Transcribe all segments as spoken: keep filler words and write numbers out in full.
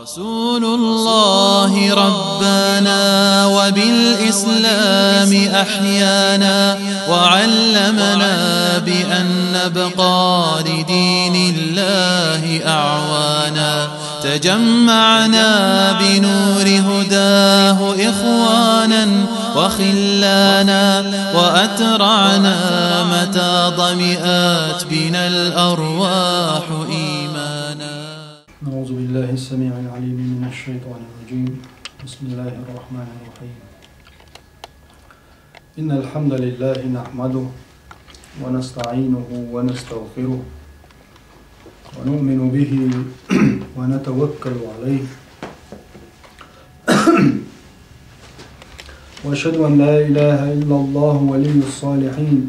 رسول الله ربانا وبالإسلام أحيانا، وعلمنا بأن نبقى لدين الله أعوانا. تجمعنا بنور هداه إخوانا وخلانا، وأترعنا متى ظمئت بنا الأرواح إيمانا. أعوذ بالله السميع العليم من الشيطان الرجيم. بسم الله الرحمن الرحيم. إن الحمد لله نحمده ونستعينه ونستغفره ونؤمن به ونتوكل عليه. وأشهد أن لا إله إلا الله ولي الصالحين،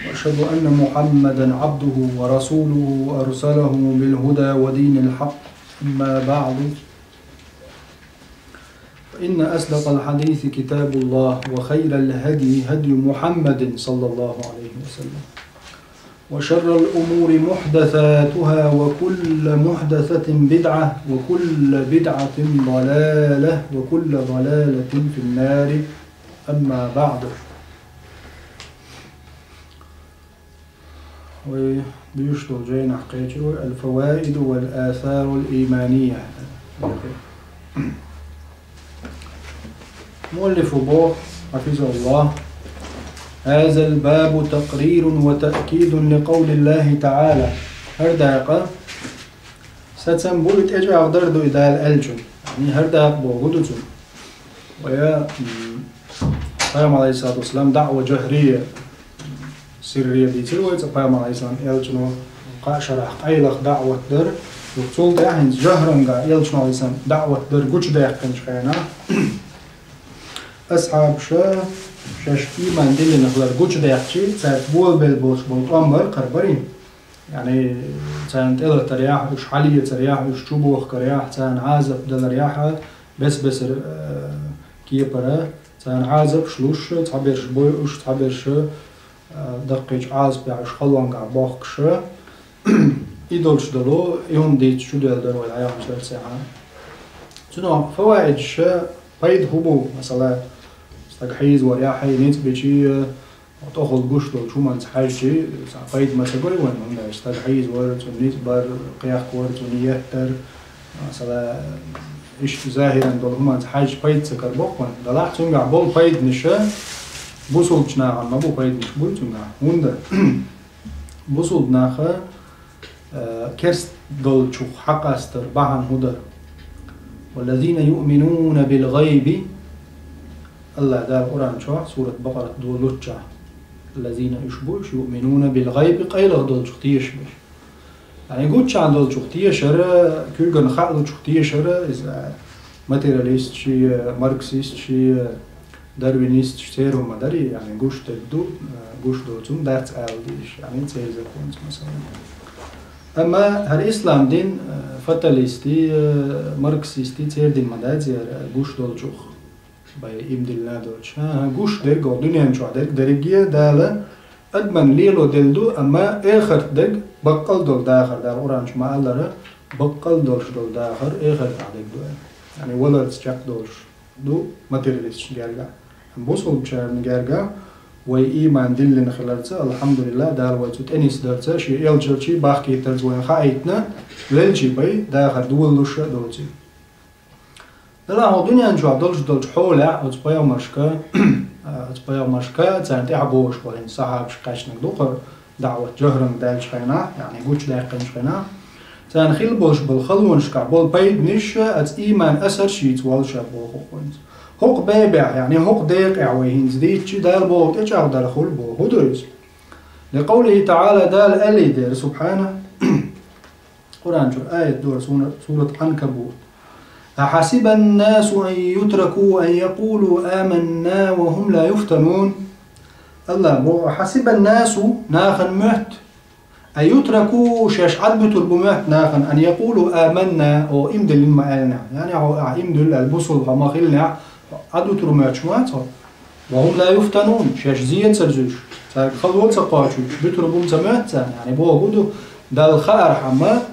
وأشهد أن محمدا عبده ورسوله أرسله بالهدى ودين الحق. أما بعد، فإن أصدق الحديث كتاب الله، وخير الهدي هدي محمد صلى الله عليه وسلم، وشر الأمور محدثاتها، وكل محدثة بدعة، وكل بدعة ضلالة، وكل ضلالة في النار. أما بعد. Вай дуьйцуш долчу жайнахь кхечира вай «الفوائد والآثار الإيمانية». Муаллифу боху, хьафизаллахӀ: «هذا الباب تقرير وتأكيد لقول الله تعالى». ХӀара дакъа сацам бу, и тӀечӀагӀдар ду и Дала аьллачун. ХӀара дакъа боху ду цунна. Вай, м, Пайхамар, алейхиссалату вассалам, даъва жахрия, сиррия дийцира вай цкъа Пайхамар, алейхиссалам, элчано кхаа шарахь къайлаха даъват дара. Юха цул тӀаьхьа хӀинца жахранга элчано, алейхиссалам, даъват дара гучудаьккхинчу хенахь, асхьабаша шаьш ийман диллина хилар гучудаьккхича, цаьрца болабелла болуш болу тӀом бара, кхара барий. Яъни, царна тӀелатарехь, уьш хьалъэцарехь, уьш чубохкарехь, царна Ӏазап даларехь, бес-бесара, э, кепара, царна Ӏазапаш луш, цхьаберш бойуш, цхьаберш, э, даккхийчу Ӏазапехь уьш халонгахь бохкуш, и долуш долу, и хӀума дийца чудоьлла дара вай дӀаяханчу дарсехь. Цунах фаваидаш, пайда хӀун бу, масала, стаг хьийзорехь, ницкъ бичий, тӀехула гуш долчу хӀуманца хьаьжчий, цхьа пайда ма ца гой вайн, хӀунда аьлча стаг хьийзор, цунна ницкъ бар, кхехкор, цунна еттар, масала, иштта захӀиран долу хӀуманца хьаьжча пайда ца карабо вайн. Делахь цуьнгахь болу пайданаша бусулбачу нахана ма бу, пайданаш буй цуьнгахь. ХӀунда? Бусулба наха, э, керст долчух хьакъастар бахьана хӀун дара? «والذين يؤمنون بالغيب», АллахӀ Дала Къуръан чохь, сурат Бакъарат долуччохь, «الذين», уьш бу уьш, «يؤمنون بالغيب», къайлаха долчух тешаш берш. Яъни гуччахь долчух тешара, куьйган хаалучух тешара, иза материалисташ, марксисташ, дарвинисташ, церан ма дарий, яъни гуш дерг ду, гуш доцун дац ала дийш, яъни церан законца, масала. Амма хӀара ислам дин, фаталистий, марксистий, церан дин ма дац хӀара гуш долчух. Бай имдилла долчу. ХӀан-хӀа, гуш дерг, оха дуьнен чохь дерг, дерриге Дала адаман лело делла ду, амма эхарт дерг, баккъал долу дахар, Дала Къуръан чу ма-аллара, баккъал долуш долу дахар эхартахь дерг ду аьлла. Яъни валарца чекхдолуш ду материалисташна гергахь. Амма бусулбачарна гергахь вай ийман диллина хиларца, алхьамдулиллахӀ, Дала вай цу тӀе нисдарца, Шен элчанчий бахкийтарца вайна хаийтина, велчий бай дахар долалуш а доций. Делахь хӀокху дуьнен чохь долуш долчу хьолехь оцу пайхамаршка, оцу пайхамаршка, царна тӀаьхьа богӀуш болу хӀинца сахьабашка кхаьчнарг ду-кх хӀара даъват жахранга даьллачу хенахь, яъни гучудаьккхинчу хенахь, царна хилла болуш болу халонашкахь болу пайданаш а, оцу ийман асарш а йийца воллуш а боху хӀокху хӀинца. ХӀокху бебехь, яъни хӀокху декъехь вай хӀинца дийцча, Дала боху тӀечӀагӀдархула боху. ХӀун ду иза? Ликъавлихи таӀала, Дала аьллий дера, субхьана. Къуръан чуьра аят дора суна-, сурат Ӏанкабут. «أحسب الناس أن يتركوا أن يقولوا آمنا وهم لا يفتنون». АллахӀ боху: «أحسب الناس», нахана моьтту, «أن يتركوا», шаьш Ӏадбуьтур бу моьтту нахана, «أن يقولوا آمنا», о, имдиллина ма аьллинехь. Яъни хьо ахь имдилла аьлла, бусулба хьо ма хиллинехь, Ӏадбуьтур моьттуш ма вац хьо. «وهم لا يفتنون», шаьш зен ца зуьйш, цаьрга хало ца кхочуьйтуш, буьтур бу-м ца моьтту царна, яъни боху ду, Далла хаархьама,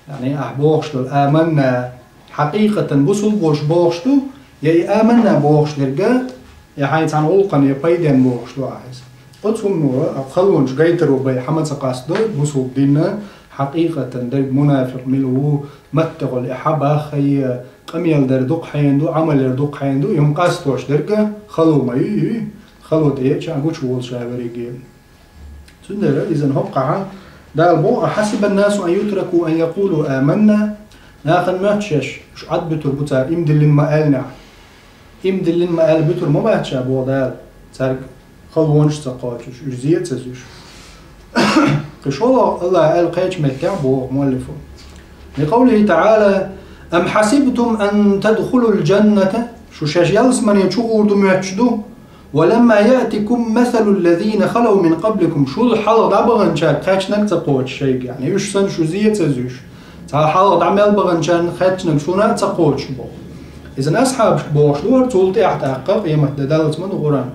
яъни ахь бохуш долу «آمنا», хьакъикъатан бусулба волуш бохуш ду, я и аманна бохуш дерг, я хьайн цхьана гӀуллакхана я пайденна бохуш ду ахьа иза. Оцу хӀумано а халонаш гайтаро бай хьа ма ца къастадо, бусулба динна хьакъикъатан дерг мунафикъ мила ву, маттехула и хьа баххайе, къамел дар дукха хьенан ду, Ӏамал яр дукха хьенан ду, и хӀума къастош дерг хало ма ю, ю, хало тӀееча а гучуволуш а верриге. Цундела изан хӀоккхахьа Дала боху: «أحسب الناس أن يتركوا أن يقولوا آمنا». Нахана моьтту шаьш, уьш Ӏад буьтур бу цара, иман диллина ма аьллинехь. Иман диллина ма аьлла буьтур ма бац ша, боху Дала, цаьрга халонаш а ца кхочуш, уьш зе а ца зуьйш. Кхин шолгӀа АллахӀа аьлла кхечу меттехь боху муаллифо: «لقوله تعالى: أم حسبتم أن تدخلوا الجنة». Шу шаьш ялсамане чу гӀур ду моьттуш ду? «ولم يأتكم مثل الذين خلوا من قبلكم». Шул хьалха дӀабаханчаьрга кхаьчнарг ца кхочуш шайга, яъни уьш санна шу зе а ца зуьйш. Цхьа хьалха дӀа мел баханчарна кхаьчнарг шуна а ца кхочуш боху. Изан асхьабашка бохуш ду хӀара, цул тӀаьхьа тӀаккха къематде даллалц ма ду Къуръан.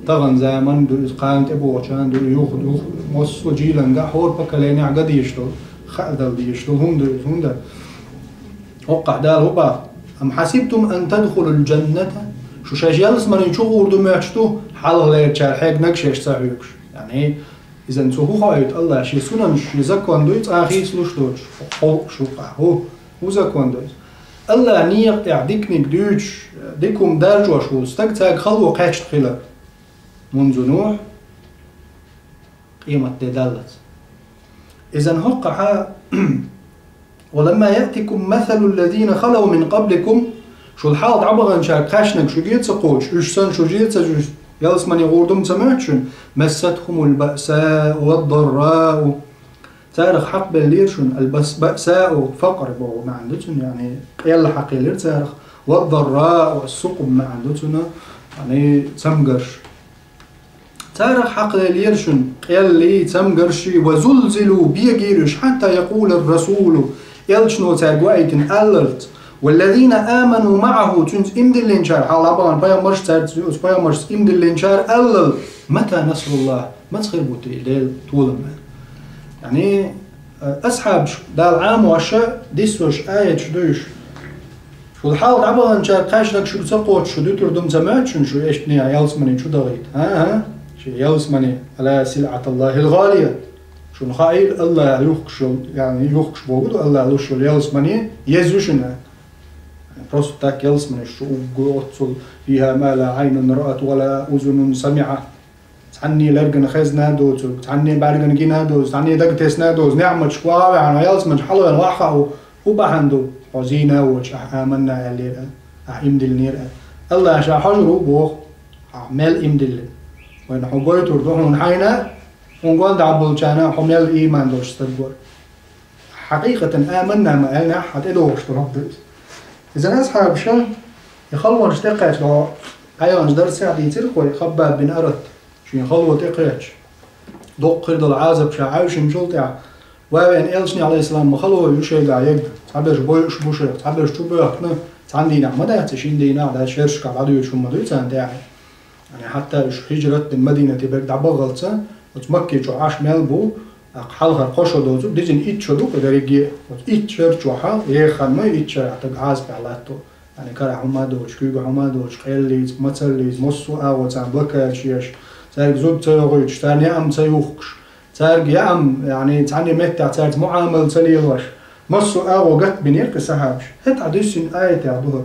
Тахана заманна ду иза, кхана тӀебогӀучарна ду, юха, юха, массо а жийлангахь, хӀора поколенехь ган дезаш долу, хаа дала дезаш долу хӀума ду иза, хӀунда ХӀоккхахь Дала хӀун боху: «أم حسبتم أن تدخلوا الجنة». Шу шаьш ялсамане чу гӀур ду моьттуш ду, хьалхалерчара хьегнарг шаьш ца хьоьгуш. Яъни, изан цо хӀун хоуьйту АллахӀа, шен сунанаш, шен закон дуй цкъа хийцалуш доцуш, хӀокху халкъашкахь хӀун, хӀун закон ду иза? АллахӀан некъа тӀехь диканиг дуьйцуш, дика хӀума даржош волу стаг, цаьрга хало кхаьчна хилар. Мунзу Нухь, къематде даллалц. Изан хӀоккхахьа: «ولم يأتكم مثل الذين خلوا من قبلكم». Шул хьалха дӀабаханчаьрга кхаьчнарг шуьга ца кхочуш, уьш санна шу зе а ца зуьйш, ялсамане гӀур ду ма ца моьтту шуна: «مستهم البأساء والضراء». Царах хьакхабеллера шуна аль-бас-, баъсау, факър боху маьӀна ду цуьнан, яъни къелла хьакхаеллера царах, «والضراء», сукъум маьӀна ду цуьнан, яъни цамгарш. Царах хьакхаделлера шуна къеллий, цамгарший, «وزلزلوا», бегийра уьш, «حتى يقول الرسول», элчано цаьрга ваийтина аллалц, «والذين آمنوا معه», цуьнца иман диллинчара, хьалха бахана пайхамарш, цаьрца, оцу пайхамаршца иман диллинчара аллал: «متى نصر الله», маца хир бу те Делан толам аьлла. Яъни, асхьабаш Дала Ӏамош, диссош аяташ ду уьш. Шул хьалха дӀабаханчаьрга кхаьчнарг шуьга ца кхочуш, шу дуьтур ду ма ца моьтту шуна, шу эшна ялсамане чу дахийта? ХӀан-хӀа, шен ялсамане, «ألا سلعة الله غالية». Шуна хаийла, АллахӀа юхкуш йолу, яъни юхкуш боху ду, АллахӀа луш йолу ялсамане еза ю шуна. Просто так ялсамане шу уггу оццул: «فيها ما لا عين رأت ولا أذن سمعت». Цхьанне лергана хезна а доцург, цхьанне бӀаьргана гина а доцург, цхьанне дага тесна а доцург, неӀматаш ваха а ваьхьна, ялсамане чу хьалаваьлла ваха а ву, хӀун бахьана ду? Хьо зийна а воцуш, ахь аманна аьллера а, ахь иман диллинера а. АллахӀа ша хьожур ву боху, ахь мел иман диллина. Вайна хьо гойтур ду хьуна хьайна а, хьуна гондахь болчарна а, хьо мел ийман долуш стаг вара. Хьакъикъатан аманна ма аьллинехь, хьан тӀедогӀуш долу хӀума ду иза. Изан асхьабаша и халонаш тӀекхаьчна, хьо Ӏайханчу дарсехь дийцира кхо, Хаббаб бин Арат, шен хало тӀекхаьчча, доккха хир долу Ӏазап ша Ӏаьвшинчул тӀаьхьа, ван вен элчане, Ӏалайхиссалам, ма хало ю шайгахь ерг, цхьаберш бойуш бу шайх, цхьаберш чу боьхкина, цхьана дийнахь ма дац, шина дийнахь дац, шерашкахь дӀадоьдуш хӀума ма дуй царна тӀехь. Яъни хьатта уьш хӀижрат дина Мадинате берг дӀабаххалца, оцу Макке чохь Ӏаш мел бу, тӀаккха хьалхара кхо шо доцург, дизина итт шо ду кху дерриге а. Оцу итт шар чохь а, еха хан ма ю итт шарахь стаг Ӏазапехь латто. Яъни карахь хӀума а доцуш, куьйгахь хӀума а доцуш, къеллица, мацаллица, массо а агӀо царна блокада еш, цаьрга зуда ца йохуьйтуш, царна яам ца юхкуш, цаьрга яам, яъни цхьанне меттехь цаьрца муӀамал ца лелош, массо а агӀо гатбинера кхин сахьабаш. ХӀетахь дуьссина аятехь ду хӀара.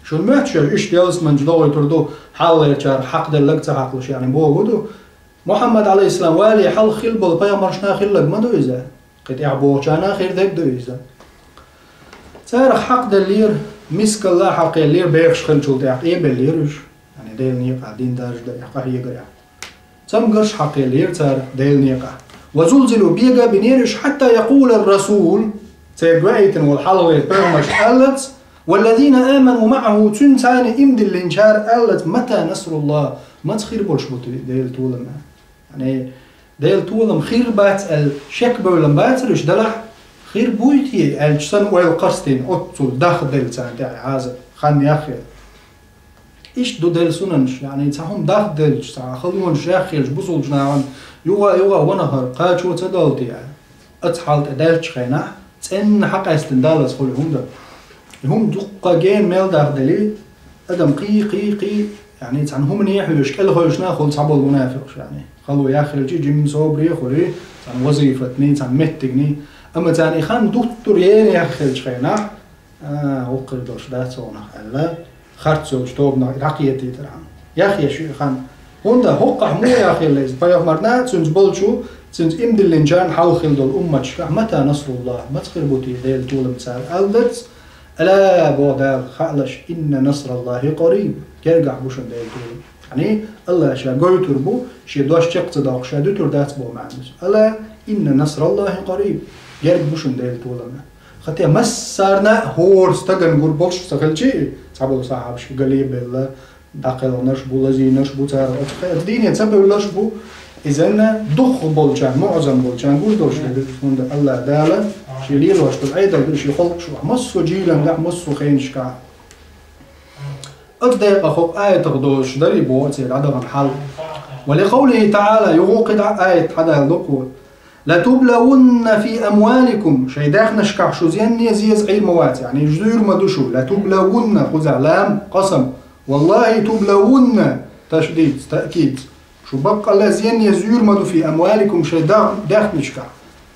Шуна моьтту шуьга, иштта ялсамане чу дохуьйтур ду, хьалхалерчара хьакхаделларг ца хьакхалуш, яъни боху ду, Мухьаммад, Ӏалайхиссалам, вале хьалха хилла болу пайхамаршна хилларг ма ду иза, кхин тӀаьхьа бохучарна хир дерг ду иза. Царах хьакхаделлера, мискалла а хьакхаеллера, бехаш хиллачул тӀаьхьа тӀебеллера уьш. Яъни Делан некъа дин даржадарехь, къахьегарехь. Цамгарш хьакхаеллера цара Делан некъа. «وزلزلوا», бега а бинера уьш, «حتى يقول الرسول», церга ваийтина волу хьалхалера пайхамарш аллалц, «والذين آمنوا معه», цуьнца цхьаьна иман диллинчара аллалц: «متى نصر الله», маца хир болуш бу те Делан толам? Яъни, Делан толам хир бац аьлла, шекбевлла бацара уьш, делахь, хир буй те аьлча санна, ойла кхарстийна, оццул дахделла царна тӀехь Ӏазап, хан яхъелла. Иштта ду Делан сунанаш, яъни цхьа хӀума дахделча, цхьа халонаш яхъелча, бусулба нахана юха а, юха а ванахар кхачо ца далла те, аьлла. Оцу хьал тӀе даьллачу хенахь, цӀенна хьакъаьстина даллалц хуьлу хӀума ду. И хӀума дуккха гена мел дахделий, адам кхий, кхий, кхий, яъни цхьана хӀумане хьоьжуш, кӀелхойшна хуьлу цхьаболу мунафикъаш, яъни. Хало яххилчи, жимма собаре а хуьлий, цхьана вазифатний, цхьана меттигний. Амма царна и хан дуттур ена яххилчу хенахь, а, вукхуьра долуш дац хьуна аьлла, харц йолчу тобанах дӀакхетийтархьама. Яхъеш ю и хан. ХӀунда хӀокхахь муха яхъелла иза? Пайхамарна а, цуьнца болчу, цуьнца иман диллинчарна хьалха хилла долу умматашкахь: «Мата насруллахь?» Маца хир бу те Делан толам цара аьлла дацахь? «Ала, боху Дала, хаалаш, инна насраллахи къариб». Гергахь бу шуна Делан толам. Яъни, Аллах ша гойтур бу, шен дош чекх ца доккхуш, ша дуьтур дац боху маьӀна ду. «Ала, инна насраллахи къариб». Герга бу шуна Делан толам. Хатта массарна а хӀора стагана гур болуш ца хилчи, цхьаболу сахьабаш гали а белла, дӀакхелхинарш бу, лазийнарш бу, цара оцу хе-, оцу дийне ца бевлларш бу. Иза дукхах болчарна, муӀзам болчарна гур долуш дерг ду, хӀунда Аллах Дала шен лелош долу Ӏедал ду шен халкъаш вахь. Массо а жийлангахь, массо а хенашкахь. Оцу декъа хӀокху аятах доцуш дарий боху церан дӀадахана хьал. Ва ли къавлихи таӀала, юха кхидӀа аят хьадалла ду кхо. «Латублавунна фи амваликум», шайн даьхнашкахь шу зенне зеза Ӏийр ма вац, яъни зуьйр ма ду шу. «Латублавунна», кхузахь лам, къасам. «Валлахи тублавунна», ташдид, таъкид. Шу баккъалла зенне зуьйр ма ду «фи амваликум», шайн да-, даьхнашкахь.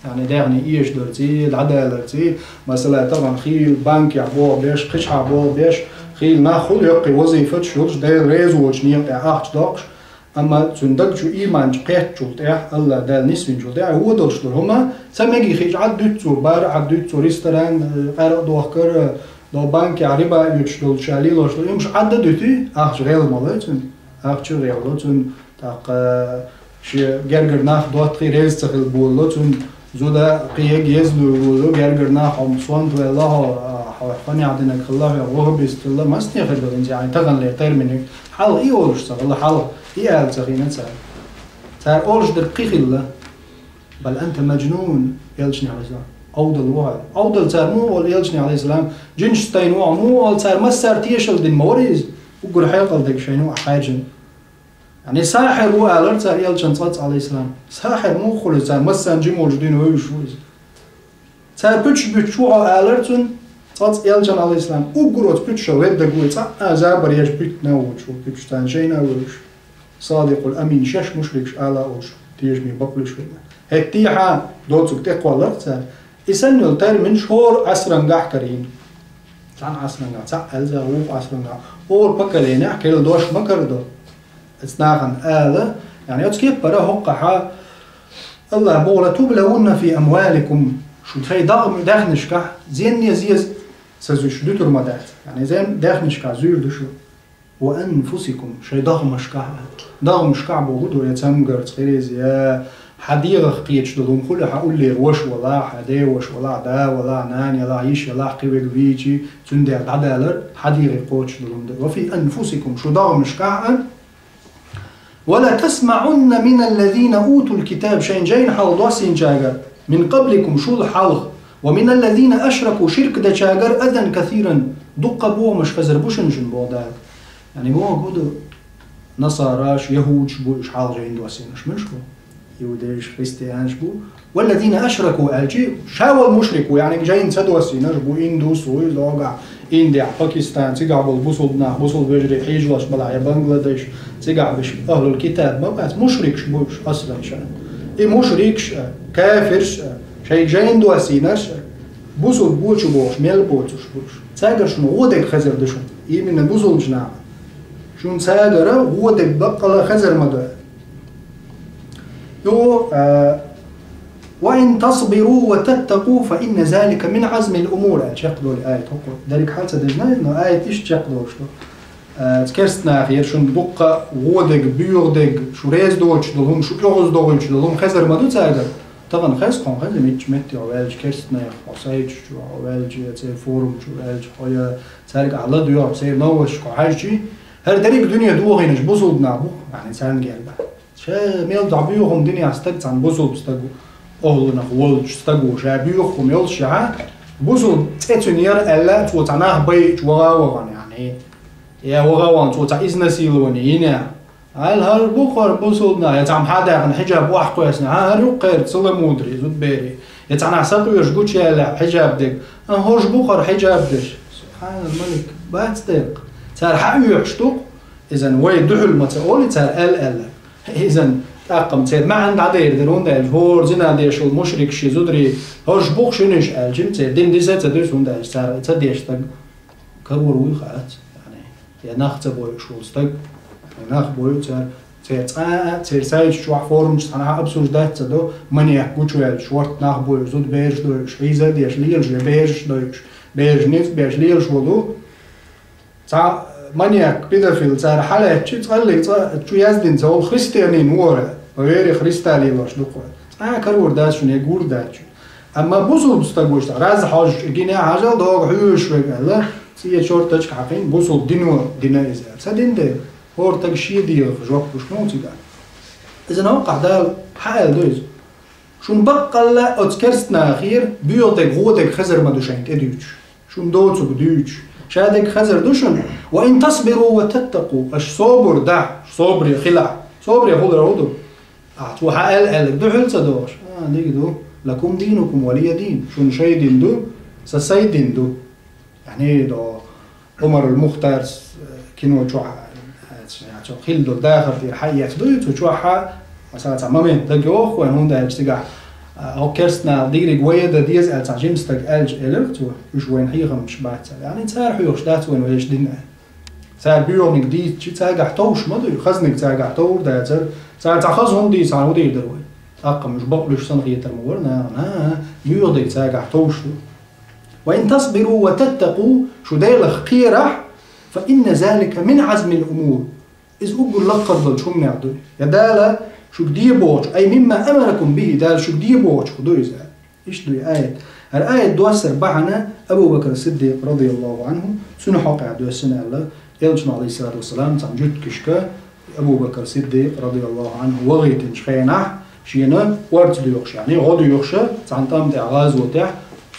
Яъни даьхни эшдарций, дӀадаларций, масала, тахана хийла банкехь боху беш, кхечахьа боху беш, хийла нах хуьлу йоккхий вазифаташ йолуш, Дела реза воцучу некъа тӀехь ахча доккхуш, амма цуьнан даг чу ийман чу кхеттачул тӀаьхьа, Аллах Дала нисвинчул тӀаьхьа, вон долуш долу хӀума, ца мегий хиъча Ӏад дуьту цо, бар Ӏад дуьту цо, ресторан, э, къаркъа дохкар, э, до банкехь риба оьцуш долу ша лелош долу, уьш Ӏад а дуьтий, ахча гӀел ма лой цуьнан, ахча гӀел ло цуьнан, тӀаккха шен гергара нах доттагӀий реза ца хила болало цуьнан, зуда кхин еза луьйр вуьйлу, гергара нах хьо сонта ваьлла хьо, а, хьо фанехь динарг хилла хьо, ваххабист хилла, масане хир ду хӀинца, яъни таханлера терминиг. Хьалха и олуш ца хилла, хьалха и ала ца хиъна цара. Цара олуш дерг кхин хилла. «Бал анта маджнун», элчане, Ӏалайхиссалам, Ӏовдал ву хьо. Ӏовдал цара муха олу элчане, Ӏалайхиссалам, жинаш тайна ву хьо муха олу, цара массара тешалла дина ма вара иза, уггар хьекъал дерг шайна ву хьаьржина. Яъни сахьир ву алара цара элчанна цкъацкъа, Ӏалайхиссалам. Сахьир муха хуьлу, цара массарна жима волуш дуьйна вевзаш ву иза. Цара пуьчаш буьттуш ву хьо алара цунна, цкъацкъа элчанна, Ӏалайхиссалам. Уггар оцу пуьчаша ведда ву, цкъа а забар еш буьттина а воцуш ву пуьчаш, царна шайна а вевзаш. Садикъул амин, шаьш мушрикаш ала а олуш, тешаме бакълуьйш хилла. ХӀетте а доцург тӀекхолларх цара. И санна йолу терминаш хӀора Ӏасрангахь карийна. Цхьана Ӏасрангахь, цхьаъ аьлла, вукху Ӏасрангахь. ХӀора поколенехь керла дош ма карадо. Оцу нахана ала, яъни оцу кеппара хӀокхахьа Аллах боху: «Латублавунна фи амваликум». Шу шайн дагӀ-, даьхнашкахь зенне зеза ца зуьйш дуьтур ма дац. Яъни зен даьхнашкахь зуьйр ду шу. «Ва анфусикум», шайн дагӀмашкахь а. ДагӀмашкахь боху ду, я цамгарца хир иза, я хьан дегӀах кхеташ долу хӀума хуьлу, хьан уллера ваша валахь, хьан ден ваша валахь, да валахь, нана ялахь, йиша ялахь, кхин верг вийчи, цуьнан дегӀ дӀадалар, хьан дегӀе кхочуш долу хӀума ду. «Ва фи анфусикум», шу дагӀмашкахь а. «Ва ла тасмаӀунна мина ллазина утул китаб», шайн жайна хьалха доссийначаьргара, «мин къабликум», шул хьалха, «ва мина ллазина ашраку», ширк дечаьргара, «азан касиран», дуккха бохамаш хезар бу шуна, шуна боху Дала. Яъни боху ду, насараш, яхӀудаш бу уьш хьалха жайна доссийнарш, муьлш бу? Иудейш, христианаш бу. «Валлазина ашраку» аьлчи, ша волу мушрик ву, яъни жайна ца доссийнарш бу, индус ву, иза догахь, Индия, Пакистан, цигахь болу бусулба нах, бусулба вежарий хьийжалаш балахь, я Бангладеш, цигахь беш ахлул китаб ма бац, мушрикаш бу уьш аслан шайн. И мушрикаш а, кафирш а, шайга жайна доссийнарш а, бусулба бу чу бохуш, мел боцуш бу уьш. Цаьргара шуна гӀо дерг хезар ду шуна, именно бусулбачу наха. Шуна цаьргара гӀо дерг баккъала хезар ма ду. Ю, а, «Ва ин тасбиру ва таттакъу, фа инна залика мин азмил умур», аьлла чекхдолу аят хӀокхо. Дерриг хьал ца дезна, но аят иштта чекхдолуш ду. А, керста нахера шуна дуккха гӀо дерг, боьха дерг, шу реза доцуш долу хӀума, шу оьгӀаз догӀуьйтуш долу хӀума хезар ма ду цаьргара. Тахана хеза, кхунна хеза, мичча метте хьо ваьлча, керста нехан, хьо сайташ чу хьо ваьлча, я церан форум чу ваьлча, хьо я цаьрга ахь ладоьгӀча, церан новосташка хьо хьаьжчи, хӀара дерриг дуьне дохийнарш бусулба нах бу, яъни царна гергахь. Ша мел дӀабоьху хӀума динехь стаг цхьана бусулба стаг ву, охӀлунах волчу стаг ву, ша боьху хӀума йолуш яхьа, бусулба цӀе цуьнан яра аьлла, цо цхьа нах байича ваха а вахана, яъни, я ваха а вахана, цо цхьа изнасиловани йина. Аьлла, хӀара бу хӀара бусулба нах, я цхьамма хьадаьхна хьиджаб охьакхоьссина, хьан хӀара ю кхерца, целомудрие, зудберий, я цхьа нах сакъоьруш гучуяьлла хьиджаб дерг, а, хӀорш бу хӀара хьиджаб дерш. Субханал малик, бац декъа. Цара хьаоьхуш ду-кх, иза вай дуьхьал ма ца олий, цара аьлла-аьлла. Иза тӀаккха-м церан маьӀна дӀадер дара, хӀунда аьлча хӀора зина деш волу мушрикаш, ши зударий, хӀорш бу-кх шуьнаш аьлча-м, церан дин диса а ца дуьсу, хӀунда аьлча цара ца деш стаг карор вуй хац. Яъни, я нах ца бойуш волу стаг, я нах бойу цара, церан цкъа а, церан сайта чохь формаш цхьанхьа обсуждать ца до, маньяк гучуваьлла, шортта нах бойуш, зуда бераш дойуш, хьийза а деш лелаш, я бераш дойуш, бераш ницкъ беш лелаш волу. Цхьа маньяк, педофил цара хьалаьцча, цкъа а, цкъа чу яздина ца волу христианин вора, по вере Христа лелош ду-кх вай. Цкъа а карор дац шуна, я гур дац шуна. Амма бусулба стаг вуш, раз хьожуш, гина хьажал догу хьуьйсуш верг аьлла, цӀе чортачка хьакхина, бусулба дино дина иза. Ца дина де, хӀора стаг шен дегӀах жоп луш ма ву цигахь. Иза новкъахь Дала хьааьлла ду иза. Шуна баккъалла оцу керстанахера боьха дерг, гӀо дерг хезар ма ду шайна тӀедуьйцуш. Шуна доцург дуьйцуш. Ша дерг хезар ду шуна. «Ва ин тасбиру ва таттакъу». Аша собар дахь, собаре хилахь. Собаре хилар хӀун ду? Ахьа цо хьааьлла аьлларг дуьхьал ца дохуш. А, дика ду. «Лакум динукум валия дин». Шуна шайн дин ду, сан сайн дин ду. Яъни, до Омарул Мухтар, э, кино чохь, э, цо хилла долу дахар тӀера хьаэца дуй, цу чохь, масала, цхьа момент дага йогӀу вайн, хӀунда аьлча цигахь, э, хӀокху керстанал дийриг вай а дан деза аьлла цхьа жима стаг аьлча, элира цо, уьш вайн хьехамаш бац аьлла. Яъни, цара хьоьхуш дац вайн вешан дин аьлла. Цара боьханиг дийцча, цаьргахь товш ма дуй, хазниг цаьргахь товр дацара. Цара цхьа хаза хӀума дийцахьара, хӀун дийр дара вай? ТӀаккха уьш бакълуьйш санна хетар ма вара нахана, а, а, боьха дерг цаьргахь товш ду. «Ва ин тасбиру ва таттакъу», шу Делах кхерахь, «фа инна залика мин азмил умур». Иза уггар лакхара долчу хӀуманех ду. Я Дала шуьга де бохучу, «ай мимма амаракум бихи», Дала шуьга де бохучух ду иза. Иштта ду и аят. ХӀара аят доссар бахьана Абу Бакр Сиддикъ, радияллаху анху, цуьнан хьокъехь доьссина аьлла, Элчано, алейхиссалату вассалам, цхьана жуьгташка Абу Бакр Сиддикъ, радияллаху анху, вахийтинчу хенахь, шена орца доьхуш, яъни гӀо доьхуш, цхьана тӀам тӀехь гӀазотехь,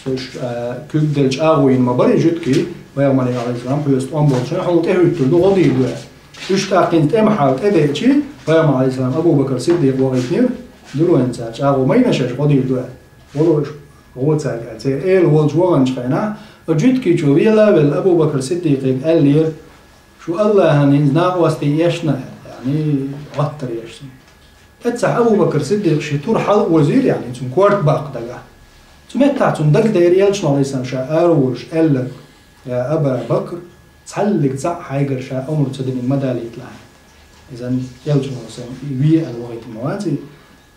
уьш, а, куьг делла чӀагӀо йина ма бара и жуьгтий, пайхамаре, алейхиссалам, хьоьца тӀом болчу хьуна тӀехӀуьттур ду, гӀо дийр ду аьлла. Уьш тӀаккха хӀинца тӀеман хьал тӀедеъчи, пайхамар, алейхиссалам, Абу Бакр Сиддикъ вахийтинера, дуьлло хӀинца чӀагӀо ма йина шаьш, гӀо дийр ду аьлла. Вало уьш гӀо цаьрга аьлла. Церан эла волчу ваханчу хенахь, а жуьгтий чу вела а велла, Абу Бакр Сиддикъе аьллера, Шу Аллахьан хӀинца накъостий эшна, яъни, гӀоттар еш цунна. Эццахь Абу Бакр Сиддикъ шен тур хьала озийра, яъни, цуьнан корта баккха дагахь. Цу меттахь цунна дагадеара Элчано, алейхиссалам, ша ара волуш аьлларг: «Я Аба Бакр, цхьаллиг цхьаъ хьайгара ша омра ца диниг ма далийталахь». Иза Элчано, алейхиссалам, и ве аьлла вахийтина ма ваций.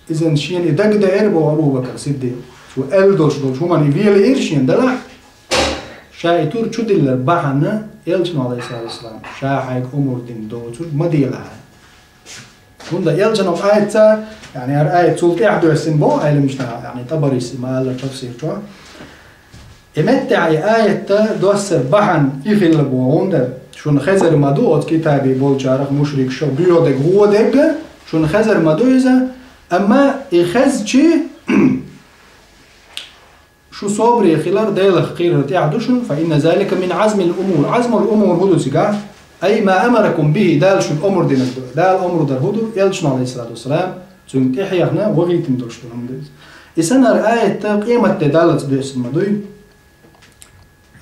Иза шена и дагадеара боху Абу Бакр Сиддикъ. Цо аьлла долуш долчу хӀуманна и велаера шена делахь, ша и тур чудиллар бахьана, Элчано, алейхиссалату вассалам, ша хьайга омра дина доцург ма делахь. ХӀунда Элчано аятца, яъни, хӀара аят цул тӀаьхьа доьссина боху Ӏеламнаха, яъни, Табарис и ма-аллара тафсир чохь. И меттехь и аятта доссар бахьана и хилла боху, хӀунда шуна хезар ма ду оцу китабе болчарах мушрикашах боьха дерг, гӀо дерг, шуна хезар ма ду иза, амма и хезчи, шу собаре хилар, Делах кхерар тӀехь ду шуна, «фа инна залика мин азмил умур». Азмул умур хӀун ду цигахь? «Ай ма амаракум бихи», Дала шуьга омра динарг ду. Дала омра дар хӀун ду? Элчано, алейхиссалату вассалам, цуьнга тӀехьехна, вахийтина долуш ду хӀума ду иза. И санна хӀара аятта къематде даллалц доьссина ма дуй.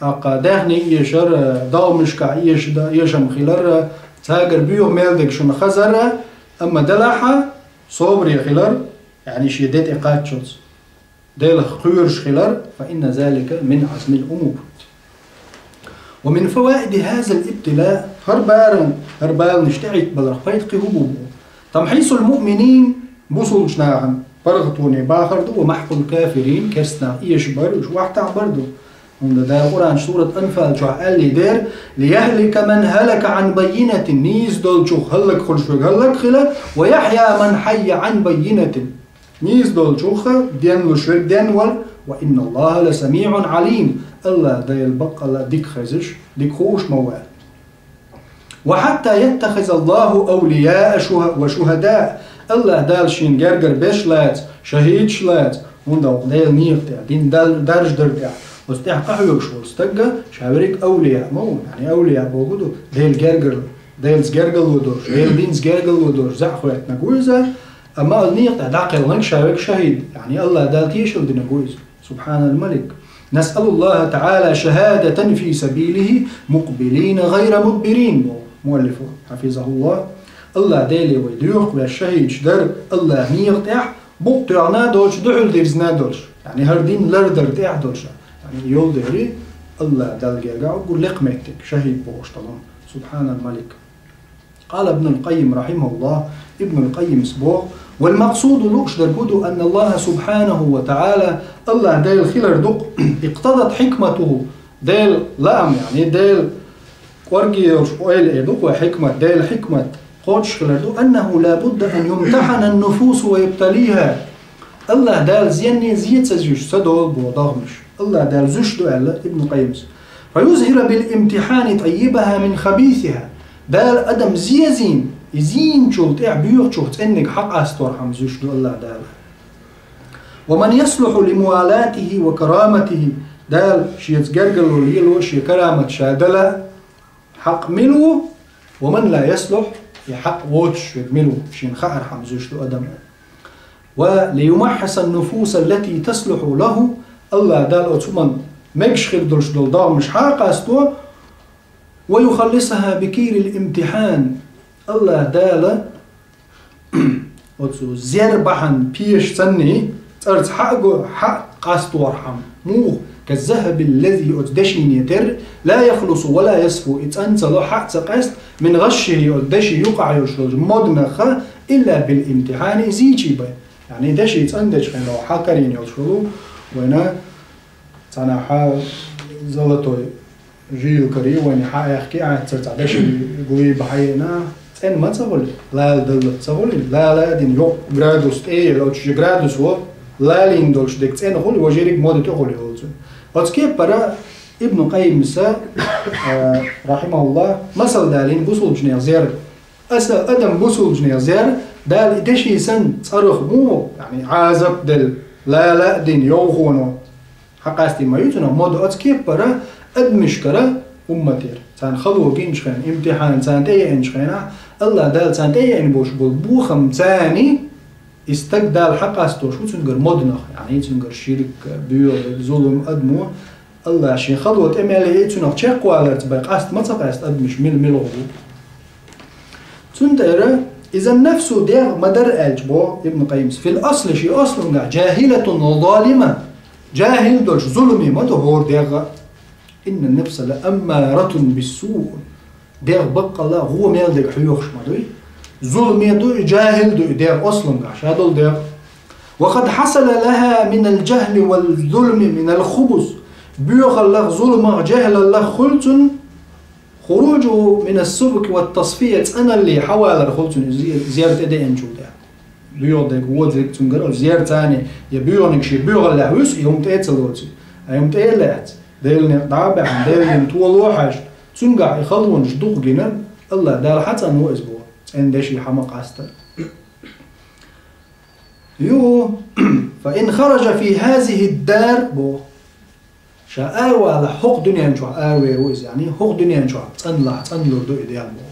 ТӀаккха даьхни эшар, догӀмашкахь эша-, эшам хилар, цаьргара боьха мел дерг шуна хезар, амма делахь а собаре хилар, яъни шен де тӀе кхаччалц Делах кхоьруш хилар, «фа инна залика мин азмил умур». «Ва мин фаваиди хазал ибтила», хӀара баран, хӀара баланаш тӀехӀиттабаларх пайда кхин хӀун бу боху? «Тамхьисул муъминин», бусулчу нахана паргӀатоне бахар ду, «ва махькъул кафирин», керстанах эшабар, уьш охьатаӀбар ду. ХӀунда Дала Къуръан сурат Анфал чохь аьллий дера: «Лияхлика ман халака Ӏан баййинатин», нийса долчух хӀаллакьхуьлуш верг хӀаллакьхила, «ва яхья ман хьайя Ӏан баййинатин». Нийса долчух денлуш верг денвар, «ва инна Аллаха ла самиӀун Ӏалим», Аллах Дела баккъалла дика хезаш, дика хууш ма ву аьлла. «Ва хьатта яттахиза Аллаху авлияа шуха-, ва шухада», Аллах Дала шена гергара берш лаца, шахӀидаш лаца, хӀунда ву Делан некъа тӀехь, дин дал-, даржа дар тӀехь, оцу тӀехь къахьоьгуш волу стагга ша верриг авлияа ма ву, яъни авлияа боху ду, Делан гергара, Делаца гергарло долуш, Делан динца гергарло долуш, зӀе хӀоьттинарг ву иза, амма оцу некъа тӀехь дӀакхелхинарг ша верг шахӀид, яъни Аллах Дала тешалла динарг ву иза. Субханал Малик. نسأل الله تعالى شهادة في سبيله مقبلين غير مدبرين, боху муаллифо, хьафизахуллах. Аллах Деле вай доьху веш шахӀидаш дар Аллах мегӀа тӀехь, букъ тоьхна а долуш, дуьхьал дирзина а долуш, яъни хӀара дин лардар тӀехь а долуш. Яъни йолу дери Аллах Далла гергахь уггар лекха меттиг, шахӀид бохуш долу. Субханал Малик. قال ابن القيم رحمه الله, Ибн аль-Къаййимс боху: والمقصود, лууш дерг хӀун ду, أن الله سبحانه وتعالى, Аллах Дела хилар ду-кх, اقتضت حكمته, Делан лаам, яъни Делан кӀорге йолуш ойла эр ду-кх вай хьикмат, Делан хьикмат кхочуш хилар ду, أنه لا بد أن يمتحن النفوس ويبتليها. Аллах Дала зенне зен ца зуьйш ца долу боху догӀмаш. Аллах Дала зуьйш ду аьлла Ибн Къаййимс. فيظهر بالامتحان طيبها من خبيثها. Дала адам зен а зийна, и зийначул тӀаьхьа боьхачух цӀенниг хьакъасторхьама зуьйш ду Аллах Дала. ومن يصلح لموالاته وكرامته, Дала шеца гергарло лело, шен карамат ша дала, хьакъ мила ву, ومن لا يصلح, и хьакъ воцуш верг мила ву, шена хаархьама зуьйш ду адам. وليمحص النفوس التي تصلح له, Аллах Дала оцу хӀуманна мегаш хир долуш долу догӀмаш хьакъасто, ويخلصها بكير الامتحان. Аллах Дала оцу зер бахьана пеша санний, цӀарца хьа а го, хьа а къасторхьама. Муха? كالذهب الذي, оцу дешине терра, لا يخلص ولا يصفو, и цӀан ца ло, хьа а ца къаста, من غشه, оцу деши юкъахь йолуш долчу моднаха, إلا بالامتحان, и зийчий бен. Яъни деши цӀандечу хенахь хьа карийна йолуш волу вайна цхьана хьа золотой жил карий, вайна хьа аьхки, а цара цхьа деши гуйба хьаена, цӀена ма ца хуьлу, лала даллалц ца хуьлу, лала а дина йоккха градус тӀе а елла, оцу градусо лалийна долуш дерг цӀена хуьлу, важа ерриг мода тӀе хуьлу йолчу. Оцу кеппара Ибн Къаййимса, а, рахьимахуллах, масал далийна бусулбачунех зер. Аса адам бусулбачунех зер, Дала и деши санна цӀарах муха, яъни Ӏазап делла, лала а дина йовхоно, хьакъастий ма ю цунах, мода оцу кеппара адамашкара, умматера, царна хало гинчу хенахь, имтихьан царна тӀееанчу хенахь, Аллах Дала царна тӀееана болуш болу бохам царний, и стаг Дала хьакъастош ву цуьнгара моднах, яъни цуьнгара ширк, боьха, зулам, адамо, Аллах шен хало тӀе мел яй, цунах чекхваларца бен къаста ма ца къаста адамаш мила мила гӀо ву. Цундела иза нафсу дегӀ ма дара аьлча, боху Ибн Къаййимс, في الأصل, шен аслунгахь, جاهلة وظالمة, жахӀил долуш, зуламе ма ду хӀора дегӀ. إن النفس لأمارة بالسوء. ДегӀ баккъалла гӀо мел дерг хьоьхуш ма дуй. Зуламе ду и, жахӀил ду и дегӀ, аслунгахь ша долу дегӀ. وقد حصل لها من الجهل والظلم من الخبث. Боьхаллах, зуламах, жехӀлаллах хуьлу цунна, خروجه من السبك والتصفية, цӀаналле хьавалар хуьлу цунна зе-, зер тӀедеанчул тӀаьхьа. Боьха дерг, вон дерг цуьнгара, зер царна, я боьханиг шен боьхаллехь вуьсу, и хӀума тӀе а ца лоций, а хӀума тӀе а лаьцна, Делан некъ дӀа а баьхьна, Делан тӀе а лохьаш, цуьнгахь и халонаш дукха гина, Аллах Дала хьацӀанво иза боху, цӀена деши хьа ма къаста. Юха, فإن خرج في هذه الدار, боху, ша аравалахь, хӀокху дуьнен чохь аравер ву иза, яъни хӀокху дуьнен чохь цӀанлахь, цӀанлур ду и дегӀ, боху.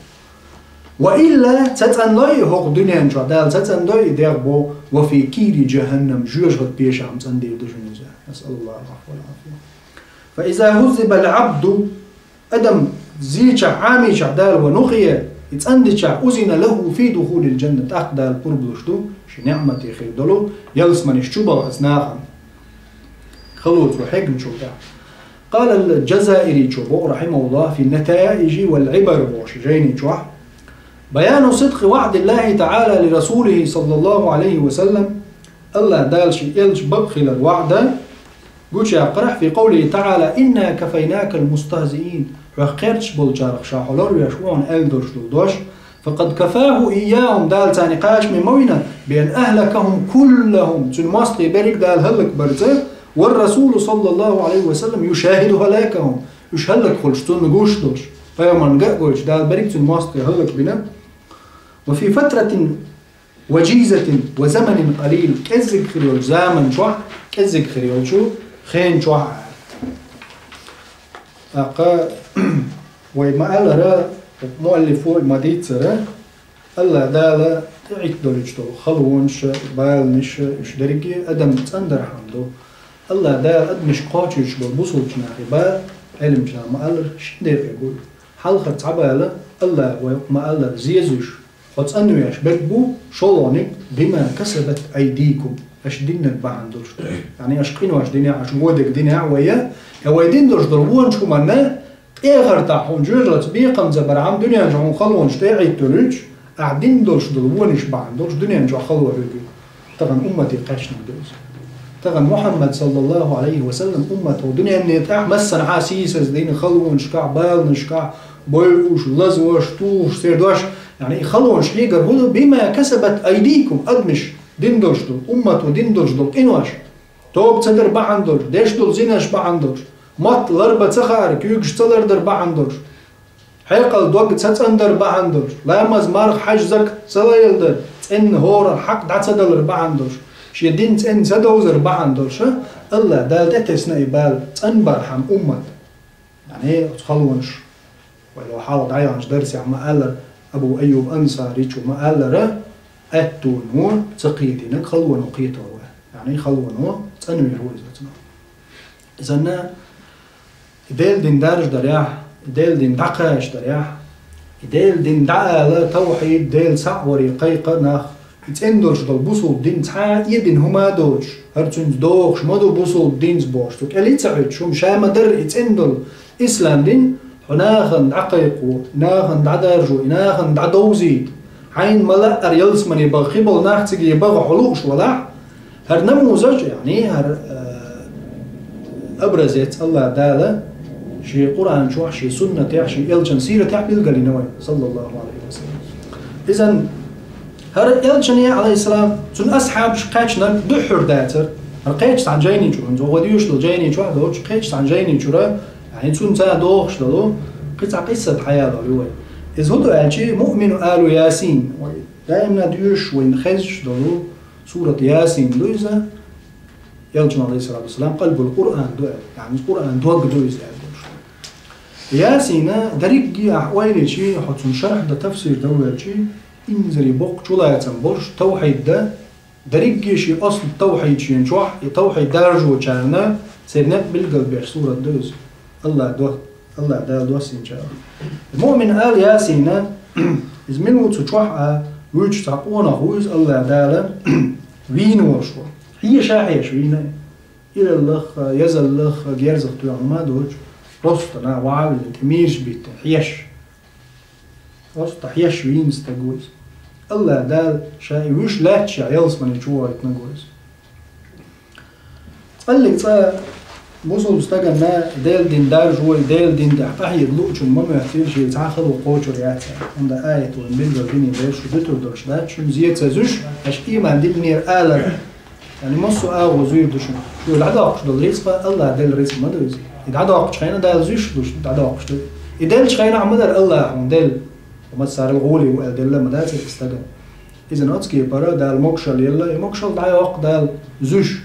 وإلا, ца цӀанлой и хӀокху дуьнен чохь, Дала ца цӀандой и дегӀ, боху, وفي كير جهنم, жоьжахатин пешахь-м цӀандийр ду шуна иза. نسأل الله العفو والعافية. فإذا هذب العبد, адам зийчахь, Ӏамийчахь Дала, ونقي, и цӀандичахь, أذن له في دخول الجنة, тӀаккха Дала пурба луш ду шен ниӀмате хир долу ялсаманаш чу бахара нахана. Халоца хьегначул тӀаьхьа. قال الجزائري, цо боху, رحمه الله, في النتائج والعبر, боху шен жайни чохь: بيان صدق وعد الله تعالى لرسوله صلى الله عليه وسلم, Аллах Дала шен элча бакъ хилар ваӀда гучуяккхарехь, في قوله تعالى: إنا كفيناك المستهزئين, хьох кхерчаш болчарах ша хьо ларвеш ву хьуна аьлла долуш долу дош, فقد كفاه إياهم, Дала царна кхачаме ма вина, بأن أهلكهم كلهم, цуьнан мостагӀий берриг Дала хӀаллакбарца, والرسول صلى الله عليه وسلم يشاهد هلاكهم, уьш хӀаллакхуьлуш цунна гуш долуш, пайхамарна ган а гойтуш, Дала берриг цуьнан мостагӀий хӀаллакбина. وفي فترة وجيزة وزمن قليل, кӀеззиг хир йолчу заман чохь, кӀеззиг хир йолчу хен чохь а. ТӀаккха вай ма-аллара, муаллифо ма-дийццара, Аллах Дала тӀеӀиттадолуьйтуш долу халонаш, баланаш, уьш дерриге адам цӀандархьама ду. Аллах Дала адамашка кхоачийта болу бусалба нахе бала, Ӏеламнаха ма-аллара, шин декъе бу. Хьалхара цхьа бала, Аллах вай ма-аллара зезаш, хьо цӀанвеш берг бу, шолгӀаниг, бима касабат айдикум, аша диннарг бахьана долуш. Яъни аша къинош динехь, аша вон дерг динехь вай, я вай дина долуш долу вонаш хӀуманна, тӀехьара тӀехь хьуна жоьжалц бекхамза бархьама дуьнен чу хьуна халонаш тӀеӀитталуьйтуш, ахь дина долуш долу вонаш бахьана долуш дуьнен чохь хало хьоьгу. Тахана уммате кхаьчнарг ду иза. Тахана Мухьаммад, саллаллаху Ӏалайхи ва саллам, уммат хьо дуьненна тӀехь массанхьа сийсаза дина халонашкахь, баланашкахь, бойуш, лазош, тухуш, сердош, яъни и халонаш хьегар хӀун ду, бима касабат айдикум, адамаш дина долуш долу, уммато дина долуш долу къинош. Тоба ца дар бахьана долуш, деш долу зинаш бахьана долуш, мотт ларбан ца хаар, куьйгаш ца лардар бахьана долуш, хьекъал дог ца цӀандар бахьана долуш, ламаз, марха, хьаж, закат ца лайлдар, цӀенна хӀоранна хьакъ дӀа ца далар бахьана долуш, шен дин цӀенна ца довзар бахьана долуш, Аллах Дала тӀетесна и бала цӀанбархьама уммат. Яъни оцу халонаш, вай ло хьалха дӀаяханчу дарсехь ма-аллара, Абу Айюб Ансаричо ма-аллара, аьттоно ца кхетийнарг халоно кхетор ву. Яъни халоно цӀанвийр ву иза оцунах. Изанна и Делан дин даржадарехь, и Делан дин дӀакхачадарехь, и Делан дин дӀаала, тавхьид, Дела цхьаъ варе кхайкха нах, и цӀена долуш долу бусалба дин цхьа а эдина хӀума а доцуш, хӀара цуьнца догӀуш ма ду бусалба динца бохуш, цу кӀел а ца Ӏуьттуш, хӀума ша ма дарра и цӀена долу ислам дин, хьо нахана дӀакхайкхо, нахана дӀадаржо, и нахана дӀадовзийта, хьайна ма-лаъара ялсамане баха хи болу нах циге баха хьо лууш валахь, хӀара намузаш, яъни хӀара, э, образец Аллах Дала шен Къуръан чохь, шен суннатехь, шен элчан сиратехь билгалйина вайн, саллаллаху Ӏалайхи ва саллам. Изан хӀара элчане, Ӏалайхиссалам, цуьнан асхьабаш кхаьчнарг дуьххьара дацара. ХӀара кхечу цхьана жайни чуьра, хӀинца гӀо доьшуш долу жайни чохь а доцуш, кхечу цхьана жайни чуьра, яъни цунца а догӀуш долу, кхин цхьа къиссат хьаялор ю вай. Иза хӀун ду аьлчи, муъмину алу Ясин. Вай даимна доьшуш, вайна хезаш долу сурат Ясин ду иза. Элчано, Ӏалайхиссалату вассалам, къалбул Къуръан ду аьлла, яъни Къуръан дог ду иза аьлла долуш. Ясина дерриге ахь ойла йичи, хьо цунна шархь дан, тафсир дан велчи, инзаре боккха чулацам болуш, тавхьид дан, дерриге шен аслу тавхьид шен чохь, и тавхьид даржочарна церан некъ билгалбеш сурат ду иза. Аллах до-, Аллах Дала доссийначарна. Муъмин ал Ясина, иза мила ву цу чохь а вуьйцуш цхьа къонах ву иза, Аллах Дала вийна волуш ву. Хьеша а хьеша вийна. Ираллах, язаллах, герзах тоьхна ма доцуш, просто нах вахьавиллина, тӀе мийраш биттина, хьеш. Просто хьеш вийна стаг ву иза. Аллах Дала ша и вуьш лаьтташехь ялсамане чу вохуьйтинарг ву иза. Цкъа а, цкъа бусулба стаганна Делан дин даржо, Делан дин тӀехь къахьега луучунна ма моьттийла шен цхьа а хало кхочур яц аьлла. ХӀунда аят вайн билггал динийн берш шу дуьтур долуш дац, шуна зен ца зуьш, аша ийман диллинера алар. Яъни массо а агӀо зуьйр ду шуна. Шуьга дӀадоккхуш долу рицкъа Аллах делла рицкъа ма ду иза. И дӀадоккхучу хенахь Дала зуьйш луш дӀадоккхуш ду. И деллачу хенахь ма дара Аллах хьуна делла. Массарал гӀоле ву аьлла делла ма дац и стагана. Иза оцу кепара Дала могушалла елла, и могушалла дӀайоккху Дала зуьйш.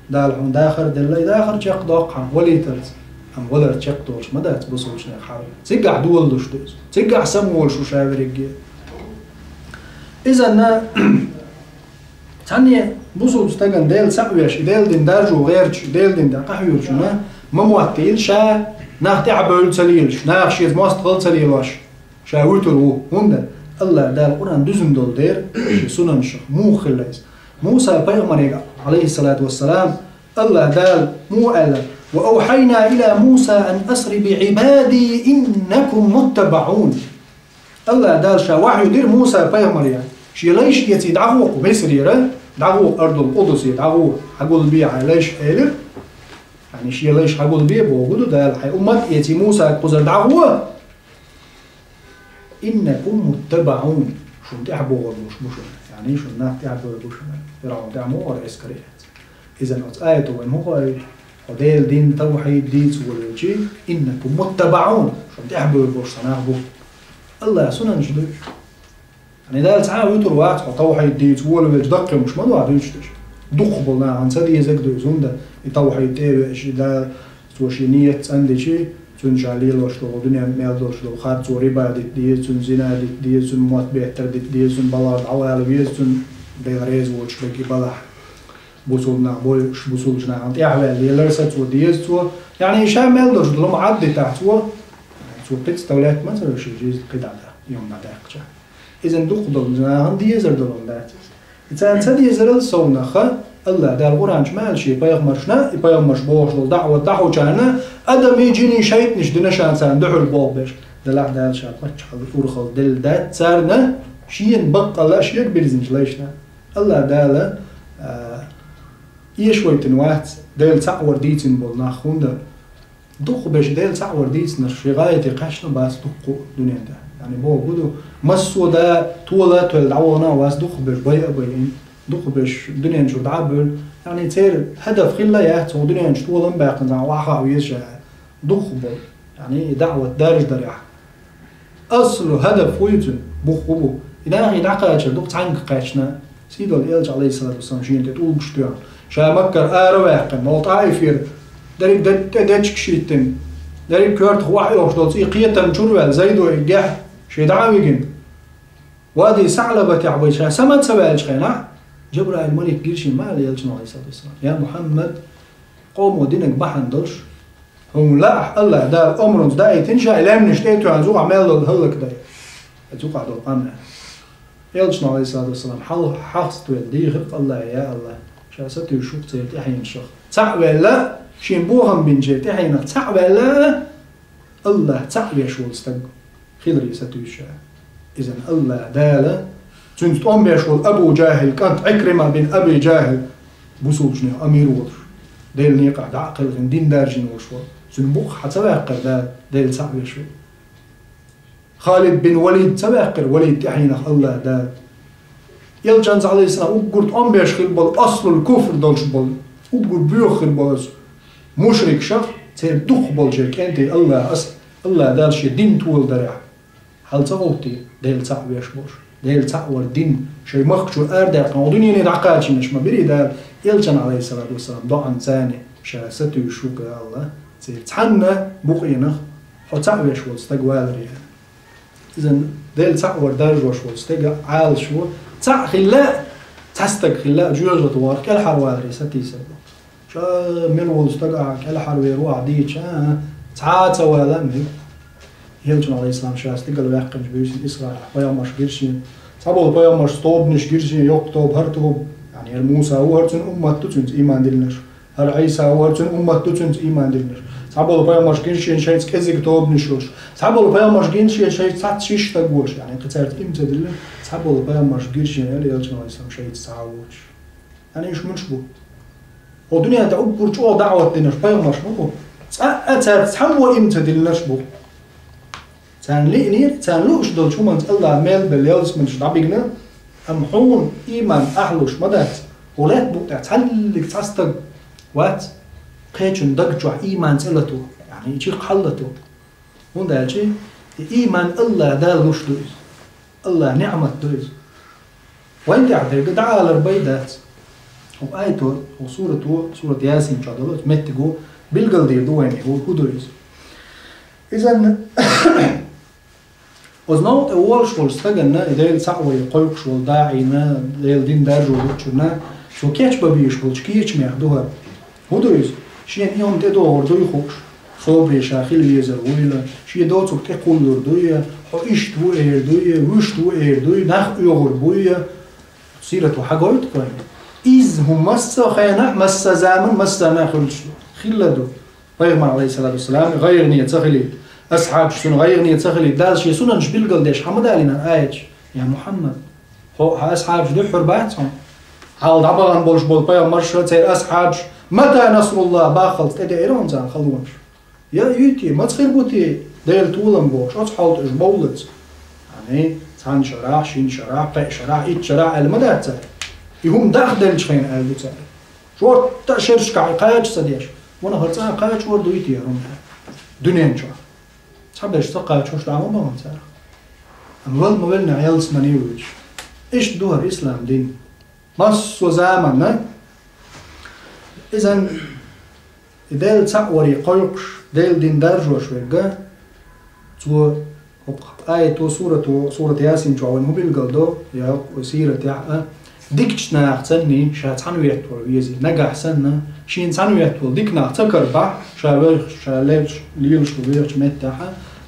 Дала хьуна дахар делла, и дахар чекхдоккху хьан валийтарца. Амма валар чекхдолуш ма дац бусулбанех хьал. Цигахь доладуш ду иза. Цигахь самаволуш ву ша верриге. Изанна цхьанне бусулба стагана Дела цхьаъ веш, и Делан дин даржо гӀерташ, и Делан дин тӀехь къахьоьгучунна ма моттийла ша нах тӀаьхьабевлла ца лелаш, наха шеца мостагӀалла ца лелош, ша вуьтур ву. ХӀунда Аллах Дала Къуръан дуьзна долу дера, шен сунанашах муха хилла иза? Муса пайхамарега, Ӏалайхиссалату вассалам, Аллах Дала муха аьлла: «Ва авхьайна ила Муса ан асри би Ӏибади иннакум муттабаӀун». Аллах Дала ша вахьйу дира Муса пайхамаре. Шен лайш эций дӀагӀо кху Мисрера, дӀагӀо ардул Къудусе, дӀагӀо, хьагулбе хьайн лайш элира. Яъни шен лайш хьагулбе боху ду Дала, хьайн уммат эций Муса кхузара дӀагӀо. «Иннакум муттабаӀун», шуна тӀаьхьабогӀур болуш бу шуна. Яъни шуна нах тӀаьхьабогӀур бу шуна. ФирӀавн тӀаьхьа ма вара эскаре. Изан оцу аято вайн хӀун хоуьйту? Хьо Делан дин, тавхьид дийца волавелчи, «иннакум муттабаӀун», шуна тӀаьхьабевлла болуш сан нах бу. Аллах сунанаш ду уьш. Яъни Дала цхьа а вуьтур вац, хьо тавхьид дийца волавелчи даккхий хӀумаш ма ду ахь дуьйцуш дерш. Дукхахболу нахана ца дезарг а ду иза, хӀунда и тавхьид тӀе а веъчи, Дала цо шен нийят цӀандичи, цуьнан ша лелош долу дуьнен мел долуш долу харцо, риба дита деза, цуьнан зина дита деза, цуьнан мотт беттар дита деза, цуьнан балгӀа дӀавала веза, цуьнан Дела реза воцуш берг и балахь. бусулба нах бойуш, бусулба нахана тӀехваьлла лелар сацо деза цо. Яъни ша мел долуш долу ма Ӏаддитахь цо, цо представлять ма ца веш жизнь кхидӀа да, юхна даьккхича. Иза дукха долу нахана дезар долу дац. И царна ца дезарал совнаха, Аллах Дала Къуръан чу ма аьлла шен пайхамаршна, и пайхамарш бохуш долу даӀват дӀахьочарна, адамийн, жинийн, шайтӀанаш дина ша царна дуьхьал боху беш. Делахь Дала ша паччахьалла урхалла делла дац царна, шена баккъалла, шега бирзинчу лайшна. Аллах Дала, а, эшавайтина вац, Дела цхьаъ вар дийцина болу нах, хӀунда дукхахберш Дела цхьаъ вар дийцинарш шен гӀайгӀа тӀе кхаьчна бац дуккха а дуьнен тӀехь. Яъни бохург ду, массо а да тола а тоьлла дӀавахана а вац дукхахберш, байа а байина, дукхахберш дуьнен чуьра дӀа а бевлла. Яъни церан хӀадаф хилла а яц, хӀокху дуьнен чу толам а баьккхина, цхьа охьа а веза ша, дукхахболу. Яъни и даӀват даржа дарехь. Аслу хӀадаф вуй цуьнан, бух хӀун бу? И нахе дӀакхачар ду-кх цхьаьнга кхаьчна. Сийдолу Элча, Ӏалайхиссалату вассалам, шена тӀе тӀулгаш тоьхна. Ша Маккара ара а ваьккхина, молу ТӀаифера дерриг де-, тӀе дечигаш йиттина, дерриг коьртах охьайохуш долу цӀий кхетам чуьра ваьлла, Зайдо и гехь шен дӀа а вигина. Вади СаӀлабатехь вай ша сама ца ваьллачу хенахь, Жабраил малик гира шена ма аьлла Элчано, Ӏалайхиссалату вассалам: «Я Мухьаммад, къомо динарг бахьана долуш, хьуна лаахь, Аллах Дала омранца даийтина ша и лаьмнаш тӀе а тоьхна, юкъахь мел долу хӀаллакдайа». Оцу юкъахь долу къам аьлла. Элчано, Ӏалайхиссалату вассалам, хьал-, хьахста велла дийхира-кх Аллахе: «Я Аллах, ша сатуьйсуш ву-кх церан тӀаьхьенашах». Цхьаъ ваьлла, шена бохам бинчеран тӀаьхьенах цхьаъ ваьлла, Аллах цхьаъ веш волу стаг хиларе сатуьйсу ша. Иза Аллах Дала, цуьнца тӀом беш волу Абу ЖахӀил кӀант Ӏикрима бин Аби ЖахӀил, бусулбанех амир волуш, Делан некъахь дӀа а кхелхина, дин даржийна волуш волу. Цуьнан букъ хьан ца ваьккхира Дала, Дела цхьаъ веш волу? Халид бин Валид ца ваьккхира, Валид тӀаьхьенах Аллах Дала? Элчанца, Ӏалайхиссалам, уггар тӀом беш хилла болу, аслул куфр долуш болу, уггар боьха хир болу аса мушрикшах, церан дукхахболчеран кӀентий Аллах, ас-, Аллах Дала шен дин толадарехь, хьал ца гӀовттий Дела цхьаъ веш болуш? Дела цхьаъ вар дин шайн махка чуьра арадаьккхина, хӀокху дуьнене дӀакхачийнарш ма бирий Дала, Элчанна, Ӏалайхиссалату вассалам, доӀанца царна ша сатуьйсуш ву-кх, Аллах, церан цхьанна букъенах хьо цхьаъ веш волу стаг валаре. Иза Дела цхьаъ вар даржош волу стеган Ӏалашо, цхьаъ хилла а, цхьа стаг хилла а, жоьжахате вахарх кӀелхьарваларе сатийсар ду. Ша мила волу стаг ахь кӀелхьарвер ву ахь дийча, а, цхьа а ца вала а мега. Элчано, Ӏалайхиссалам, ша стигала ваьккхинчу буьйсанна Исраилехь пайхамарш гира шена. Цхьаболу пайхамаршца тобанаш гира шена, йоккха тоба, хӀара тоба. Яъни хӀара Муса ву, хӀара цуьнан уммат ду, цуьнца ийман диллинарш. ХӀара Ӏийса ву, хӀара цуьнан уммат ду, цуьнца ийман диллинарш. Цхьаболу пайхамарш гира шена шайца кӀезиг тобанаш йолуш. Цхьаболу пайхамарш гира шена шайца цхьацца шиш стаг волуш. Яъни кхин цаьрца ийман ца диллина, цхьаболу пайхамарш гира шена, аьлла Элчано, Ӏалайхиссалам, шайца цхьа а воцуш. Яъни уьш муьлш бу? ХӀокху дуьнен тӀехь уггар чӀогӀа даӀват динарш пайхамарш ма бу. Цкъа а цаьрца цхьаммо ийман ца диллинарш бу. Царна лиънера, царна лууш долчу хӀуманца Аллах мел белла ялсаманеш дӀабигна, амма хьуна ийман ахь луш ма дац. ХӀокху лаьтта букъа тӀехь цхьаллиг цхьа стаг вац, кхечун даг чохь ийман цӀе лато, яъни чиркх хьаллато. ХӀунда аьлча и ийман Аллах Дала луш ду иза. Аллах неӀмат ду иза. Вайн тӀехь дерг дӀаалар бай дац. ХӀокху аято, хӀокху сурато, сурат Ясин чохь долу оцу меттиго билгалдийр ду вайна, хӀу-, хӀу ду иза. Иза оцу новкъа тӀе волуш волчу стаганна, и Дела цхьаъ варе кхойкхуш волу даӀийна, Делан дин даржо лучунна, цо кечбан безаш болчу кечамех ду хӀара. ХӀун ду иза? Шена и хӀума тӀедогӀур дуй хууш, собаре ша хила везар вуйла, шен доцург тӀекхуллур дуй, хьо иштта ву эр дуй, вуьшта ву эр дуй, нах оьгӀур буй. Сират ву хьагойту вайна. Иза хӀун масса хенахь, масса заман, масса нах хуьлуш ду. Хилла ду. Пайхамар, Ӏалайхиссалату вассалам, гӀайгӀане ца хилийта. Асхьабаш цуьнан гӀайгӀане ца хилийта. Дала шен сунанаш билгалдеш хьан ма далийна аяташ? Я Мухьаммад, хьо, хьан асхьабаш дуьххьара бац хьуна? Хьалха дӀабахана болуш болу пайхамарша, церан асхьабаш, «Мата насруллах?» баххалц тӀедеара хьуна царна халонаш. Я юй те, маца хир бу те, Делан толам бохуш, оцу хьал тӀе уьш бовллац. Ани, цхьана шарахь, шина шарахь, кхаа шарахь, итт шарахь аьлла ма дац цара. И хӀума дахделчу хенахь аьлла ду цара. Шортта а шерашкахь и кхача ца деш. Ванах хӀара цкъа а кхачор дуй те хӀума? Дуьнен чохь. Цхьаберш ца кхачош дӀа ма бахана цара. Амма вала ма веллинехь ялсамане вуьйцуш. Иштта ду хӀара ислам дин. Массо а заманна иза и Дела цхьаъ варе кхойкхуш, Делан дин даржош верг, цо хӀокху аято, сурато, сурат Ясин чохь вайна хӀун билгалдо, я хӀокху сиратехь а, Дикачу нахах санна ша цхьаьна веттавала веза. Нагахь санна шена цхьаьна веттавала дика нах ца карабахь, ша вехаш, ша лелаш, лелаш ву вехачу меттехь,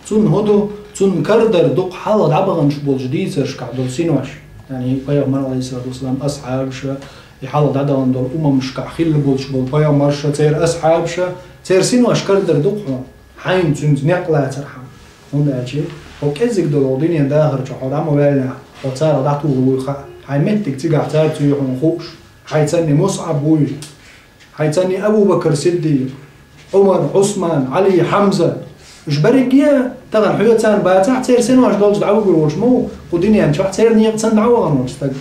цунна хӀун ду, цунна карадар ду-кх хьалха дӀабаханаш болчу дийцаршкахь долу синош. Яъни пайхамар, алейхиссалату вассалам, асхьабаша, и хьалха дӀадахана долу умамашкахь хилла болуш болу пайхамарша, церан асхьабаша, церан синош карадар ду-кх хьуна, хьайна цуьнца некъ лацархьама. ХӀунда аьлча хьо кӀеззиг долу хьо дуьнен дахар чохь хьо дӀа ма ваьллинехь, хьо царах дӀатухур вуй хаьа, хьайн меттиг цигахь цара ца юьй хьуна хууш, хьайн цӀанни Мусъаб вуй, хьайн цӀанни Абу-Бакр Сиддикъ, Ӏумар, Ӏусман, Ӏали, Хьамза. Уьш берриге а тахана хьоьца царна бацахь, церан синош долчу дӀавуьгур волуш ма ву кху дуьнен чохь церан некъаца дӀавахана волчу стага.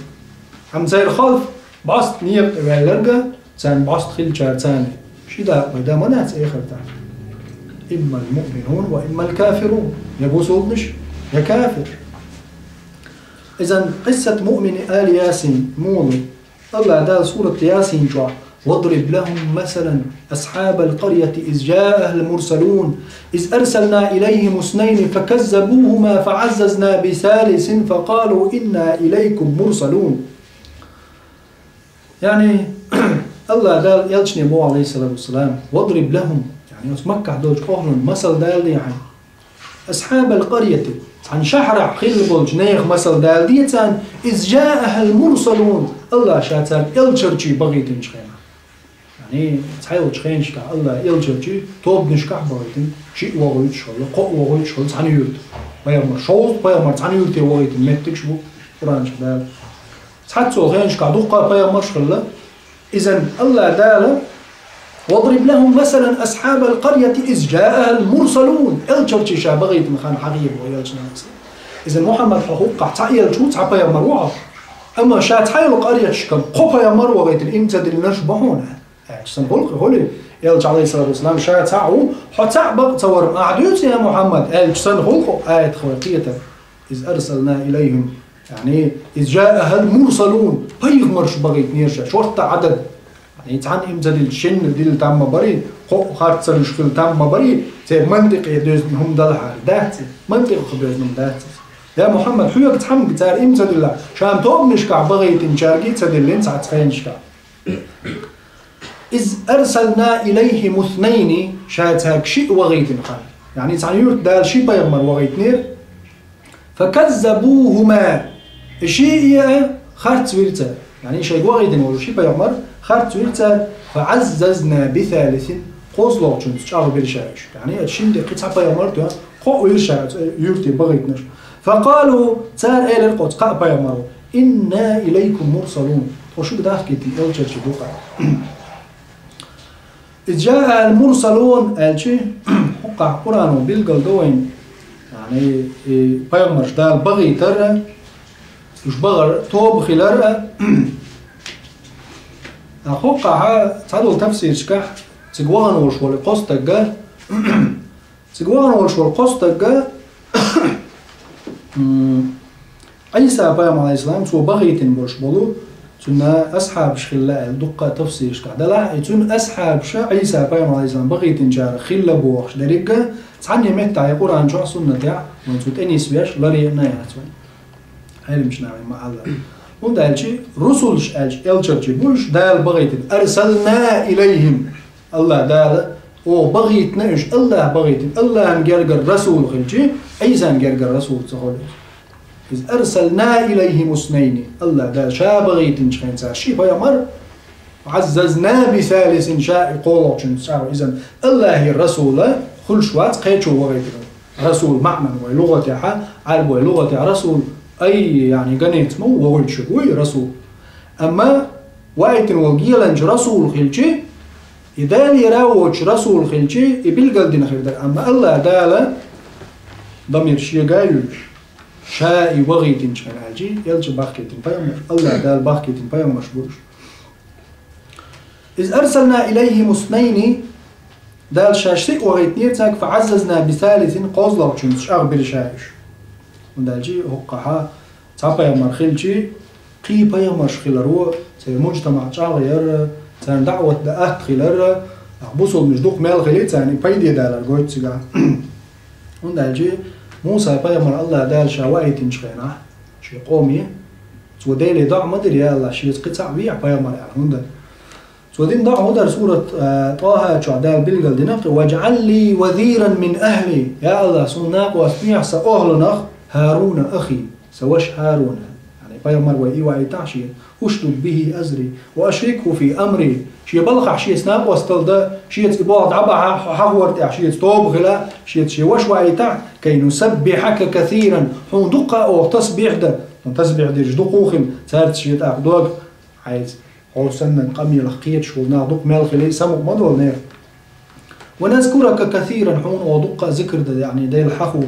Амма церан халф бӀоста некъа тӀе ваьлларг а, царна бӀоста хиллачара царна ши дакъа пайда ма дац эхартахь. Иммал муъминун ва иммал кафирун. Я бусулбанаш, я кафирш. Изан къиссат муъмини али Ясин муха ду? АллахӀ Дала сурат Ясин чохь: واضرب لهم مثلا أصحاب القرية إذ جاءها المرسلون إذ أرسلنا إليهم اثنين فكذبوهما فعززنا بثالث فقالوا إنا إليكم مرسلون. Яъни, АллахӀ Дала элчане боху, алейхиссалату вассалам: واضرب لهم, яъни оцу Маккахь долчу кхоьллина масал даладе хьайна. أصحاب القرية, цхьана шахьарахь хилла болчу нехан масал даладе царна, إذ جاءها المرسلون, АллахӀа Ша цаьрга элчанаш бахийтинчу хенахь. Яъни, цхьайолчу хенашкахь АллахӀа элчанаш тобанашкахь бахийтина, шиъ вохуьйтуш хилла, кхоъ вохуьйтуш хилла цхьана юьрта. Пайхамар, шовзткъа пайхамар цхьана юьрте вохуьйтина меттигаш бу Къуръан чохь Дала. Цхьацца хенашкахь дуккха а пайхамарш хилла. Изан АллахӀ Дала: واضرب لهم مثلا أصحاب القرية إذ جاءها المرسلون. Элчанаш Ша бахийтина хан хьахийра боху элчанаш. Изан, Мухьаммад, хьо хӀокхахь цхьа элча ву, цхьа пайхамар ву хьо. Амма Ша цхьайолу къаръяшкахь кхо пайхамар вахийтина, иман ца диллинарш бу хьуна, аьлча санна хуьлу-кх, хуьлий? Элча, алейхиссалату вассалам, Ша цхьаъ ву, хьо цхьаъ бакъ ца вар-м ахь дуьйцу, я Мухьаммад, аьлча санна хуьлу-кх аят хьо кхетар. إذ أرسلنا إليهم, яъни, إذ جاءها المرسلون, пайхамарш бахийтинера Ша, шортта Ӏадад. Яъни, цхьанна иман ца диллича шинна дилла там ма барий, кхоъ харц ца луьйш хилла там ма барий, церан мантикъе доьзна хӀума далахьара, дац иза, мантикъах доьзна хӀума дац иза. Я Мухьаммад, хьоьга цхьамма цара иман ца диллахь, Ша тобанашкахь бахийтинчаьрга а ца диллина цхьацца хенашкахь. إذ أرسلنا إليهم اثنين, Ша цаьрга шиъ вахийтина хан. Яъни, цхьана юьрта Дала ши пайхамар вахийтинера. فكذبوهما, и шиъ а харц вира цара. Яъни, шайга вахийтина волу ши пайхамар харц вира цара. فعززنا بثالث, кхозлагӀчуьнца чӀагӀбира Ша уьш. Яъни, оцу шинна тӀе кхин цхьа пайхамар тоьхна, кхоъ вира Ша оцу юьрте бахийтинарш. فقالوا, цара элира-кх оцу кхаа пайхамаро: إنا إليكم مرسلون. Тхо шуьга дахкийтина элчанаш ду-кх. إذ جاءها المرسلون аьлча, хӀокхахь Къуръано билгал до вайна, яъни, и пайхамарш Дала бахийтар а, уьш бахар тоба хилар а. ТӀаккха хӀокхахь цхьадолу тафсирашкахь цига вахана волуш волу кхо стаг а, цига вахана волуш волу кхо стаг а, м, Ӏийса пайхамар, алейхиссалам, цо бахийтина болуш болу, цуьнан асхьабаш хилла аьлла дуккха а тафсирашкахь делахь а, и цуьнан асхьабаша Ӏийса пайхамар, алейхиссалам, бахийтинчарах хилла бохуш дерриг а цхьанне меттехь я Къуръан чохь, суннатехь, вайн цу тӀе нисвеш ларъян а яц вайн. Ӏеламчу нахана ма-аллара. ХӀунда аьлча русулаш аьлча элчанаш бу уьш, Дала бахийтина. أرسلنا إليهم. АллахӀ Дала: «Оха бахийтина уьш, АллахӀа бахийтина». АллахӀан гергара расул хилча, Ӏийсан гергара расул ца хуьлу. «إذ أرسلنا إليهم اثنين». АллахӀ Дала Ша бахийтинчу хенахь цара ши пайхамар, «وعززنا بثالث», Ша и кхоалгӀачуьнца чӀагӀо. Изан АллахӀера расула хуьлуш вац кхечо вахийтина. Расул маьӀнан вай лугӀатехь, Ӏаьрбой лугӀатехь расул, ай, яъни, гонец ма ву, вохуьйтуш вуй расул. Амма ваийтина волу геланча расул хилча, и Далера воцуш расул хилча, и билгалдина хир дара. Амма АллахӀ Дала дамир шега а юьллуш, Ша и вахийтинчу хенахь аьлча, элча бахкийтина пайхамар, АллахӀ Дала бахкийтина пайхамарш бу уьш. «إذ أرسلنا إليهم اثنين», Дала Ша шиъ вахийтинера цаьрга, «فعززنا بثالث», кхозлагӀчуьнца чӀагӀбира Ша уьш. ХӀунда аьлча хӀокхахь цхьа пайхамар хилча, кхин пайхамарш хиларо, церан мужтамаӀ чӀагӀъяр, царна даӀват дан атта хилар, бусулбанаш дукха мел хилий царна, и пайде далар гойту цигахь. ХӀунда аьлча Муса пайхамар АллахӀ Дала Ша ваийтинчу хенахь шен къоме, Цо Деле доӀа ма дира, я АллахӀ, шеца кхин цхьаъ вехьа пайхамар аьнна. ХӀунда? Цо дина доӀа хӀун дара? Сурат, а, ТӀахӀа чохь Дала билгал дина-кх: «واجعل لي وزيرا من أهلي». Я АллахӀ, суна накъост бехьа сан охӀланах, «هارون أخي», сан ваша ХӀарун. Яъни пайхамар вай и ваийтахь шена. «أشدد به أزري وأشركه في أمري». Шен балхахь шеца накъосталла дан, шеца и болх дӀабахьа, хьо хьахор тӀехь шеца тоба хила, шеца шен ваша ваийтахь, «كي نسبحك كثيرا», хьуна дуккха а оха тасбихь дан. Хьуна тасбихь дерш дукха хила, цаьрца шен тӀаккха дог хьайца. Хьо санна къамелах кхеташ волу нах дукха мел хили, самукъа ма долу нехан. «ونذكرك كثيرا», хьуна оха дуккха а зикр дан, яъни Дела хьахо.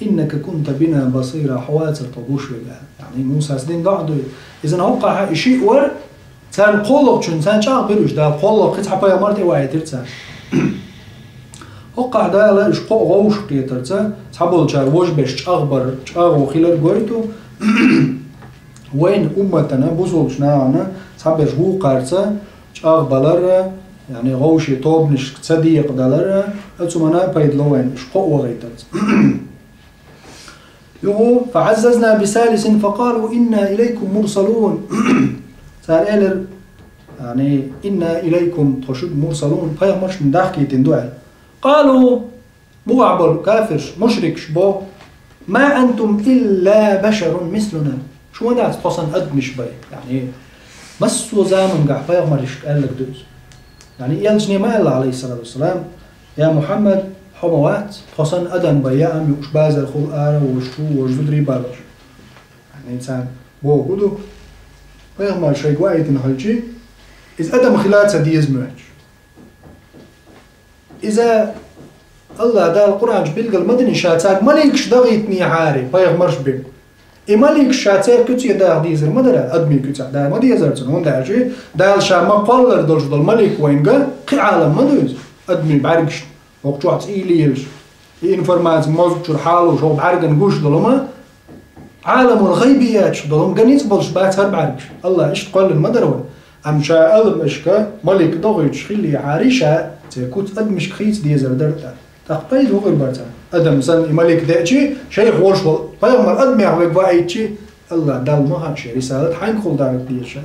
«إنك كنت بنا بصيرا», хьо вацара тхо гуш верг. Яъни Мусас дина доӀа ду. Иза хӀокхахь и шиъ вара, царна кхоалгӀачунна, царна чӀагӀбира уьш, Дала кхоалгӀа кхин цхьа пайхамар тӀе ваийтира царна. ХӀокхахь Дала уьш кхоъ вовшах кхетарца, цхьаболчара вожабеш чӀагӀбар, чӀагӀо хилар гойту. Вайн умматана, бусулбачу нахана цхьаберш вукхарца, чӀагӀбалара, яъни гӀовше тобанашка ца декъадалара, оцу мана пайда ло вайна уьш кхоъ вахийтарца. Юху, «فعززنا بثالث فقالوا إنا إليكم مرسلون». Цара элира, яъни, «إنا إليكم», тхо шуьга, «مرسلون», пайхамаршна дахкийтина ду аьлла. «قالوا», муха болу кафирш, мушрикаш бо: «ما أنتم إلا بشر مثلنا». Шу ма дац тхо санна адамаш бай. Яъни, массо а замангахь пайхамаршка аьлларг ду иза. Яъни, элчане ма аьлла, алейхиссалату вассалам: «Я Мухаммад, хьо ма вац, тхо санна адам бай, яа ам юуш базар хула ара, вожа чу, вожа зударий балаш». Яъни, царна боху ду, пайхамар шайга ваийтина хилчи, иза адам хила ца деза моьттуш. Иза АллахӀ Дала Къуръан чу билгал ма дина, ша цаьрга маликаш дахийтинехьара, пайхамарш бен. И маликаш ша церан куьце даха дезар ма дара, адамийн куьцехь даха ма дезара цунна, хӀунда аьлча Дала ша ма кхоллар долуш долу малик вайнга кхин Ӏалам ма ду иза, адамийн бӀаьргашна, хӀокху чохь цӀий лелаш, и информаци мозгачуьра хьалуш, хӀокху бӀаьргана гуш долу ма, Ӏаламул гӀайбияташ долу, ган ницкъ болуш бац хӀара бӀаьргаш. АллахӀ иштта кхоьллина ма дара вай. Амма ша аьлла, аша малик дохуьйтуш хиллехьара, ша церан куц адамашка хийца дезар дара тӀаккха. ТӀаккха пайда хӀун хир бара царна? Адам санна и малик деачи, шайх волуш волу пайхамар адамех вега ваийтчи, АллахӀ Далла ма хаьа шен рисалат хьаьнгахула даха деза ша.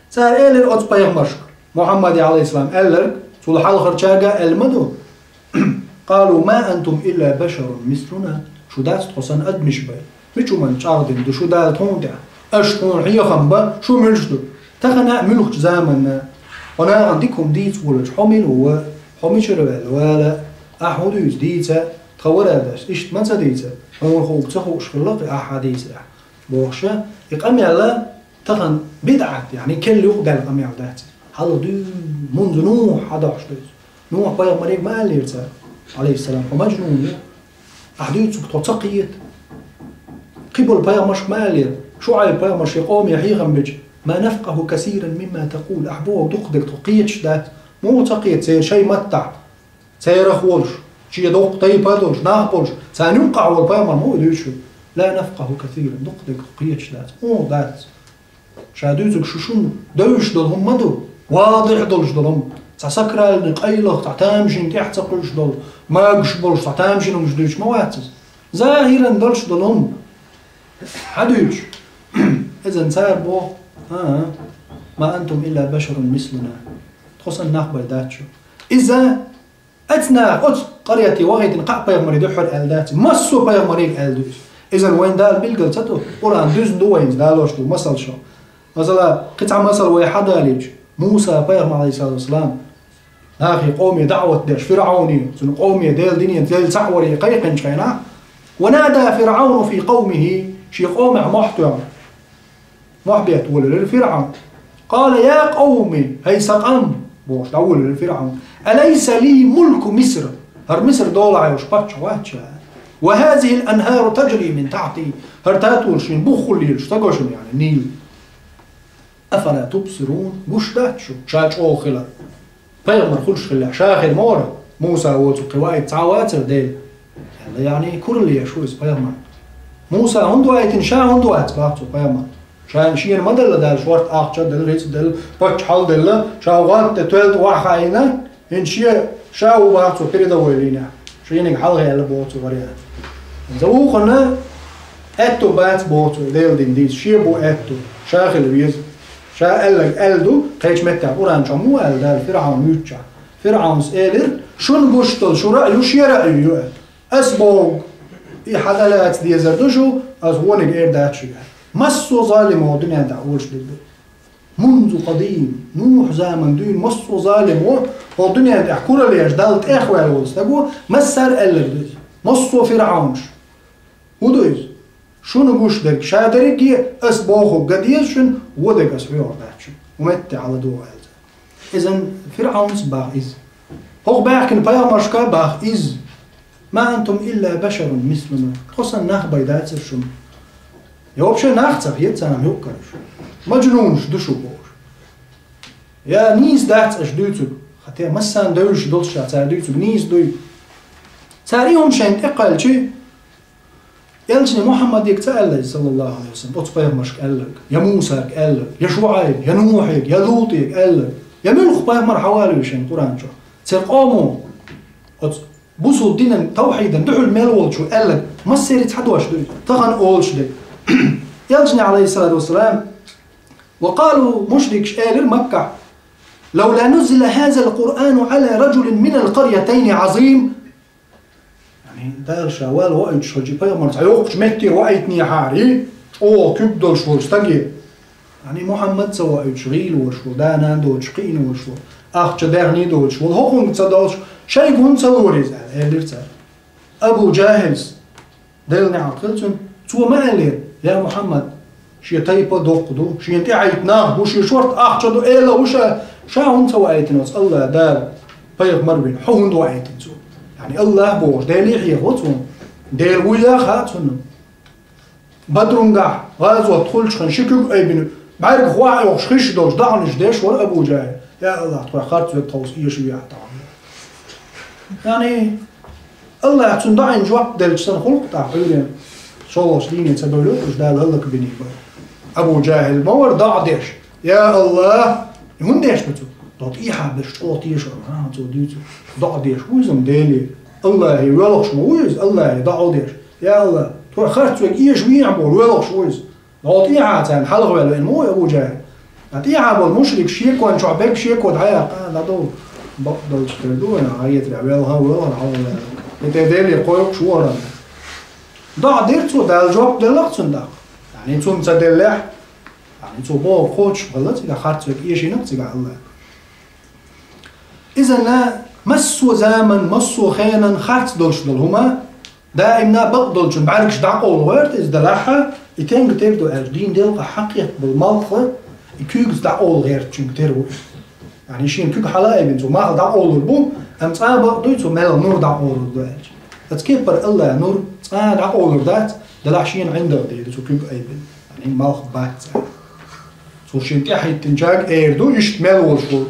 Цара элира оцу пайхамаршка, Мухьаммаде, алейхиссалам, аьлларг, цул хьалхарчаьрга аьлла ма ду: «قالوا ما أنتم إلا بشر مثلنا». Шу дац тхо санна адамаш бай. Мича хӀуманна чӀагӀдина ду шу Дала тхуна тӀехь? Аша тхуна хьехам бан, шу муьлш ду? Тахана а муьлххачу заманна хьо нахана дика хӀума дийца волчу хьо мила ву, хьо мичара ваьлла вала, ахьа хӀун дуьйцу дийца, тхан вара а даш, иштта ма ца дийца, хьуна хӀума ца хууш хилла кхин ахьа дийцарехь. Бохуша, и къамел тахана бидӀат, яъни кел юкъадаьлла къамел дац. Хьалха дуьйна мунза Нухь хьадохьуш ду иза. Нухь-пайхамаре ма аьллера цара, алейхиссалам, хьо мажнун ю. Ахьа дуьйцург тхо ца кхета. Кхин болу пайхамаршка ма аьллера, ШуӀайб-пайхамар шен къоме хьехам бича: «ما نفقه كثيرا مما تقول». Ахьа бохург дукхах дерг тхо кхеташ дац. Муха ца кхета церан шайн маттахь? Церах волуш, шен доккха тайпа а долуш, нах а болуш, царна юккъахь волу пайхамар ма ву дуьйцуш: «لا نفقه كثيرا», дукхах дерг кхеташ дац, хӀун дац. Ша дуьйцург шу шуна девзаш долу хӀума ма ду, вадихь долуш долу хӀума. Цхьа сакральный къайлаха, цхьа тамашийна тӀехь ца кхуьуш долу, магаш болуш, цхьа тамашийна хӀумаш дуьйцуш ма вац иза. Захиран долуш долу хӀума хьан дуьйцуш? Изан цара боху: «А-а, ما أنتم إلا بشر مثلنا». Тхо санна нах бай дац шу. Иза Оцу наха, оцу къаръяте вахийтина кхаа пайхамаре дуьххьара аьлла дац, массо а пайхамаре аьлла ду иза. Иза вайна Дала билгал ца ду, Къуръан дуьзна ду вайна, далош ду масал шо. Масала, кхин цхьа масал вай хьадалийча, Муса-пайхамар, алейхиссалату вассалам, нахе къоме даӀват деш, ФирӀавне, цуьнан къоме Делан дине, Делан цхьаъ варе кхайкхинчу хенахь, «ونادى فرعون في قومه», шен къомехь мохь тоьхна. Мохь бетта волавелира ФирӀавн. «قال يا قوم», хӀай сан къам, бохуш, дӀаволавелира ФирӀавн. «أليس لي ملك مصر», хӀара Мисар долахь йолуш паччахь вац ша? «وهذه الأنهار تجري من تحتي», хӀара татолаш шен бух хуьлуш лелаш, ца го шуна, яъни, Нил. «أفلا تبصرون», гуш дац шу, ша чӀогӀа хилар? Пайхамар хуьлуш хиллехь, ша хир ма вара, Муса воцург кхин ваийта цхьа а вацара Дела. Аьлла, яъни, куралла еш ву иза пайхамар. Муса хӀунда ваийтина, ша хӀунда вац, боху цо, пайхамар? Ша шена ма делла Дала шорта ахча а делла, рицкъ а делла, паччахьалла а делла, ша гӀанта тӀе тоьлла тӀе охьахаийна, хӀинца шен, ша ву, боху цо, передовой линехь. Шениг хьалха аьлла боху цо вариант. Иза вукхунна Аьтту бац боху цо, Делан дин дийца, шен бу аьтту, ша хила веза. Ша аьлларг аьлла ду, кхечу меттехь Къуръан чохь муха аьлла Дала ФирӀавн вуьйцучохь? ФирӀавнас элира: «Шуна гуш долу шу раъю шен раъю ю», – аьлла. Ас боху, и хьан дӀалаца дезар ду шу, ас вониг эр дац шуьга. Массо а залимо хӀокху дуьнен тӀехь олуш дерг ду. Мунзу къадим, Нухь заман дуьйна массо а залимо, хӀокху дуьнен тӀехь куралла еш Далла тӀехваьлла волу стаго, массара аьлларг ду иза. Массо а фирӀавнаш. ХӀун ду иза? Шуна гуш дерг ша дерриге, ас бохург ган деза шуна, вон дерг ас хьоьхур дац шуна. ХӀун метта хьала догӀу аьлла. Изан ФирӀавнас баха иза. ХӀокху баьхкина пайхамаршка баха иза: «Ма антум илла башарун мислуна». Тхо санна нах бен дацара шуна. Я вообще нах ца хета царна юккъерш. Маджнунаш ду шу бохуш. Я нийса дац аша дуьйцург. Хьан те массарна девзаш долуш ша цара дуьйцург нийса дуй. Цара и хӀума шайна тӀекхаьлча, Элчане Мухьаммаде ца аьлла иза, саллаллаху Ӏалайхи ва саллам, оцу пайхамаршка аьлларг, я Мусага аьлларг, я ШуӀайбе, я Нухьега, я ЛутӀега аьлларг, я муьлхха пайхамар хьавалавеш шен Къуръан чохь? Церан къомо оцу бусул динан, тавхьидан дуьхьал мел волчо аьлларг массеран цхьа дош ду иза, тахана олуш дерг. Элчане, Ӏалайхиссалату вассалам, ва къалу, мушрикаш элира Маккахь: «Лаула нуззила хазал Къуръану Ӏала раджулин минал къаръятайни Ӏазим». Яъни, Дала ша вала ваийтуш хилча, пайхамар цхьа йоккхачу метте ваийтинехьара, чӀогӀа куьг долуш волчу стаге. Яъни, Мухьаммад ца ваийтуш, гӀийла волуш волу, да-нана доцуш, кхиъна волуш волу, ахча-дегӀний доцуш волу, хӀокхуьнга ца долуш, шайга хӀунда ца лору иза аьлла, элира цара. Абу ЖахӀилс, Делан неӀалт хила цунна, цо ма аьллера: «Я Мухьаммад, шен тайпа а доккха ду, шена тӀаьхьайта нах бу, шен шорта ахча ду, эла а ву ша, ша хӀунда ца ваийтина оцу АллахӀ Дала пайхамар вина, хьо хӀунда ваийтина цо?» Яъни АллахӀ бохуш, Деле хьехаво цунна. Дела вуй а хаьа цунна. Бадрунгахь гӀазот хуьлучу хенахь ши куьг айбина, бӀаьргах охьа а йохуш, хиш долчу даӀанаш деш вара Абу ЖахӀил: «Я АллахӀ, тхох харц верг тховса эшавехьа тахана». Яъни, АллахӀа цунна даӀийна жоп делча санна хуьлу-кх тӀаккха Ӏуьйренан шолгӀачу дийне ца бевлла уьш, Дала хӀаллакбинийла бара. Абу ЖахӀил ма вара даӀа деш: «Я АллахӀ!» ХӀунда деш ду цо? Тхо тӀехьа берш чӀогӀа тешар, хӀан, цо дуьйцу. ДаӀа деш ву иза-м Деле. АллахӀе воьлхуш ма ву иза, АллахӀе даӀа деш: «Я АллахӀ, тхох харц верг эшавехьа», – боху, воьлхуш ву иза. Хьо тӀехьа царна хьалха ваьлла вина ма ву Абу ЖахӀил. Ткъа тӀехьа болу мушрик шекон чохь берг шеко дӀаяьккха, а, дӀадовла, бакъ долчу тера ду вайн, хьан хетарехь, велха а, велха а, хьалха ваьлла. И тӀе Деле кхойкхуш ву хӀара. ДаӀа дира цо, Дала жоп делла-кх цунна тӀаккха. Яъни цунна ца деллехь, яъни цо бохург кхочуш хилла цигахь, харц верг эшийна-кх цигахь АллахӀа. Иза-м массо а заман, массо а хенан харц долуш долу хӀума, даимна бакъ долчун бӀаьргаш дӀакъовла гӀерта иза, делахь а, и тенга тера ду аьлча, дийна делкъа хьакхетта болу малх и куьйгаца дӀакъовла гӀертачуьнга тера ву иза. Яъни шена куьг хьала а айбина, цо малх дӀакъовлур бу, амма цкъа а бакъ дуй, цо мел нур дӀакъовлур ду аьлча. Оцу кепара АллахӀа нур цкъа а дӀакъовлур дац, делахь шена ӀиндагӀ дийр ду цо куьг айбина. Яъни малх бац цара. Цо шена тӀаьхьахӀиттинчаьрга эр ду, иштта мел волуш волу.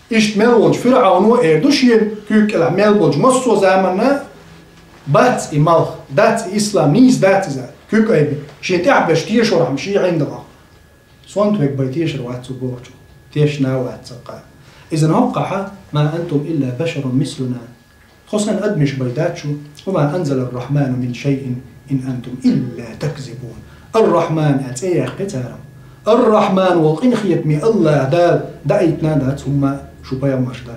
Иштта мел волчу ФирӀавно эр ду шена куьйга кӀелахь мел болчу массо а заманна: «Бац и малх, дац и ислам, нийса дац иза, куьг айбина, шен тӀаьхьа берш тешорхьама шен ӀиндагӀах». Сонта верг бен тешар вац цо бохучух, тешна а вац цаккха. Иза хӀоккхахьа: «Ма антум илла башарун мислуна». Тхо санна адамаш бен дац шу, «Ва ма анзала ар-Рахману мин шайин ин антум илла такзибун». Ар-Рахман аьлла цӀе яьккхи цара. Ар-Рахман волу къинхетаме АллахӀ Дала даийтина а дац хӀумма шу пайхамарш дан.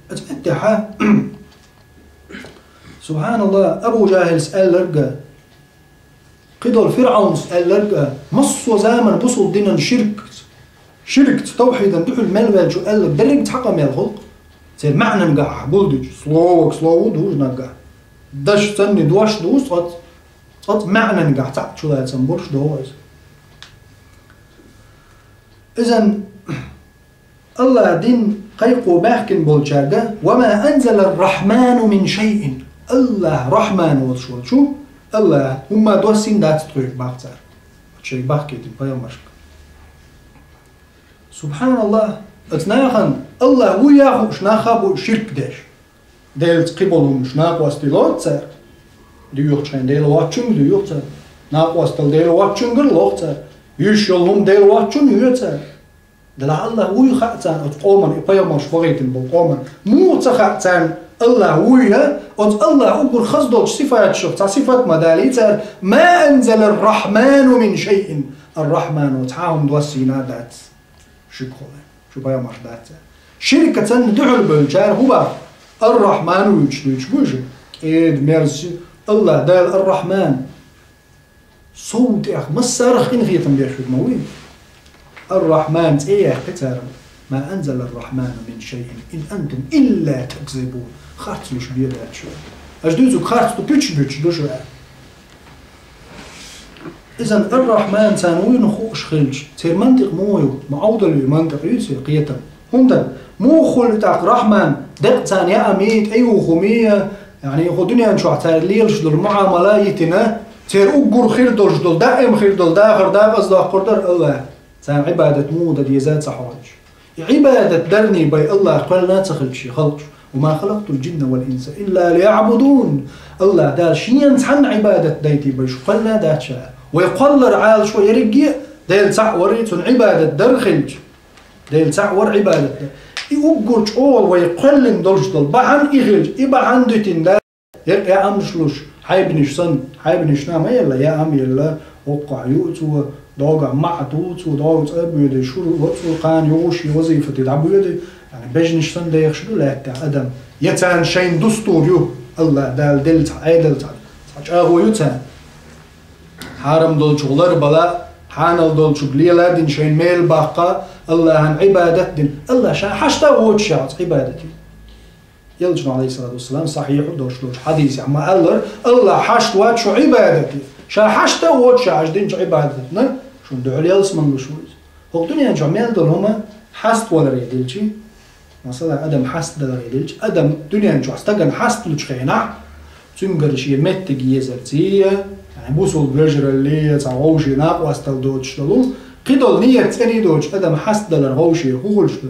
Аса меттехьа, субхьаналлахӀ, Абу ЖахӀилс аьлларг а, кхидолу ФирӀавнас аьлларг а, массо а заман бусул динан ширкца, ширкца, тавхьидан дуьхьал мел ваьллачо аьлларг дерриг цхьа къамел хуьлу-кх. Церан маьӀнангахь гулдича, слово к слову ду уьш наггахь. Даш санна дош ду уьш, цкъац-, цкъац маьӀнангахь цхьаъ чулацам болуш догӀу иза. Изан АллахӀ дин кхайкхо баьхкина болчаьрга: «Ва ма анзала ар-Рахману мин шайин». АллахӀ Рахман волуш волчу, АллахӀа хӀумма доссийна дац тхоьга бах цара. Шайга бахкийтина пайхамаршка. СубхьаналлахӀ, оцу нахана АллахӀ вуй а хууш, нах а бу ширк деш. Делаца кхиболу хӀуманаш накъостий лоцу цара. Доьхучу хенахь Дела воцчуьнга доьху цара. Накъосталла Дела воцчуьнгара лоху цара. Йуьйш йолу хӀума Дела воцчунна йоьху цара. Делахь АллахӀ вуй хаьа царна оцу къоман, и пайхамарш вахийтина болу къоман. Муха ца хаьа царна Аллахь вуй, оцу Аллахь уггар хаза долчу сифаташах цхьа сифат ма далий цара: «Ма анзала ар-Рахьману мин шайин». Ар-Рахьману цхьа а хӀума доссийна дац. Ширк хуьлу. Шу пайхамарш дац. Ширка царна дуьхьал бевллачара хӀун боху? Ар-Рахьман вуьйцуш дуьйцуш бу шу. КӀеда, мерза Аллахь Дала Ар-Рахьман. Сов тӀех массарах къинхетам беш верг ма вуй. Ар-Рахьман цӀе яьккхи цара. «Ма анзала ар-Рахьману мин шайин ин антум илла такзибун». Харц луш бен дац шу. Аша дуьйцург харц ду, пуьчаш буьтуш ду шу аьлла. Иза Ар-Рахьман царна вуйна хууш хилча, церан мантикъ муха ю, ма Ӏовдал ву мантикъ ю церан кхетам. ХӀунда? Муха хуьлу тӀаккха Рахьман, декъа царна яа ма йий, тӀеюху ма йий, яъни хӀокху дуьнен чохь цара лелаш долу муӀамала йитина, церан уггар хир долуш долу, даим хир долу дахар дакъаздоккхур дара Аллахь, царна Ӏибадат муха дан деза ца хьоьжуш. И Ӏибадат дарний бен Аллахь кхоьллина ца хилча шен халкъаш: «Ва ма халакътул джинна вал инса илла лияъбудун». Аллахь Дала шена цхьанна Ӏибадат дайтий бен шу кхоьллина дац ша. Вай кхоллар Ӏалашо ерриге а Дела цхьаъ варий, цунна Ӏибадат дар хилча. Дела цхьаъ вар Ӏибадат дар. И уггар чӀогӀа вай кхоьллина долуш долу бахьана и хилча, и бахьана дуьтина дац. Екъ яамаш луш, хьайбанаш санна, хьайбанашна ма елла, яам елла, хӀокхахь юу цо, догахь маӀа ту цо, догу цӀа а боьду, шура ло цо, кхана юхуш и вазифате дӀабоьду, яъни бежанаш санна дехаш ду лаьттахь адам. Я царна шайна дустур ю, Аллахь Дала делла цхьа Ӏедал, цхьа, цхьа чӀагӀо ю царна. Хьарам долчух лар бала, хьанал долчух лела а дина, шайна мел баккха, Аллахьан Ӏибадат дина. Аллахь ша хьашта а воцуш ша оцу Ӏибадате. Элчано, алейхиссалату вассалам, сахьихь долуш долчу хьадисехь ма-аллара: «Аллахь хьашта вац шу Ӏибадате». Ша хьашта а воцуш ша аша динчу Ӏибадатна шуна дуьхьал ялсаман луш ву иза. ХӀокху дуьнен чохь мел долу хӀума хьаставаларе дилчи, масала, адам хьастадаларе дилчи, адам дуьнен чохь стагана хьасталучу хенахь, цуьнгара шен меттиг езарций, яъни бусулба вежараллий, цхьа вовшийн накъосталла доцуш долу, кхидолу ният цӀерий доцуш адам хьастадалар вовшийн хӀун хуьлуш ду?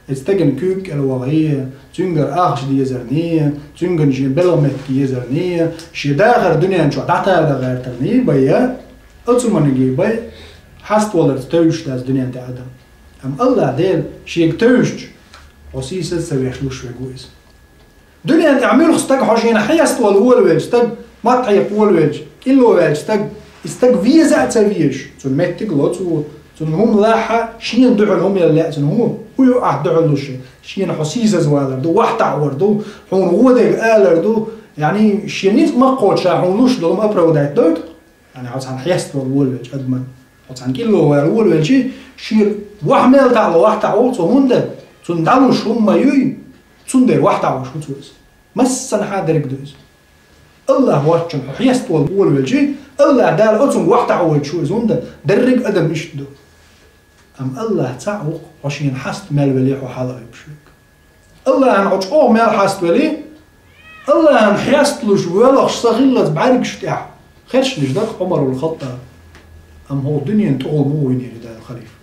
Эцу стеган куьйга кӀел вахий, цуьнгара ахча дезарний, цуьнган шен белхан меттиг езарний, шен дахар дуьнен чохь дӀатардан гӀертарний бай я, оцу манигий бай, хьаставаларца тевжаш дац дуьнен тӀе адам. Амма Аллахь Дела шега тевжча, хьо сийсаз ца веш луш верг ву иза. Дуьнен тӀехь муьлхха стаг хьо шена хьеставала волавелча, стаг маттахьекха волавелча, кӀилло ваьлча стаг, и стаг веза а ца везаш, цунна меттиг ло цо, цунна хӀума лахь а, шена дуьхьал хӀума яла лаьа цунна хӀун, хӀун ю ахь дуьхьал луш, шена хьо сийсазвалар ду, вахьтахьвар ду, хьуна гӀо дерг алар ду, яъни шен ницкъ ма кхочу ша хьуна луш долу хӀума оправдать дойту. Яъни хьо цхьана хьеставала волавелча адаман, хьо цхьана кӀилло вала волавелчи, шен ваха мел таӀало вахьтахь ву цо, хӀунда цунна дӀалуш хӀума ма юй, цундела вахьтахь вуш ву цо иза. Массанхьа дерг ду иза. Аллахь воцчунна хьо хьеставала волавелчи, Аллахь Дала оцунга вахьтахь войтуш ву иза, хӀунда дерриг адам иштта ду. Амма Аллахь цхьаъ ву-кх, хьо шена хьаста мел велий хьо хьалаайбуш верг. Аллахьан хьо чӀогӀа мел хьаставелий, Аллахьан хьесталуш воьлхуш са хиллалц бӀаьргаш тӀехь херчнаш дара Ӏумарул Хаттаб. Амма хӀокху дуьненан тӀехула муха винера Дала халифа?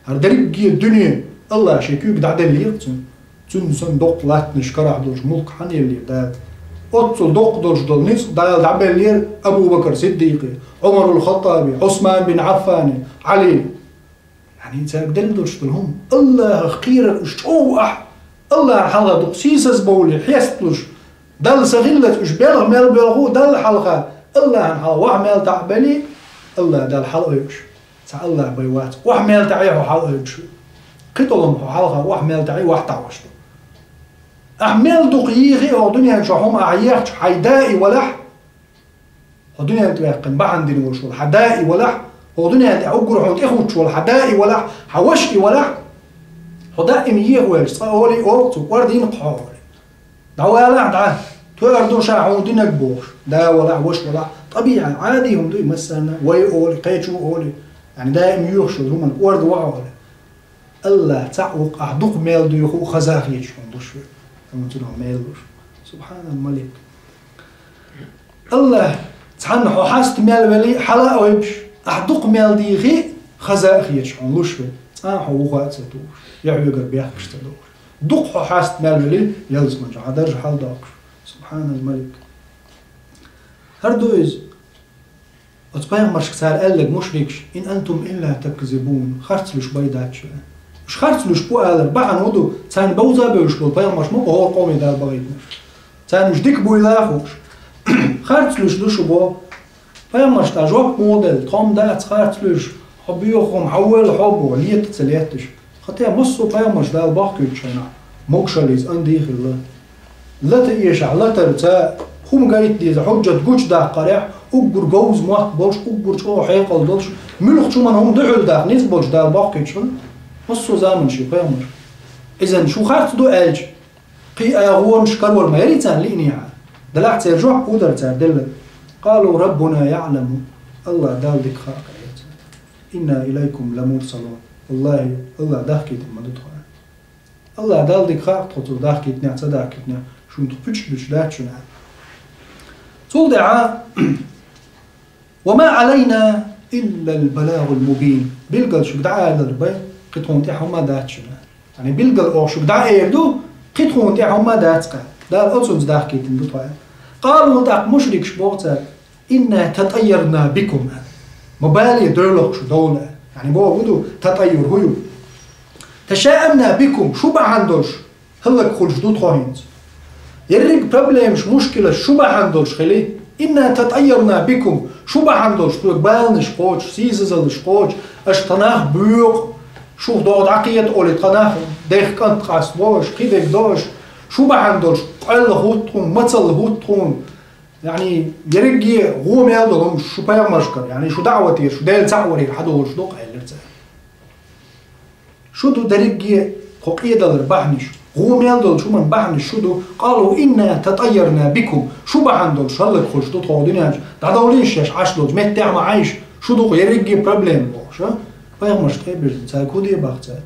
ХӀара дерриге дуьне Аллахь шен куьйга дӀаделлера цуьнан. Цуьнан санна доккха латтанаш, карахь долуш мулк хьанна еллера Дала? Оццул доккха долуш долу ницкъ Дала дӀабеллера Абу Бакр Сиддикъе, Ӏумарул Хаттабе, Ӏусман бин Ӏаффане, Ӏале. Яъни цаьрга делла долуш долу хӀума, Аллахьах кхерар уьш чӀогӀа ахь, Аллахьан хьалха дукха сийсаз бовлий, хьесталуш, Далла са хиллалц уьш белха мел боьлху, Далла хьалха, Аллахьан хьалха ваха мел таӀбелий, Аллахь Далла хьалаайбуш. Цхьа Аллахь бен вац, ваха мел таӀий хьо хьалаайбуш. Кхидолу-м хьо хьалха ваха мел таӀий вахьтахь ваш ду. Ахь мел дукха йийхи а хӀокху дуьнен чохь хӀума ахь ехча, хьайн да и валахь, хьо дуьнен тӀе ваьккхина бахьана дина волуш волу хьан да и валахь, хӀокху дуьнен тӀехь уггар хьуна тӀехуттуш волу хьан да и валахь, хьан ваша и валахь, хьо даим ехавелча, цкъа олий оха цо, кӀордийна-кх хьо олий. ДӀавалахь дӀа, тоьар ду ша хьуна динарг бохуш, да валахь, ваша валахь, тӀабиӀат, Ӏади хӀума дуй массарна, вай олий, кхечо олий, яъни даим йоьхуш йолу хӀуманна кӀорда вахьа олий. Аллахь цхьаъ ву-кх, ахь дукха мел дуьйху а хаза а хеташ хьуна луш верг, амма цунах мел луш. Субхьанал Малик. Аллахь цхьанна хьо хьаста мел велий хьала а ойбуш, ахь дукха мел дийхи а хаза а хеташ хьуна луш верг, цкъа а хьо вуха а ца тухуш, я хьоьгара бехкаш ца дохуш. Дукха хьо хьаста мел велий, ялсамани чу хьан даржа хьаладоккхуш. Субхьанал Малик. ХӀара ду иза. Оцу пайхамаршка цара аьлларг мушрикаш: «Ин антум илла такзибун», харц луш бен дац шу. Уьш харц луш бу алар бахьана хӀун ду, царна бовза а бевзаш болу пайхамарш ма бу хӀора къоме Дала бахийтинарш. Царна уж дика буйла а хууш. Харц луьйш ду шу бо. Пайхамарш тӀа жоп мо делла, тхо-м дац харц луьйш, хьо боьха хӀума, хьо вел хьо бо, лета ца летташ. Хата массо а пайхамарш Дала бахкуьйту шайна, могушаллица ан дийхилла. Лата эшахь, латар ца хӀума гайта деза, хьуджат гучадаккхарехь, уггар говза мотт болуш, уггар чӀогӀа хьекъал долуш, муьлххачу хӀуманна хӀума дуьхьал даха низ болуш Дала бахкуьйту шуна, массо а заманаш ю пайхамарш. Изан шу харц ду аьлча, кхин а гӀомаш карор ма яри царна лиънехьа. Делахь церан жоп хӀун дара цара делла? «Къалу Раббуна яӀламу», Аллах Дала дика хаьа кхаьчца. «Инна илайкум ламурсалун». Валлахи, Аллах дахкийтина ма ду тхо. Аллах Дала дика хаьа тхо цо дахкийтинехь, ца дахкийтинехь, шуна тхо пуьчаш буьтуш дац шуна. Цул тӀаьхьа «Ва ма Ӏалайна иллал балагӀул мубин». Билггал шуьга дӀаалар бай, кхин тхуна тӀехь хӀума дац шуна. Яъни билггал оха шуьга дӀаэр ду, кхин тхуна тӀехь хӀума дац кхаьа. Дала оцунца дахкийтина ду тхо. Къалу, тӀаккха мушрикаш боху цара: «Инна татӀайярна бикум». Ма бале доьлхуш шу довла. Яъни боху ду, татӀайюр хӀу ю? «Ташаамна бикум», шу бахьана долуш хӀаллакьхуьлуш ду тхо хӀинца. Ерриг проблемаш, мушкилаш шу бахьана долуш хили. «Инна татӀайярна бикум», шу бахьана долуш, шуьга баланаш кхочуш, сийсазаллаш кхочуш, аша тхан нах боькъу, шух догӀу дӀакхета олий, тхан нах дех кӀант къаст бо аша, кхидерг до аша, шу бахьана долуш къоьлла хӀутту тхуна, мацалла хӀутту тхуна. Яъни, ерриге гӀо мел долу хӀума шу пайхамаршкара, яъни, шу даӀватера, шу Дела цхьаъ варера хьадолуш ду-кх, аьллера цара. Шу ду дерриге тхо къедалар бахьанаш, гӀо мел долчу хӀуман бахьанаш шу ду. «Къалу инна татӀайярна бикум», шу бахьана долуш хӀаллакьхуьлуш ду тхо дуьнен чу. ДӀадовлийша шаьш Ӏаш долчу меттехь ма Ӏайша, шу ду-кх ерриге проблема бохуш, а? Пайхамарш тӀе а бирзина, цаьрга хӀун де боху цара?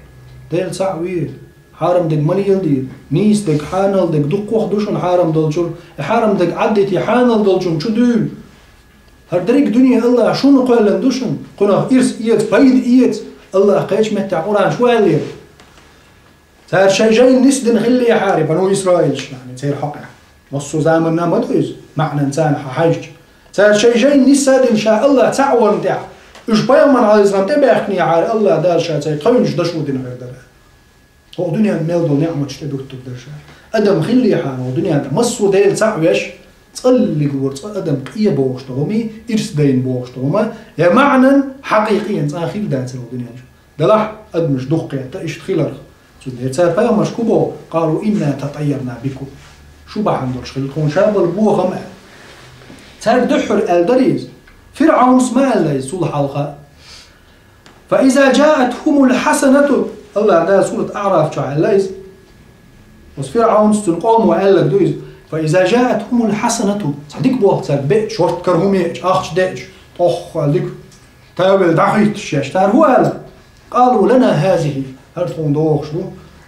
Дела цхьаъ ве, хьарам дерг ма леладе, нийса дерг, хьанал дерг, дуккха а ду шуна хьарам долчуьра, и хьарам дерг Ӏаддите, хьанал долчунна чу дуьйла. ХӀара дерриг дуьне Аллаха шуна кхоьллина ду шуна, кхунах ирс эца, пайда эца. Аллаха кхечу меттехь Къуръан чу аьллера. Цара шайн жайна нисдина хиллехьара, бану Исраилаш, яъни, церан хьокъехь. Массо а заманна ма ду иза, маьӀнан царна хьан хьаьжча. Цара шайн жайна нисса а дина, ша Аллах цхьаъ варна тӀехь, уьш пайхамар Ӏалайхиссалам тӀебаьхкинехьара, Аллах Дала ша церан тхевнаш дашо дина хир дара. ХӀокху дуьненна мел долу неӀматаш тӀедуттур дара ша. Адам хиллехьара хӀокху дуьненна тӀе, массо а Дела цхьаъ веш, цкъа лигвар цкъа адам къе бохуш долу хӀума, ирс дайна бохуш долу хӀума, я маьӀнан хьакъикъиян цкъа хир дацара хӀокху дуьнен чу. Делахь адамаш дукхахкхетта иштта хиларх. Цундела цара пайхамаршка хӀун боху: «Къалу инна татӀайярна бикум». Шу бахьана долуш хилла тхуна ша болу бохам аьлла. Цаьрга дуьххьара аьлла дара иза. ФирӀавнас ма аьлла иза цул хьалха. «Фа иза жаатхумул хьасанату», Аллах Дала сурат АӀраф чохь аьлла иза. Оцу ФирӀавнас, цуьнан къомо аьлларг ду иза. «Фа иза жаатхумул хьасанату», цхьа дика боху цаьрга беача, шорта кара хӀума еача, ахча деача, тӀоххал дика, тавелла дӀахӀитташ шаьш. Цара хӀун аьлла? «Къалу лана хазихи», хӀара тхуна догӀуш ду,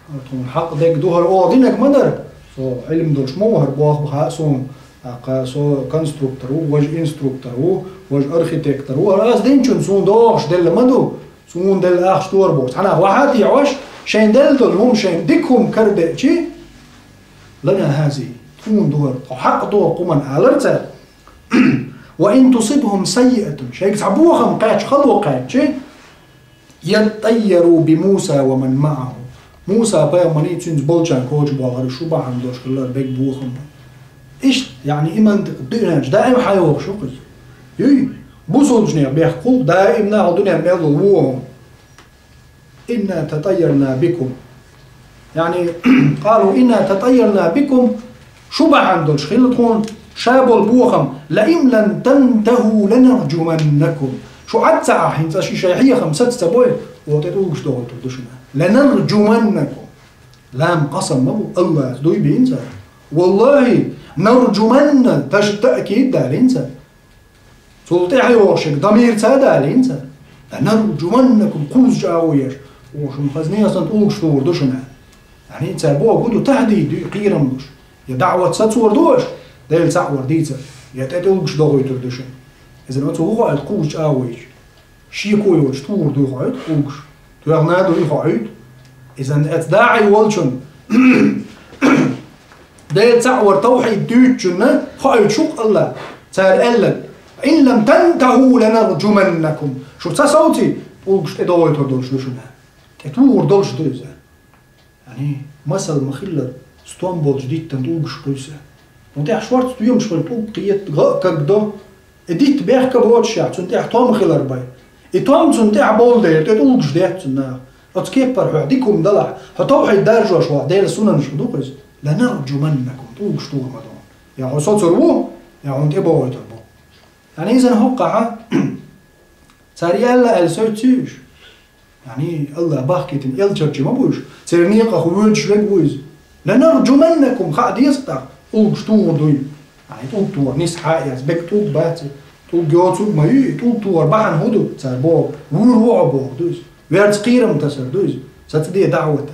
хӀара тхуна хьакъ дерг ду, хӀара оха динарг ма дара. Со Ӏилма долуш ма ву, хӀара боху хаьа суна. ТӀаккха со конструктор ву, важа инструктор ву, важа архитектор ву. ХӀара ас динчунна суна догӀуш делла ма ду, суна делла ахча дора боху. Цхьанхьа вахьа а техьош, шайн делла долу хӀума, шайн дика хӀума карадеачи, «лана хазихи», тхуна дора, тхо хьакъ доху хӀуманна алар цара. «Ва ин тусибхум саййиатун», шайга цхьа бохам кхаьчча, хало кхаьччи, «ятӀайяру би Муса ва ман маӀаху». Муса пайхамарний цуьнца болчарна коча болхара шу бахьана долуш хилла берриг бохам. Иштта, яъни, и мантикъ дуьнен чу даим хьайогӀуш ю кхуза. Юй, бусулбанех бехк хул, даим нахал дуьнен мел долу вон. «Инна татӀайярна бикум». Яъни, «Къалу инна татӀайярна бикум», шу бахьана долуш хилла тхуна ша болу бохам: «Ла ин лам тантаху ланаржуманнакум». Шу Ӏад ца Ӏа хӀинца ши шайн хьехам саца ца бой, оха тӀе тӀулгаш дохуьйтур ду шуна. «Ланаржуманнакум». Лам къасам ма бу, Аллас дуй бийна цара. «Валлахи, наржуманна», таш таъкид далийна цара. Цул тӀаьхьа йогӀуш ерг дамир ца далийна цара. «Ланаржуманнакум», кхузза чӀагӀо еш. Оха шуна хазне а санна тӀулгаш тухур ду шуна. Яъни цара боху ду, тахдид ю, кхерам луш. Я даӀват сацор ду аша, Дела цхьаъ вар дийцар, я тӀе тӀулгаш дохуьйтур ду шуна. Иза оцу хӀун хоуьйту кхузза чӀагӀо йича? Шеко йоцуш тухур дуй хоуьйту кхузза? Тоьхна дуй хоуьйту? Иза эцу дагӀе волчун Дела цхьаъ вар тавхьид дуьйцучунна хоуьйтуш ву-кх Аллах. Цара аьлларг: «Ин лам тантаху ланаржуманнакум». Шу ца совций, тӀулгаш тӀе дохуьйтур долуш ду шуна. ТӀе тухур долуш ду иза. Яъни, масал ма-хиллара, стом болчу диттан тӀулгаш кхуьйса. Цунна тӀехь шортта стоьмаш хилла, тӀулг кхета, гӀа а кагдо. И дитт бехк боцуш яхь, цунна тӀехь том хилар бен. И том цунна тӀехь болу дела, тӀе тӀулгаш детта цунна наха. Оцу кеппара хьоьга дика хӀума далахь, хьо тавхьид даржош вахь, Делан сунанаш ма ду-кх иза. «لنرجمنكم», тӀулгаш тухур ма ду хьуна. Я хьо соцур ву, я хьуна тӀебохуьйтур бу. Яъни иза хӀоккхахь, цара аьлла аьлла соьций уьш. Яъни, АллахӀа бахкийтина элчанаш ма бу уьш, церан некъах воьдуш верг ву иза. «لنرجمنكم», хаа деза тӀаккха, тӀулгаш тухур дуй. Яъни, тӀулг тухур нисса хьа а яц, беккъа тӀулг бац и, тӀулг йоцург ма ю и, тӀулг тухур бахьана хӀун ду, цара боху, вуьйр ву хьо бохург ду иза. Верца кхерам тасар ду иза. Саца де даӀват.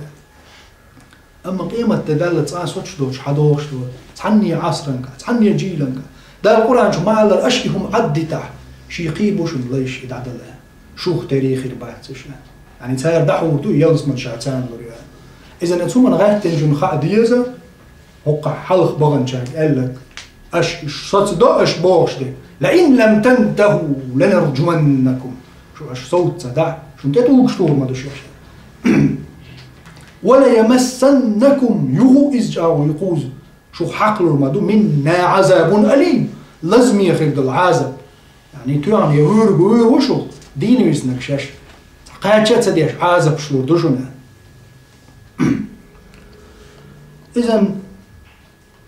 Амма къематде даьлла цкъа соцуш доцуш хьадогӀуш ду, цхьанне Ӏасранга, цхьанне жийланга. Дала Къуръан чу ма-аллара, аша и хӀума Ӏаддитахь, шен кхин бу шуна лайш и дӀадала. Шух тера хир бац аша. Яъни цара дӀахьур ду, ялсамани ша царна лур ю. Иза цу хӀуманна гӀаьттинчунна хаа деза, хӀоккхахь хьалха баханчаьрга аьлларг. Аша уьш соцадо аша бохуш дерг: «لئن لم تنتهوا لنرجمنكم». Шу аша совца ца дахь, шуна тӀе тӀулгаш тухур ма ду шаьш. «وليمسنكم», юха иза чӀагӀо ю кхуза, шух хьакхалур ма ду, «منا عذاب أليم», лазаме хир долу Ӏазап. Яъни тоьхна я вуьйр, вуьйр ву шух, дийна виснарг шаьш. Цхьа кхача а ца деш, Ӏазапаш лур ду шуна. Иза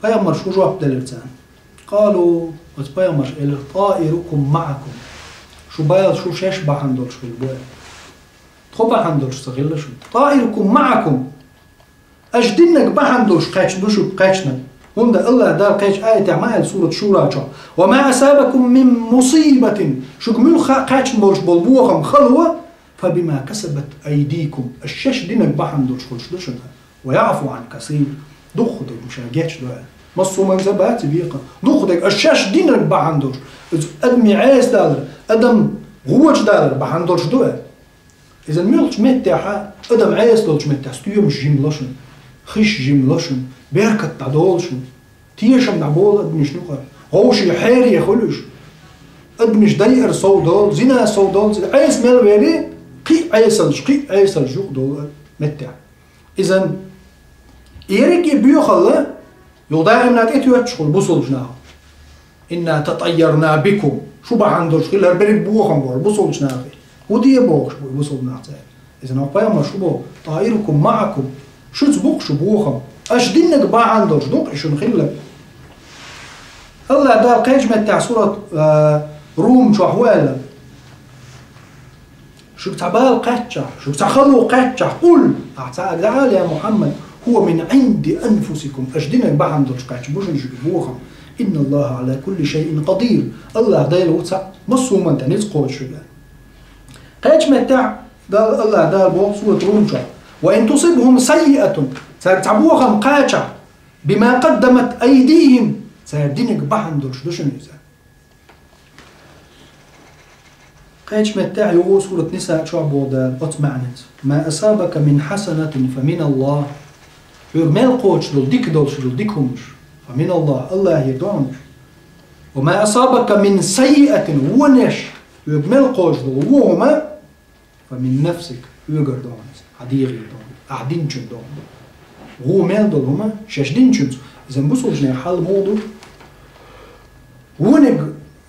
Пайхамарш хӀун жоп делира царна? «قالوا», оцу пайхамарша элира: «طائركم معكم». Шу бала шу шаьш бахьана долуш хилла бу аьлла. Тхо бахьана долуш ца хилла шуна. «طائركم معكم». Аша диннарг бахьана долуш кхаьчна ду шуьга кхаьчнарг. ХӀунда АллахӀа Дала кхечу аятехь ма аьлла, сурат Шура чохь: «وما أصابكم من مصيبة», шуьга муьлхха а кхаьчна болуш болу бохам хало, «فبما كسبت أيديكم», аша шаьш динарг бахьана долуш хуьлуш ду шуна. «ويعفو عن كثير», дукха дерг ма ша гечдо аьлла. Массо а манза бац и бекхам. Дукха дерг аша шаьш динарг бахьана долуш. Иза адамийн Ӏеса далар, адам гӀочу далар бахьана долуш ду аьлла. Иза муьлххачу меттехь, адам Ӏеса долчу меттехь, стоьмаш жима ло шуна, хиш жима ло шуна, беркат дӀадолу шуна. Тешам дӀаболу адамашна юкъара. Вовшийн хьере хуьлу уьш. Адамаш дайар сов долу, зина сов долу, цигахь Ӏеса мел вели, кхин а Ӏесалш, кхин а Ӏесалш юкъа долу меттехь. Иза ерриг и боьхалла, юха даимна тӀетоьттуш хуьлу бусулбачу наха. «إنا تطيرنا بكم». Шу бахьана долуш хилла хӀара берриг бохам боху бусулбачу нахе. ХӀун де бохуш бу бусулба нах цаьрга? Иза нах пайхамарш хӀун боху? «طائركم معكم». Шуьца бу-кх шу бохам. Аша диннарг бахьана долуш ду-кх и шуна хилла. АллахӀа Дала кхечу меттехь сурат, а, Рум чохь хӀун аьлла? Шуьга цхьа бала кхаьччахь, шуьга цхьа хало кхаьччахь, къул, ахь цхьа а даьхьа, я Мухьаммад, «هو من عند أنفسكم», аша динарг бахьана долуш кхаьчна бу шуна шуьга бохам. «إن الله على كل شيء قدير». АллахӀ Дела ву цхьаъ, массо а хӀуманна тӀе ницкъ кхочуш верг. Кхечу меттехь Дала, АллахӀ Дала боху сурат Рум чохь: «وإن تصبهم سيئة», цаьрга цхьа бохам кхачахь, «بما قدمت أيديهم», цара динарг бахьана долуш ду шуна иза. Кхечу меттехь юха сурат Ниса чохь боху Дала оцу маьӀнеца: «ما أصابك من حسنة فمن الله». Хьоьга мел кхочуш долу дика долуш долу дика хӀуманаш, «فمن الله», АллахӀера ду хьуна уьш. «وما أصابك من سيئة», вонаш, хьоьга мел кхочуш долу вон хӀума, «فمن نفسك», хьоьгара ду хьуна иза, хьан дегӀера ду хьуна, ахь динчун ду хьуна. Вон мел долу хӀума шаьш динчуьнца, иза бусулбанийн хьал муха ду? Вониг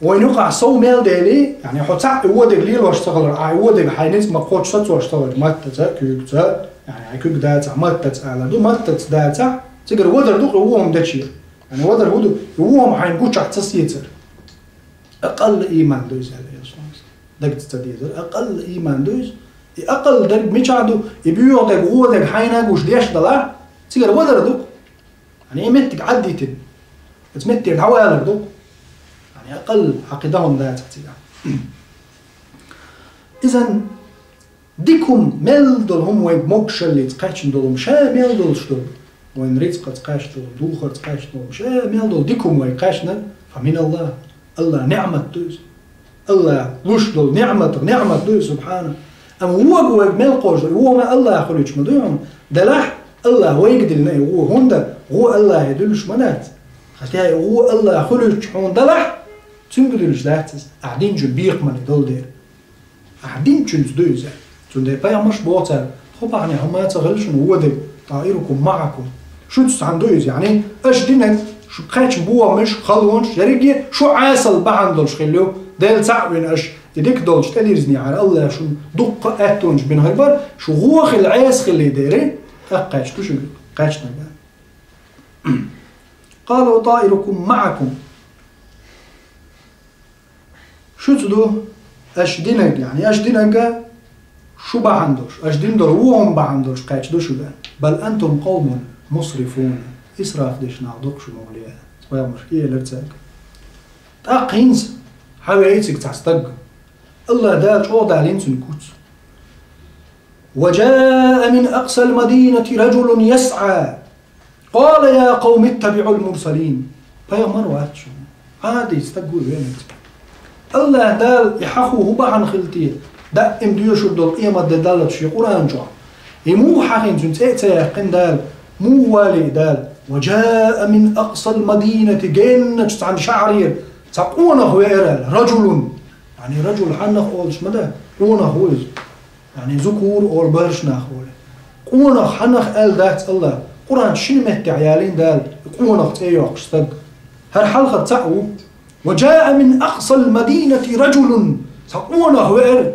вайн юкъахь сов мел дели, яъни хьо цхьаъ и вон дерг лелош ца хилар, ахь и вон дерг хьайн ницкъ ма кхоччуш сацош ца хилар, маттаца, куьйгаца, яъни хьайн куьг дацахь, маттаца алар ду, маттаца дацахь, цигара вадар ду-кх и вон хӀума дече. Яъни вадар хӀун ду? И вон хӀума хьайн гучахь ца сецар. Акъалла ийман ду иза, аьлла Элчано. Дагца ца дезар, акъалла ийман ду иза. И акъалла дерг мичахь ду? И боьха дерг, вон дерг хьайна гуш деш далахь, цигара вадар ду-кх. Яъни и меттиг Ӏаддитина. Оцу меттера дӀавалар ду-кх. Яъни акъалла хьан кхин дан хӀума дацахь цигахь. Иза дика хӀума, мел долу хӀума вайга могушаллица кхаьчна долу хӀума, ша мел долуш долу, вайн рицкъаца кхаьчна долу, духарца кхаьчна долу хӀума, ша мел долу дика хӀума вайга кхаьчнарг, «فمن الله», АллахӀан неӀмат ду иза. АллахӀа луш долу неӀматах неӀмат ду иза, субхьана. Амма вон вайга мел кхочуш ду, вон АллахӀан хуьлуьйтуш ма дуй хьуна. Делахь, АллахӀа вайга диллина и вон, хӀунда вон АллахӀе дуьллуш ма дац. Хатя и вон АллахӀан хуьлуьйтуш хьуна делахь, цуьнга дуьллуш дац иза, ахь динчун бекхамалле долу дела. Ахь динчуьнца ду иза. Цундела пайхамарш боху цаьрга: «Тхо бахьане хӀума ца хилла шуна вон дерг, طائركم معكم». Шуьца цхьаьна ду иза, яъни аша динарг Шу кхаьчна бохамаш, халонаш, ерриге а шу Ӏесалла бахьана долуш хилла ю, Дела цхьаъ вина аша, и дика долчу тӀедирзинехьара, АллахӀа шуна дуккха а аьттонаш бина хир бара, шу гӀо хилла Ӏеса хилла дера, тӀаккха кхаьчна ду шуьга, кхаьчнарг. قال وطائركم معكم. Шуьца ду аша динарг, яъни аша динарг шу бахьана долуш, аша дина долу вон бахьана долуш кхаьчна ду шуьга. بل أنتم قوم مسرفون. Исраф деш нах ду-кх шу, муха ле, пайхамаршка элира цаьрга. ТӀаккха хӀинца хьавеъна цига цхьа стаг. АллахӀ Дала чӀогӀа далийна цуьнан куц. وجاء من أقصى المدينة رجل يسعى قال يا قوم اتبعوا المرسلين. Пайхамар вац шу. Ӏади стаг ву веанарг. АллахӀ Дала и хьахо хӀун бахьана хилла те, даим доьшур долу къематде даллалц шен Къуръан чохь. И муха хьахийна, цуьнан цӀе а ца яьккхина Дала, муха валий Дала? وجاء من أقصى المدينة, генначу цхьана шахьарера цхьа къонах веара аьлла, رجل. Яъни رجل хьаннах олуш ма ду, къонах ву иза. Яъни ذكور олу барш нах олу. Къонах хьаннах аьлла дац АллахӀа. Къуръан чу шина меттехь ялийна Дала, и къонах цӀе йоккхуш стаг. ХӀара хьалхара цхьаъ ву. وجاء من أقصى المدينة رجل. Цхьа къонах веара.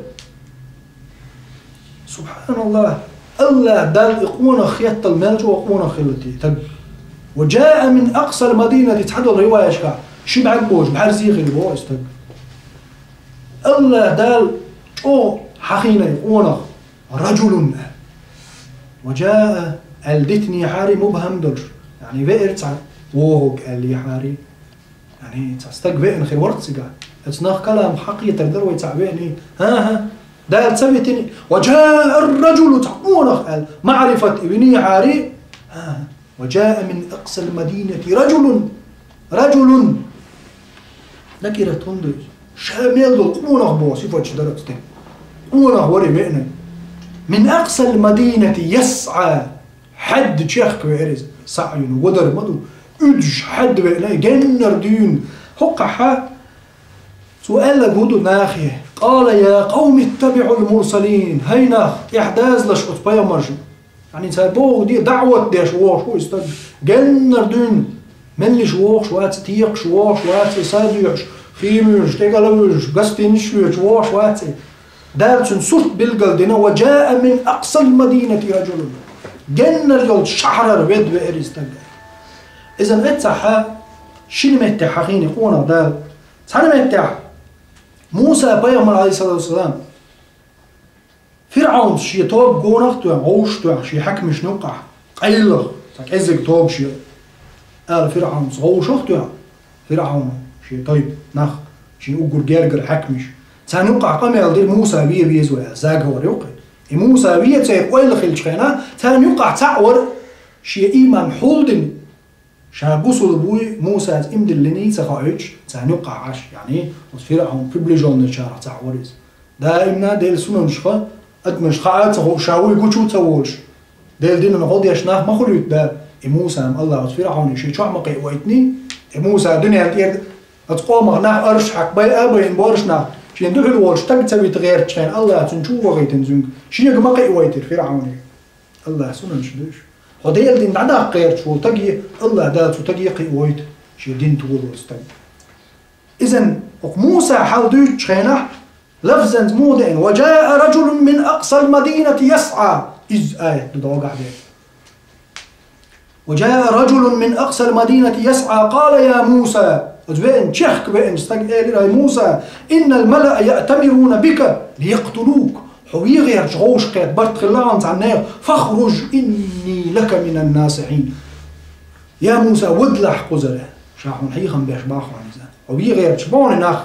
СубхьаналлахӀ. АллахӀ Далла и къонах хеттал мел чӀогӀа къонах хилла те стаг. وجاء من أقصى المدينة, цхьадолу риваяташкахь ши бӀаьрг боцуш, бӀаьрзе хилла боху и стаг. АллахӀ Дала чӀогӀа хьахийна и къонах, رجل аьлла. وجاء аьлла дитинехьара, мубхьам долуш, яъни веара цхьа вогӀург аьллехьара. Яъни цхьа стаг веана хир вара-кх цигахь. Оцу нах калам хьакхетар дара вай, цхьаъ веана. ХӀан-хӀа, Дала ца витина. وجاء الرجل, цхьа къонах аьлла, маӀрифат и винехьара. ХӀан-хӀа. وجاء من أقصى المدينة رجل. رجل. Накират хӀунда ду иза? Ша мел долу къонах боху сифаташ дара оцу тӀе. Къонах вара и веанарг. من أقصى المدينة يسعى. Хьаьдда чехка веара иза. سعي, вадар ма ду. Уьдуш хьаьдда веана, геннара дуьйна. ХӀокхахь цо аьлларг хӀун ду нахе? قال يا قوم اتبعوا المرسلين. ХӀай нах, тӀаьхьадазалаш оцу пайхамаршна. Яъни цара бохург де, даӀват деш вогӀуш ву и стаг. Геннара дуьйна, меллаша вогӀуш вац, текхаш вогӀуш вац, садоьхьуш, хи муьйлуш, тӀекӀала вуьйлуш, гостиницаш лоьцуш вогӀуш вац и. Дала цуьнан сурт билгал дина: وجاء من أقصى المدينة رجل. Геннара йолчу шахьарара ведда веара и стаг. Иза эццахь шина меттехь хьахийна къонах Дала. Цхьана меттехь Муса пайхамар, Ӏалайхиссалату вассалам, ФирӀавнас шен тоба гонах а тоьхна, гӀовшах а тоьхна, шен хьаькамашна юккъехь, къайлаха, цхьа кӀеззиг тоба шен, аьлла ФирӀавнас гӀовшах а тоьхна, ФирӀавна шен тайпа нах, шен уггар гергара хьаькамаш. Царна юккъехь къамел дира, Муса вен веза вай аьлла, заговор ю-кх и. И Муса вен церан ойла хилчу хенахь, царна юккъехь цхьаъ вара шен ийман хьулдина. Ша бусулба вуй, Мусас ийман диллиний ца хоуьйтуш, царна юккъехь Ӏаш, яъни оцу ФирӀавнан приближённыйчарах цхьаъ вара иза. Даимна Делан сунанашха адамаш хаа а ца хууш, ша вуй гучу а ца волуш, Делан динан гӀо деш нах ма хуьлуьйту Дала. И Муса-м АллахӀа оцу ФирӀавне шен чохь ма кхиавайтиний, и Муса дуьненна тӀера оцу къомах нах арш хьаькхна, байа а байина, боьрша нах, шена дуьхьал волуш стаг ца вита гӀертачу хенахь, АллахӀа цунна чу а вахийтина цуьнга, шиннега ма кхиавайтира ФирӀавне. АллахӀан сунанаш ду уьш. Хьо Делан дин дӀадаккха гӀерташ волу стаге, АллахӀа Дала цу стаге кхиавойту шен дин толо стаг. Иза оцу Мусан хьал дуьйцучу хенахь, лафзанца муха деана: وجاء رجل من أقصى المدينة يسعى. Иза аят ду догахь дерг. وجاء رجل من أقصى المدينة يسعى قال يا موسى. Оцу веана, чехка веана стага элира: «ХӀай Муса, إن الملأ يأتمرون بك ليقتلوك». Хьо вен гӀерташ гӀовшах кхетта барт хилла хьуна цхьана нехан, «فاخرج إني لك من الناصحين». Я Муса, вадалахь кхузара, ша хьуна хьехам беш боху хьуна иза. Хьо вен гӀерташ боху нах,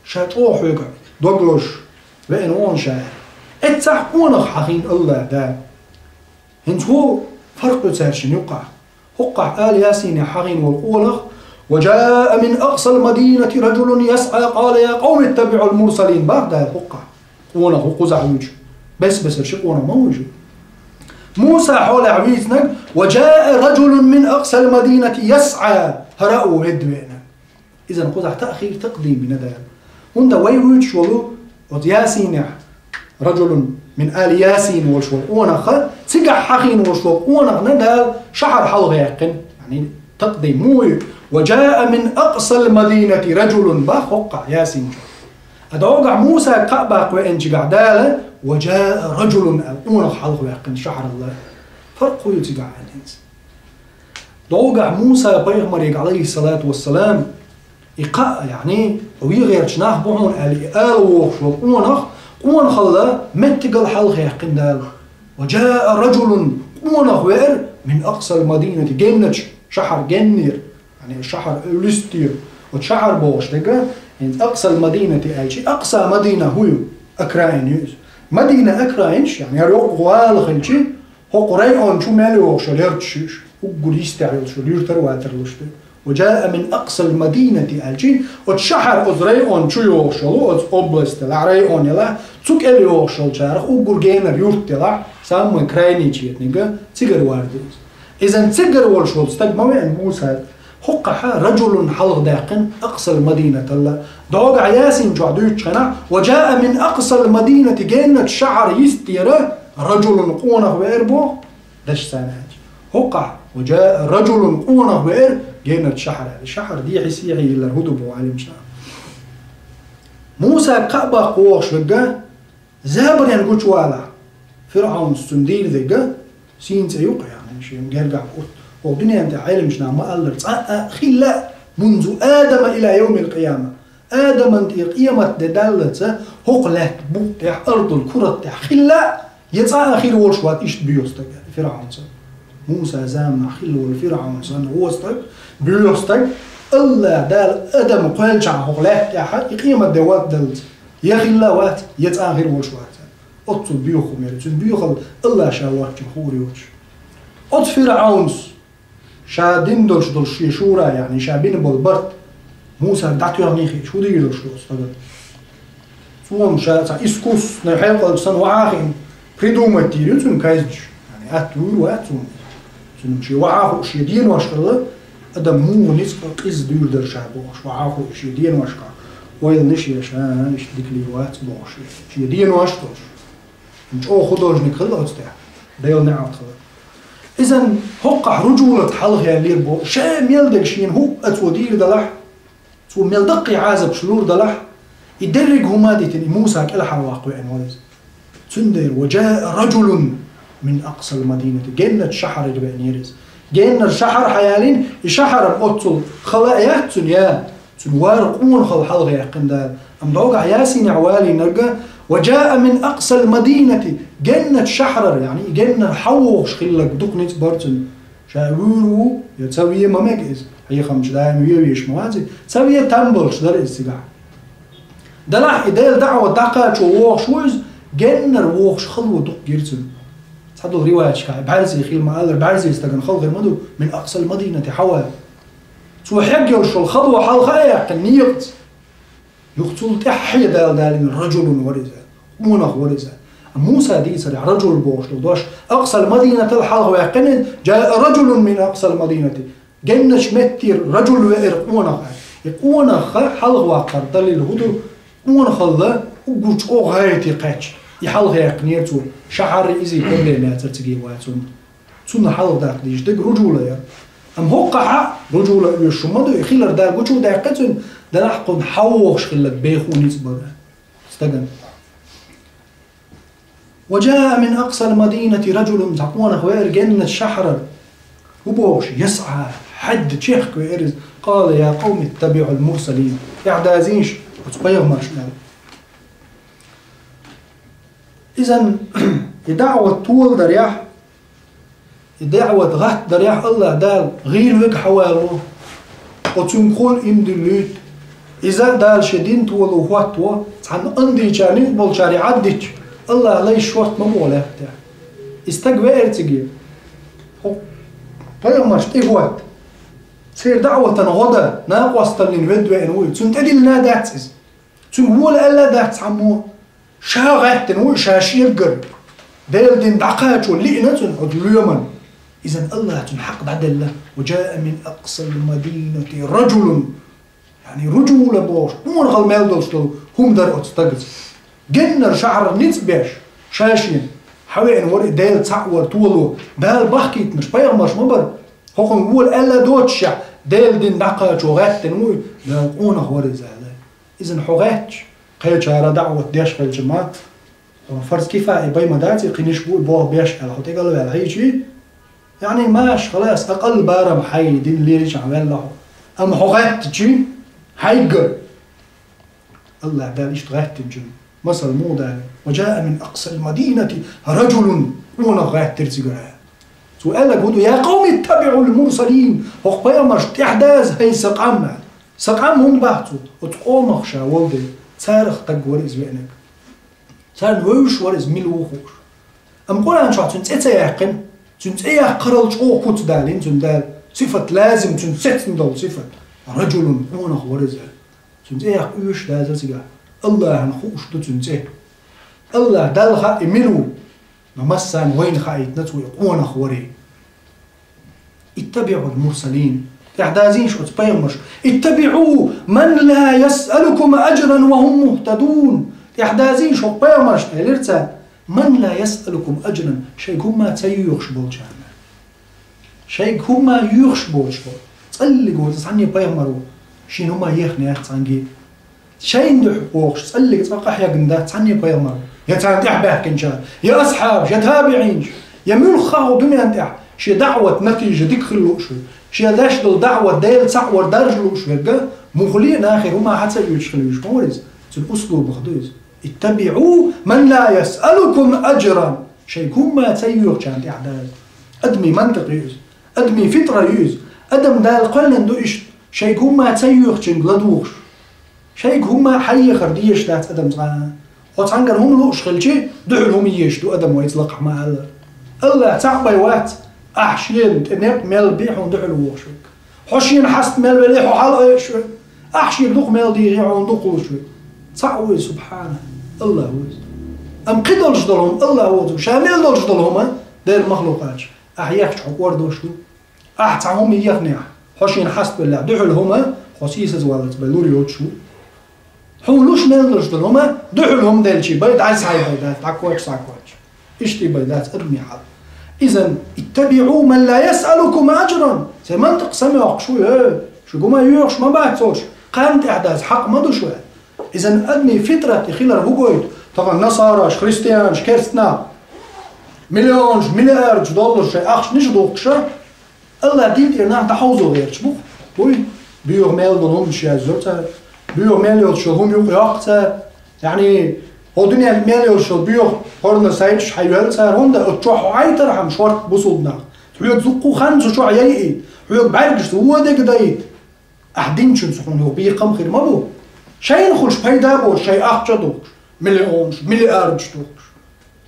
ша чӀогӀа хьоьга дог лозуш веана ву хьуна ша. Эццахь къонах хьахийна АллахӀа Дала. ХӀинца хӀун фаркъ ю цаьршинна юккъехь? ХӀокхахь Ала Ясинехь хьахийна волу къонах: «وجاء من أقصى المدينة رجل يسعى قال يا قوم اتبعوا المرسلين», боху Дала хӀокхахь. Къонах ву кхузахь вуьйцуш. Бес-бесара ши къонах ма вуьйцу. Муса хьолехь вийцинарг: «وجاء رجل من أقصى المدينة يسعى», хӀара а ву ведда веана. Иза кхузахь таъхир, такъдим йина Дала. ХӀунда вай вуьйцуш волу оцу Ясинехь, «رجل من آل ياسين» волуш волу къонах, цигахь хьахийна волуш волу къонахна Дала шахьар хьалха яьккхина. Яъни такъдим муха ю? «وجاء من أقصى المدينة رجل» боху хӀокхахь Ясин чу. А дӀогахь Мусага кхаъ баккха веанчигахь Дала «وجاء رجل» аьлла, къонах хьалхаваьккхина шахьаралла. Фаркъ хӀун ю цигахь аьлла хӀинца? ДӀогахь Муса пайхамарга, Ӏалайхиссалату вассалам, и кхаъ, яъни, вегӀерчу нах бу хьуна аьлла, и ала вогӀуш волу къонах, къонахалла меттигал хьалхаяьккхина Дала. «وجاء رجل» къонах веара «من أقصى المدينة» генначу шахьар геннера. Яъни шахьар листера. Оцу шахьар бохуш дерг, хӀинца «أقصى المدينة» аьлча, «أقصى مدينة» хӀун ю? Окраина ю иза. Мадина окраинаш, яъни хӀара йоккха гӀала хилчи, хӀокху район чу мел йогӀуш йолу ярташ ю уьш, уггар йистехь йолуш йолу юьртара ватарлуш ду. «وجاء من أقصى المدينة» аьлчи, оцу шахьар оцу район чу йогӀуш йолу, оцу область делахь, район делахь, цу кӀел йогӀуш йолчарах уггар генара юрт делахь, самый крайний четниг, цигара вар ду иза. Иза цигара волуш волу стаг ма веана Муса. ХӀокхахь «رجل» хьалхадаьккхина «أقصى المدينة» алла. ДӀогахь Ясин чохь дуьйцучу хенахь «وجاء من أقصى المدينة» генначу шахьар йистера «رجل» къонах веара боху, даш царна аьлча. ХӀокхахь «وجاء رجل» къонах веара генначу шахьар аьлла. Шахьар дехьа-сехьа йиллар хӀун ду боху Ӏалимчара. Мусага кхаъ баккха вогӀуш верг, забарен гучувалахь, ФирӀаунс цунна дийр дерг, сийна цӀе ю-кх, яъни, шен гергахь бу. Оцу дуьнен тӀехь Ӏеламчу наха ма-аллара, цкъа а хилла, «منذ آدم إلى يوم القيامة». Адаман тӀе къемат де даллалц хӀокху лаьтта букъа тӀехь, ардул курат тӀехь хилла, я цкъа а хир волуш вац иштта боьха стаг, ФирӀаун санна. Мусан заманахь хилла волу ФирӀаун санна гӀо стаг, боьха стаг, АллахӀ Дала адам кхоьллинчохь хӀокху лаьтта тӀехь и къемат де вац даллалц. Я хилла вац, я цкъа а хир волуш вац. Оццул боьха хӀума яра. Цуьнан боьхалла АллахӀ ша воцчунна хуур йоцуш. Оцу ФирӀаунс ша дина долуш долу шен шура, яъни ша бина болу барт Мусага дӀатоьхний хиъча, хӀун дийр долуш ду оцу стагана? Цо-м ша цхьа искусственный хьекъалча санна вахьа а хиъна, придумать дийр ю цуьнан кайзанаш. Яъни атта вуьйр вац цунна. Цуьнан шен вахьа а хууш шен деношкахь, адам муха ницкъ а къиза дуьйр дара ша бохуш, вахьа а хууш шен деношкахь, ойланаш еш, а, иштта дика лийр вац бохуш, шен денош а долуш. ЧӀогӀа художник хилла оцу тӀехь. Делан неӀалт хилла. Иза хӀокхахь ружулат хьалха яьллера боху, ша мел дерг шена хӀуъа цо дийр далахь, цо мел даккхий Ӏазапаш лур далахь, и дерриг хӀума а дитина, и Муса кӀелхьарваккха веана вара иза. Цундела «وجاء رجل من أقصى المدينة», геннара шахьарера веанера иза. Геннара шахьар хьаялийна, и шахьаран оццул хала а яц цуьнан, я. Цуьнан вар къонахалла хьалха яьккхина Дала. Амма дӀогахь Ясинехь валийнарг: «وجاء من أقصى المدينة», геннара шахьарара, яъни и геннара хьалха вогӀуш хилларг дукха ницкъ бара цуьнан. Ша вуьйр ву, я ца вен ма мега иза, хьехамча даим вен везаш ма вац иза, ца вен там болуш дара иза цигахь. Делахь и Делан даӀват дӀакхачо вогӀуш ву иза, геннара вогӀуш хало дукха гира цуьнан. Цхьадолу риваяташкахь бӀаьрзе хилла ма-аллара, бӀаьрзе стагана хала хир ма ду, «من أقصى المدينة», хьавар. Цо хьегна йолуш йолу хало хьалха а яьккхина некъаца. Юха цул тӀаьхьа Дала далийна «رجل» вара иза, къонах вара иза. Муса дийцарехь «رجل» бохуш долу дош, «أقصى المدينة» хьалха ваьккхина, «جاء رجل من أقصى المدينة». Генначу меттера «رجل» веара къонах аьлла. И къонах хьалха ваккхар далил хӀун ду? Къонахалла уггар чӀогӀа гӀайти кхаьчча, и хьалха яьккхинера цо, шахьар иза проблема яцара цига вацунна. Цунна хьалха даккха дийша дерг ружула яра. Амма хӀокхахь ружула оьшуш ма ду, и хилар Дала гучудаьккхи цуьнан, делахь кхунна хьалха вогӀуш хилларг беху ницкъ бара стагана. «وجاء من أقصى المدينة رجل», цхьа къонах веара геннара шахьарара. ХӀун бохуш, «يسعى», хьаьдда чехка веара иза. «قال يا قوم اتبعوا المرسلين». ТӀаьхьа дазийша оцу пайхамаршна аьлла. Иза и даӀват толадарехь, и даӀват гӀаттадарехь АллахӀ Дала гӀийла верг хьавалаво, оцуьнгахула иман дуьллуьйту. Иза а Дала шен дин толо хӀоттаво, цхьана андийчара, ницкъ болчара и Ӏаддича, АллахӀа лайш шорта ма боху лаьттахь. И стаг веара цига. ХӀокху пайхамарш тӀехӀотта, церан даӀватан гӀо дан, накъосталлин ведда веана ву и. Цунна тӀедиллина дац иза. Цуьнга вола аьлла дац цхьаммо. Ша гӀаьттина ву ша шегара. Делан дин дӀакхачо лиъна цунна оцу лоьман. Иза АллахӀа цунна хьакъ дӀаделла. «وجاء من أقصى المدينة رجل». Яъни ружула бохуш, къонахалла мел долуш долу хӀума дара оцу стагца. Геннара шахьарара ницкъ беш, ша шена хьавеана вара и, Дела цхьаъ вара толо. Дала бахкийтинарш пайхамарш ма бара. ХӀокхуьнга вола аьлла доцушехь, Делан дин дӀакхачо гӀаьттина вуй, Дала къонах вар иза аьлла. Иза хьо гӀаьттича, кхечара даӀват деш хилча ма, хьуна фарз кифаи бай ма дац, кхиниш бу и бох беш аьлла, хьо тӀекӀал ваьлла хьийчи. Яъни, маша, халас, акъал барам хьай дин лелачахь ваьлла хьо. Амма хьо гӀаьттичи, хьайгара. АллахӀ Дала иштта гӀаьттинчун масал муха даьлла: «وجاء من أقصى المدينة رجل», къонах гӀаьттира цигара. Цо аьлларг хӀун ду: «يا قوم اتبعوا المرسلين», хӀокху пайхамаршна тӀаьхьадаза, хӀай сан къам, аьлла. Сан къам хӀунда боху цо? Оцу къомах ша волу дела, царах стаг вара иза веанарг. Царна вевзаш вара иза, мила ву хууш. Амма Къуръан чохь цуьнан цӀе ца яьккхина. Цуьнан цӀе яккхарал чӀогӀа куц далийна цуьнан Дала. Сифат лазим, цуьнан сецна долу сифат. Раджулун, къонах вара иза. Цуьнан цӀе яккха оьшуш даза цигахь. АллахӀана хууш ду цуьнан цӀе. АллахӀ Далла хаьа и мила ву. Но массарна вайна хаийтина цо и къонах варе. «اتبعوا المرسلين». ТӀаьхьадазийша оцу пайхамарш. «اتبعوا من لا يسألكم أجرا وهم مهتدون». ТӀаьхьадазийша хӀокху пайхамаршна, элира цара. «من لا يسألكم أجرا», шайга хӀумма ца йоьхуш болчарна. Шайга хӀумма йоьхуш боцуш бу. ЦӀаллиг ву цхьанне пайхамар ву. Шена хӀумма ехна яц цхьаьнгге. Шайна дуьхьа бохуш, цӀаллиг цкъа къахьегна дац цхьанне пайхамар. Я царна тӀаьхьабаьхкинчара, я асхьабаш, я табиӀинаш, я муьлхха а хӀу дуьнен тӀехь шен даӀват натийжа дика хила лууш верг, шен деш долу даӀват Дела цхьаъ вар даржа лууш верг, муххале а нахера хӀума хьан ца оьцуш хила вуьйш ма вара иза. Цуьнан услубах ду иза. «اتبعوا من لا يسألكم أجرا». Шайга хӀумма ца йоьхучарна тӀаьхьадаза. Адамийн мантикъ ю иза. Адамийн фитра ю иза. Адам Дала кхоьллина ду иштта, шайга хӀумма ца йоьхучуьнга ладугӀуш. Шайга хӀумма хьайехар дезаш дац адам цкъа а. Хьо цхьаьнгара хӀума лууш хилчи, дуьхьал хӀума езаш ду адам, вайца лакхахь ма-аллара. АллахӀ цхьаъ бен вац, ахь шена тӀе некъ мел бен хьуна дуьхьал вохуш верг. Хьо шена хьаста мел веле, хьо хьалаайъуш верг. Ахь шена дукха мел дийхе, хьуна дукха луш верг. Цхьаъ ву иза, субхьана, АллахӀ ву иза. Амма кхидолуш долу хӀума АллахӀ воцург, ша мел долуш долу хӀума, Делан махлукъаташ, ахь ехча хьо кӀордош ду. Ахь цхьа хӀума ехнехь, хьо шена хьаставеллехь, дуьхьал хӀума хьо сийсазваллалц бен лур йоцуш ву. Хьуна луш мел луш долу хӀума, дуьхьал хӀума делчи бен дӀасхьайбен дац, дӀакхочуш схьакхочуш. Иштта бен дац адамийн хьал. Изан, «اتبعوا من لا يسألكم أجرا». Сайн мантикъ самоьхкуш ву, э, шу хӀумма йоьхуш ма бац цо, кхарна тӀаьхьадаза хьакъ ма ду шу аьлла. Изан адамийн фитрат и хилар хӀун гойту? Тахана насараш, христианаш, керста нах, миллионаш, миллиардаш доллараш шайн ахчанаш духкуш, АллахӀ дин тӀера нах дӀахьовзо гӀерташ бу-кх. Буй, боьха мел долу хӀуманаш язйо цара. Боьха мел йолчу хӀума юкъа йоккху цара. Яъни, хӀо дуьненна мел йолуш йолу боьха порно сайташ хьайоьллу цара, хӀунда оцу чохь хьо хьайтархьама шорта бусулба нах. Хьоьга зуккху хан цу чохь яйийта, хьоьга бӀаьргашца вон дерг дайта. Ахь динчуьнца хьуна юха бекхам хир ма бу. Шайна хуьлуш пайда боцуш шайн ахча а духкуш, миллионаш, миллиардаш духкуш.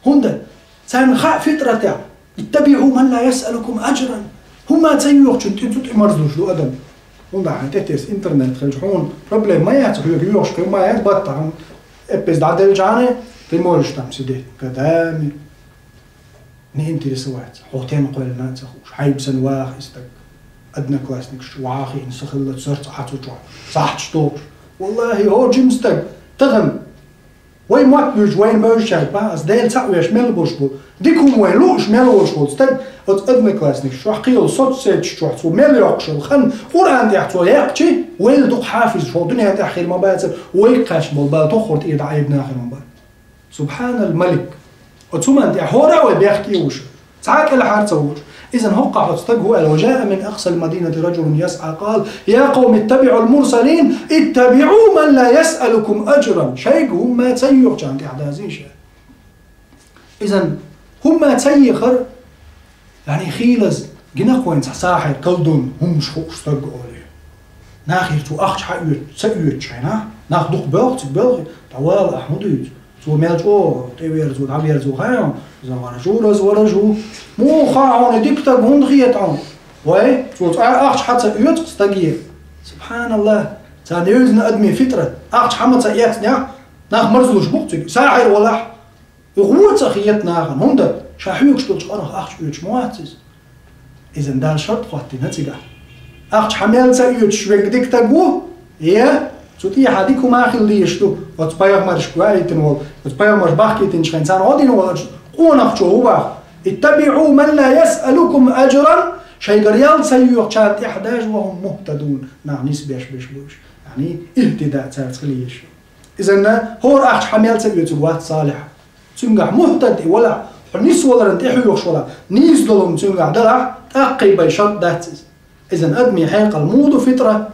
ХӀунда? Царна хаьа фитратехь: «اتبعوا من لا يسألكم أجرا». ХӀумма ца йоьхучун тӀе цу тӀе марзлуш ду адам. ХӀунда хьайн тӀе тесна интернет хилча, хьуна проблема ма яц, хьоьга йоьхуш хӀума ма яц, баттахь эппаз дӀаделчахьана, ты можешь там сидеть годами, не интересоваться. Хьо стенна кхоьллина а ца хууш, хьайба санна ваха и стаг. Одноклассникаш чу вахийна, са хилла царца Ӏа цу чохь сахьташ тухуш. Валлахи, хӀо жима стаг, тахана вай мотт буьйцу, вайна бевзачаьрга бах ас, Дела цхьаъ веш мел болуш бу. Дика хӀума вай лууш мел волуш волу стаг, оцу одноклассникаш чохь, кхин йолу соцсеташ чохь цо мел йоккхуш йолу хан, Къуръан тӀехь цо яьккхичи, вайл дукха хьафизаш хӀо дуьнен тӀехь хир ма бацара, вайга кхаьчна болу бала тоххара тӀера дӀаайбина хир ма бара. Субхьанал Малик. Оцу хӀуманна тӀехь хӀора а вай бехке а вуш, цхьа а кӀелхьара ца вуш. Изан хӀокхахь оцу стага хӀу аьлла: «وجاء من أقصى المدينة رجل يسعى قال يا قوم اتبعوا المرسلين اتبعوا من لا يسألكم أجرا». Шайга хӀумма ца йоьхучарна тӀехь дазийша. Изан хӀумма ца ехар, яъни, хийлаза гина-кх вайна цхьа сахьир, колдун, хӀуманаш хууш стаг олий. Нахера цо ахча хьаоьцу, ца оьцучу хенахь, нах дукха боьлху цига боьлхий, дӀавала ахь, хӀун дуьйцу? Цо мел чӀогӀа тӀеверзо, дӀаверзо хаьий хьуна? Иза ворожу, разворожу. Муха хаьа хьуна, и дика стаг хӀунда хета хьуна? Вай, цо цкъа а ахча хьа ца оьцу-кх стаге. СубхьаналлахӀ! Царна евзина адамийн фитрат. Ахча хьа ма ца эцнехь, нах марзлуш бу-кх цига. Сахьир валахь! И гӀо цкъа хета нахана, хӀунда ша хьоьгуш долчу къарах ахча оьцуш ма вац иза. Изан Дала шарт хӀоттийна цигахь. Ахча хьа мел ца оьцуш верг дика стаг ву, я цу тӀехьа дика хӀума хила дезаш ду, оцу пайхамаршка ваийтина волу, оцу пайхамарш бахкийтинчу хенахь царна гӀо дина волу оцу къонахчо ву бах. «اتبعوا من لا يسألكم أجرا». Шайгара ял ца йоьхучарна тӀаьхьа даза, وهم مهتدون, нах нисбеш беш бу уьш. Яъни, ихтида цаьрца хила езаш. Изанна хӀора ахча хьа мел ца оьцург вац салихь. Цуьнгахь мухтад и валахь, хьо нисваларна тӀехьоьхуш валахь, нийса долу хӀума цуьнгахь далахь, тӀаккха бен шарт дац иза. Изан адамийн хьекъал муха ду, фитра?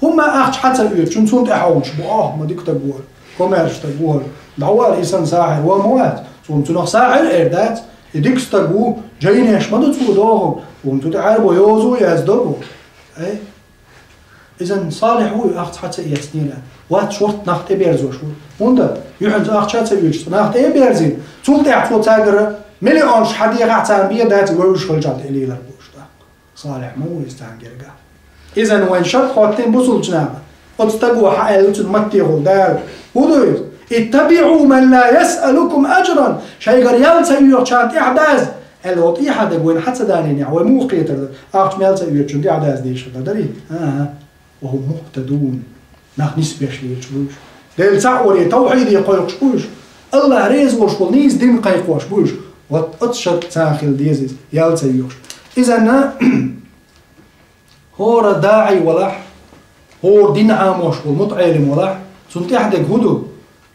ХӀумма ахча хьа ца оьцучунна цунна тӀаьхьа хьовнаш бу, охьа, ма дика стаг ву хӀара, комаьрша стаг ву хӀара. ДӀавала, и санна сахьир ван ма вац, цунна цунах сахьир эр дац. И дика стаг ву, жайнеш ма ду цо догӀу, цунна цу тӀе Ӏаьрбо йоза а яздо бу. Ай? Изан салихь ву, и ахча хьа ца эцнера. Вац шорта нах тӀеберзош ву. ХӀунда? Юьхьанца ахча ца оьцуш, нах тӀе а берзийна. Цул тӀаьхьа цо цаьргара миллионаш хьа дехахь, царна бен дац, вевзаш хилчахь тӀе лелар бу уьш тӀаккха. Салихь ма ву иза царна гергахь. Изан вайн шарт хӀоттийна бусулбачу наха. Оцу стага хьа аьлла цунна маттехула Дала. ХӀун ду иза? اتبعوا من لا يسألكم أجرا. Шайгара ял ца йоьхучарна тӀаьхьа даза. Аьлла, хӀокху тӀехьа дерг вайна хьа ца далийнехь, вай муха кхетар дара? Ахча мел ца оьцучунна тӀаьхьа даза дезаш хир дар дарий? ХӀан-хӀа. وهم مهتدون. Нах нисбеш лелаш бу уьш. Делан цхьаъ варе, тавхьиде кхойкхуш бу уьш. АллахӀ реза волуш волу нийса дин кхайкхош бу уьш. Вот оцу шарт царна хила деза иза, ял ца йоьхуш. Изанна хӀора даӀий валахь, хӀора дин Ӏамош волу мутаӀелим валахь, цунна тӀехь дерг хӀун ду?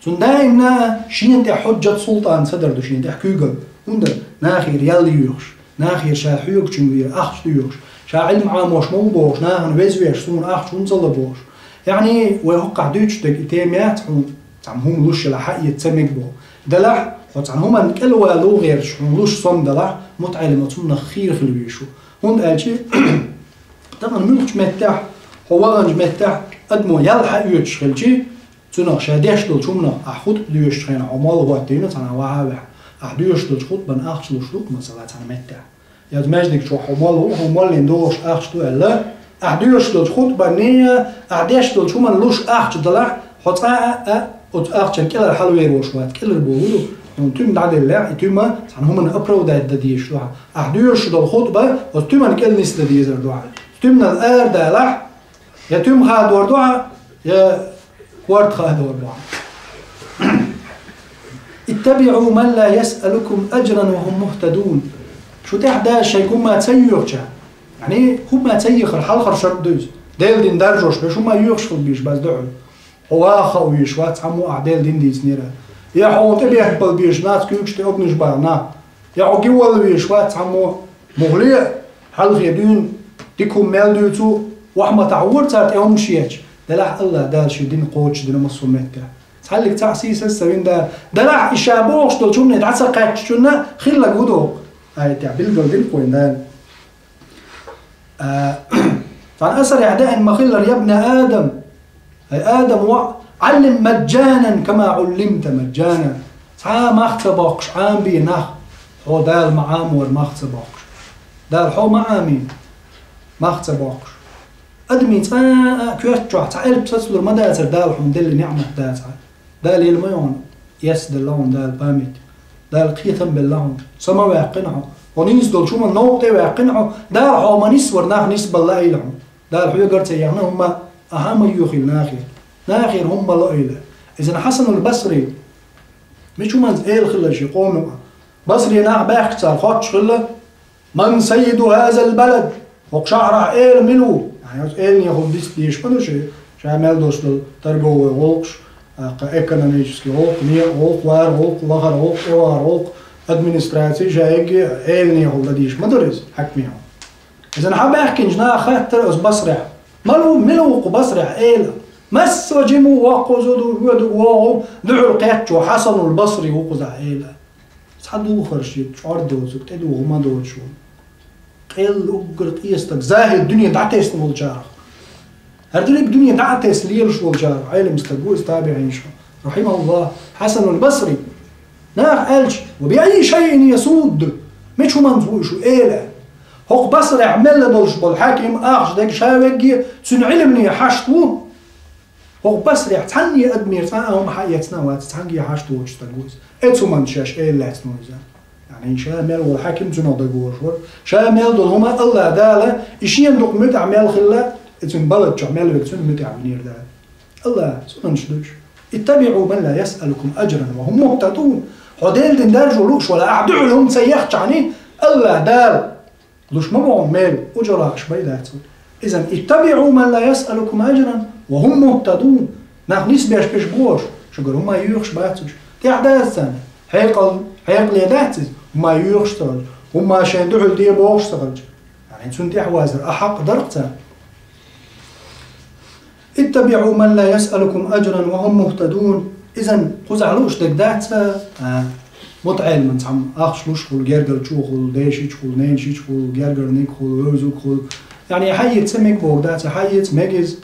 Цунна даимна шена тӀехь хьуьжжат, султӀан ца дар ду шена тӀехь куьйгалла. ХӀунда? Нахера ял йоьхуш, нахера ша хьоьгучуьнга вер ахча доьхуш, ша Ӏилма Ӏамош ма ву бохуш, нахана везвеш, суна ахча хӀунда ца ло бохуш. Яъни, вай хӀокхахь дуьйцуш дерг и тема яц хьуна, цхьана хӀума луш елахь хьаэца ца мега боху. Делахь, хьо цхьана хӀуманна кӀелвалалу гӀерташ хьуна луш сом далахь, мутаӀелим оцу хӀуманах хийра хила везаш ву. ХӀунда аьлча, тахана муьлххачу меттехь, хьо ваханчу меттехь, адамо ял хьаоьцуш хилча, цунах ша деш долчу хӀуманах ахь хутба доьшучу хенахь хьо молла хӀоттийна цхьана вахьа а ваьхьа, ахь доьшуш долчу хутбана ахча луш ду-кх, масала, цхьана меттехь. Я маьждиг чохь хьо молла ву, хьо моллина догӀуш ахча ду аьлла, ахь доьшуш долчу хутбане, ахь деш долчу хӀуманна луш ахча далахь, хьо цкъа а, а, оцу ахчанна кӀелара хьалавер волуш вац, кӀелара боху ду, хьуна туьма дӀаделлехь, и туьма цхьана хӀуманна оправдать дан дезаш ду хьан. Ахь доьшуш долу хутба оцу туьманна кӀел нисдан дезар ду хьан. Туьманал арадалахь, я туьма хадор ду хьан, я корта хадор ду хьан. اتبعوا من لا يسألكم أجرا وهم مهتدون. Шу тӀаьхьа даза шайга хӀумма ца йоьхуча. Яъни, хӀумма ца йоьхура хьалхара шарт ду иза. Делан дин даржош берш хӀумма йоьхуш хила безаш бац дуьхьал. Хьо ваха хаа везаш вац цхьаммо, ахь Делан дин дийцинера. Я хьуна тӀебехбала безаш, нах куьйгаш тӀе огнаш баха нах. Я хьо гивалла везаш вац цхьаммо, муххале а, хьалхе дуьйна дика хӀума мел дуьйцу, вахьматахь вора цара тӀе хӀумнаш еча, делахь АллахӀ Дала шен дин кхочушдина массо а меттехь. Цхьаллиг цхьаъ сийсаз а ца вина Дала. Делахь и ша бохуш долчу хӀумане дӀа ца кхаьччунна хилларг хӀун доху? Аятехь билгалдина кхойн Дала. А, цхьана асарехь деана ма-хиллара: يا ابن آدم, хӀай Адам воӀ, علم مجانا كما علمت مجانا. Цхьа а мах ца боккхуш Ӏамабе нах, хьо Дала ма-Ӏамор мах ца боккхуш. Дала хьо ма-Ӏамийна, мах ца боккхуш. Адамийн цкъа а коьрта чохь цхьа элп сацалур ма дацара, Дала хьуна делла ниӀмат дацахь. Дала елла ма йо хьуна, эс делла хьуна Дала память. Дала кхетам белла хьуна, са ма ваьккхина хьо. Хьо нийса долчу хӀуманна новкъа тӀе ваьккхина хьо. Дала хьо ма нисвара, нах нисбалла айла хьуна. Дала хьоьгара ца яхна хӀумма ахьа а ма йоьхийла нахера. Нахера хӀумма ма ло айла. Иза Хьасанул Басри, мича хӀуманца эла хилла шен къомо. Басри нах баьхкича цара хоттуш хилла: من سيد هذا البلد؟ ХӀокху шахьарахь эла мила ву? Ахьа оцу эланехула дист дийш ма ду ши, ша мел долуш долу торговый гӀуллакхаш, а, кху экономический гӀуллакх, некъа гӀуллакх, вар гӀуллакх, вахар гӀуллакх, тӀевахар гӀуллакх, администраций, ша эгге эланехула дан дийш ма дара иза, хьаькамехула. Иза хьабаьхкинчу наха хаттара оцу Басрехь: мала ву, мила ву кху Басрехь эла? Массо а жима ву, воккхаза ду, воьдуг вогӀу, дуьхьал кхеттачо Хьасанул Басри ву кхузахь эла. Цхьа духарш ю, чӀор доцург, тӀедуха ма доцуш ву. Къелла уггар къен стаг, захӀид, дуьне дӀатесна волчарах. ХӀара дерриг дуьне дӀа а тесна лелаш волчарах, Ӏелам стаг ву иза, табиӀинаш, рахьимахуллахӀ, Хьасанул Басри. Наха аьлча: وبأي شيء يسود؟ Мича хӀуманца ву и шу эла? ХӀокху Басрехь мелла долуш болу хьаькам, ахча дерг ша вегге, цуьнан Ӏилмане хьашт ву. ХӀокху Басрехь цхьанне адамера цкъа а хӀума хьаэцна а вац, цхьаьнгге хьашт воцуш стаг ву иза. Эцу хӀуманца шаьш эла лаьцна ву иза. Яъни ша мел волу хьаькам цунах дагавогӀуш вара. Ша мел долу хӀума АллахӀ Дала, и шена дукха муьтӀахь мел хилла, и цуьнан балат чохь мел верг цунна муьтӀахь винера Дала. АллахӀ, цунах ду уьш. اتبعوا من لا يسألكم أجرا وهم مهتدون. Хьо Делан дин даржо лууш валахь, ахь дуьхьал хӀума ца ехчахьана, АллахӀ Дала Луш ма боху мел, уджалахаш бай дац. Изан, اتبعوا من لا يسألكم أجرا وهم مهتدون. Нах нисбеш беш бош, шугар хӀума юхаш бацуш. ТӀехь дац царна. Хьекъал, хьекъале дац иза, хӀума юхаш ца хилча, хӀума шайн дуьхьал де бохуш ца хилча. Яъни цунна тӀехь вазар а хьакъ дарх царна. اتبعوا من لا يسألكم أجرا وهم مهتدون. Изан кхузахь лууш дерг дац, а, мутаӀелиман цхьамма ахча луш хул, гергара чу хул, дешича хул, неншича хул, гергарниг хул, вевзуг хул. Яъни хьаэца мег боху дац, хьаэца мег иза.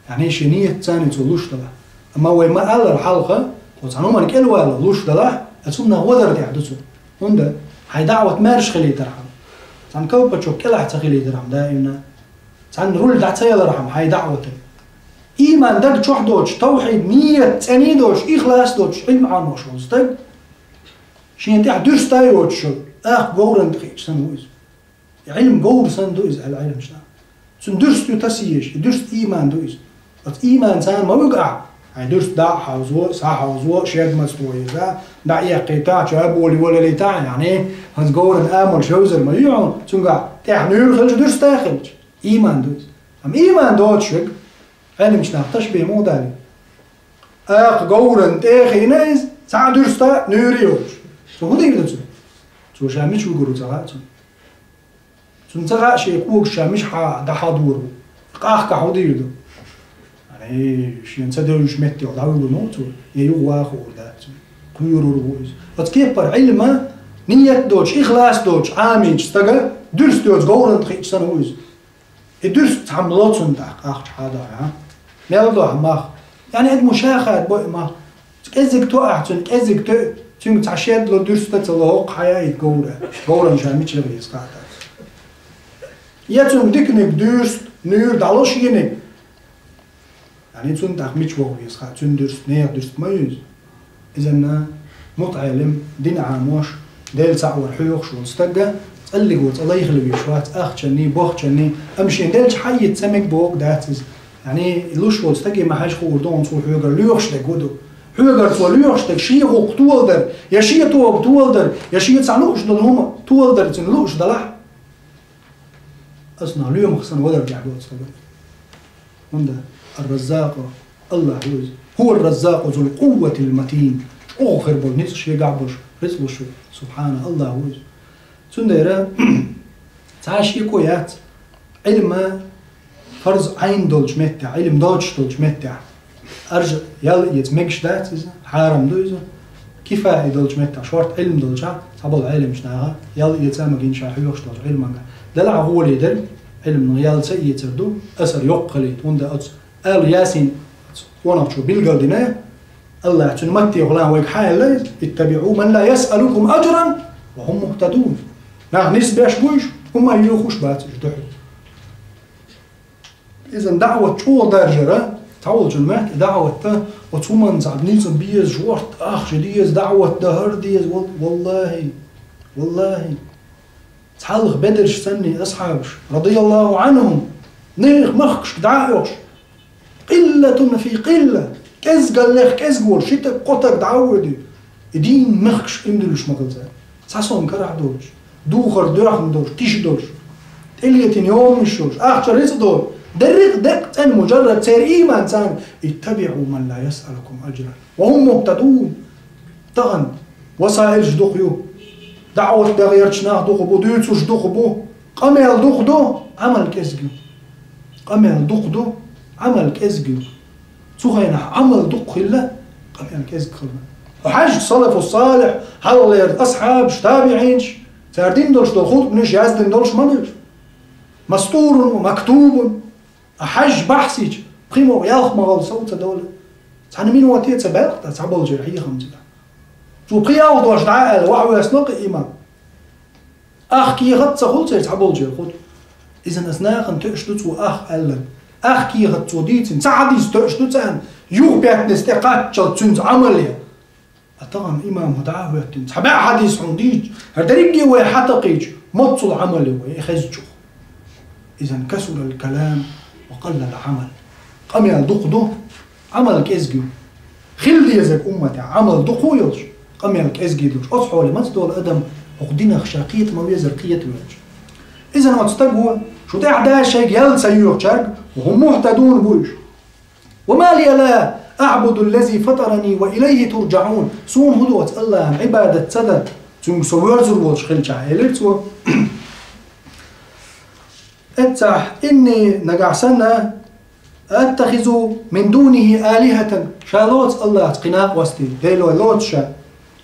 Яъни шен ниет царна цо луш далахь. Амма вай ма аллара хьалха, кху цхьана хӀуманна кӀелвала луш далахь, а цунна гӀо дар тӀехь ду цо. ХӀунда хьайн даӀват маьрша хилийтархьама. Цхьана колпачок кӀелахь ца хилийтархьама даимна. Цхьана руль дӀа ца ялархьама хьайн даӀватан. Ийман даг чохь доцуш, тавхьид, ниет цӀена доцуш, ихлас доцуш, Ӏилма Ӏамош волу стаг, шена тӀехь дуьрста йоцуш йолу, акха говран тӀе хиъча санна ву иза. И Ӏилма говр санна ду иза, аьлла Ӏилманчаша. Цуьнан дуьрста ю тасийеш, и дуьрста ийман ду иза. Оцу ийман царна ма вуьгу ахь, хьайн дуьрста дӀа а хьовзо, схьа а хьовзо, шерг маца тохийта, дӀа а эккхийта, ча а боли валалийта, яъни, хӀанз говран амалш йовзар ма ю хьуна, цуьнгахь тӀехь нуьйр хилча, дуьрста а хилча. Ийман ду иза. Амма ийман доцуш верг, Ӏеламчу нах ташбихь муха далийна? Акха говран тӀе а хиъна иза, цхьа а дуьрста а нуьйр а йоцуш. Цо хӀун дийр ду цуьнан? Цо ша мича вуьгур ву ца хаьа цунна. Цунна ца хаьа шен когаш ша мичахьа дӀахьадор ву. Къахкахь хӀун дийр ду? Ай, шена ца девзачу меттехула дӀавуьгур ма ву цо, я юха ван хуур дац цуьнан. Кхоьрур ву иза. Оцу кепара Ӏилма, ниет доцуш, ихлас доцуш Ӏамийча стага дуьрста йоцу говран тӀе хиъча санна ву иза. И дуьрста цхьамма ло цунна тӀаккха ахча хьадахь, а? Мел дохьа мах. Яъни адамо ша хадабо и мах. КӀезиг тоьахь цуьнан, кӀезиг тоьа, цуьнга цхьа шед ло, дуьрста ца ло, хӀокху хьаяийта говра. Говран ша мичара веза хаьа. Я цуьнга диканиг дуьрста, нуьйр дӀало шениг. Яъни цунна тӀаккха мича ваха веза хаьа, цуьнан дуьрста, нехан дуьрста ма ю иза. Изанна мутаӀелим, дин Ӏамош, Дела цхьаъ вар хьоьхуш волу стагга, цӀаллиго цӀа лай хила везаш вац, ахчанний, бохчанний, амма шен делча хьаэца ца мега боху дац иза. Яъни, луш волу стаге ма хьаьжа хуур ду, хьуна цо хьоьгара лоьхуш дерг хӀун ду. Хьоьгара цо лоьхуш дерг шен гӀуллакх толадар, я шен тоба толадар, я шен цхьа лууш долу хӀума толадар цуьнан лууш далахь, аса нах лоьмах санна валар тӀехь доцу стага. ХӀунда الرزاق АллахӀ ву иза. هو الرزاق ذو القوة المتين. ЧӀогӀа хир болу ницкъ шегахь болуш, рицкъ луш ву. Субхьана, АллахӀ ву иза. Цундела цхьа шеко яц, Ӏилма фарз Ӏайн долчу меттехь, Ӏилма доцуш долчу меттехь, аржа ял эца мегаш дац иза, хьарам ду иза. Кифаи долчу меттехь, шорта Ӏилма долчохь, цхьаболу Ӏеламчу наха ял эца а магийна ша хьоьхуш долчу Ӏилманга. Делахь гӀоле дерг, Ӏилманах ял ца эцар ду, асар йоккха хилийта. ХӀунда оцу Алу Ясин къонахчо билгалдина, АллахӀа цуьнан маттехула вайга хьан аьлла иза: اتبعوا من لا يسألكم أجرا وهم مهتدون. Нах нисбеш бу уьш, хӀума юьйхуш бац уьш дуьхьал. Иза даӀват чӀогӀа даржара, цхьаволчун мехка даӀватта, оцу хӀуманца нийса безаш, ворхӀ ахча деза, даӀват дан хӀара деза, вал-, валлахӀи, валлахӀи. Цхьалха бедарш санний асхьабаш, радияллаху Ӏанхум, нехан махкашка дӀа а оьхуш, къиллатун фи къилла, кӀезгаллех кӀезга волу ши таг, кхо таг дӀа а воьдий, и дийнна махкаш имдуьллуш ма хилла цара. Цхьа сом карахь долуш, духар доьхна долуш, тиша долуш, тӀелетина йоманаш йолуш, ахча рицкъ долуш, дерриг а декъ цӀена мужаррад церан ийман царна: اتبعوا من لا يسألكم أجرا وهم مهتدون. Тахана васаилаш дукха ю. ДаӀват дан гӀерташ нах дукха бу, дуьйцуш дукха бу. Къамел дукха ду, Ӏамал кӀезиг ю. Къамел дукха ду, Ӏамал кӀезиг ю. Цу хенахь Ӏамал дукха хилла, къамел кӀезиг хилла. Хьажа салафу салихь, хьалхалера асхьабаш, табиӀинаш, цара дина долуш долу хӀуллакхаш яздина долуш ма ду уьш. Мастурун ва мактубун. Ткъа хьажа бахьсийча, пхиъ-мугӀ ялх ма гӀала сов ца довла. Цхьана миноте а ца баьлла ткъа цхьаболчеран хьехам цигахь. Цо пхи-ялх дош дӀа а аьлла, охьавоьссина кхин а имам. Ах кехат а ца хуьлу церан цхьаболчеран хӀутту. Иза аса нахана тоьуш ду цо ах аьлларг. Ах кехат цо дийцина, цхьа хьадис тоьуш ду царна, юха пятница тӀе кхаччалц цуьнца Ӏамал ян. Ткъа тахана имам хӀу дӀа а хӀоьттина, цхьа бӀе хьадис хьуна дийцча, хӀара дерриге а вай хьатакхийча, моццул Ӏамал ю вай, и хезначух. Изан касурал калам ва къаллал Ӏамал. Къамел дукха ду, Ӏамал кӀезиг ю. Хила дезарг умматехь Ӏамал дукха а йолуш, къамел кӀезиг а долуш, оцу хьоле маца долу адам хӀокху динах ша кхета ма везара кхета воьлча. Иза оцу стага, шу тӀехь да шайга ял ца йоьхучаьрга, хӀун мухӀтадун бу уьш. «وما لي لا أعبد الذي فطرني وإليه ترجعون». Суна хӀун ду оцу Аллахьан Ӏибадат ца дан, цуьнга со воьрзур волуш хилча, элира цо. Эццахь, «إني», нагахь санна, «أتخذ من دونه آلهة», ша лоцу Аллахьца кхин накъостий, делой лоцу ша.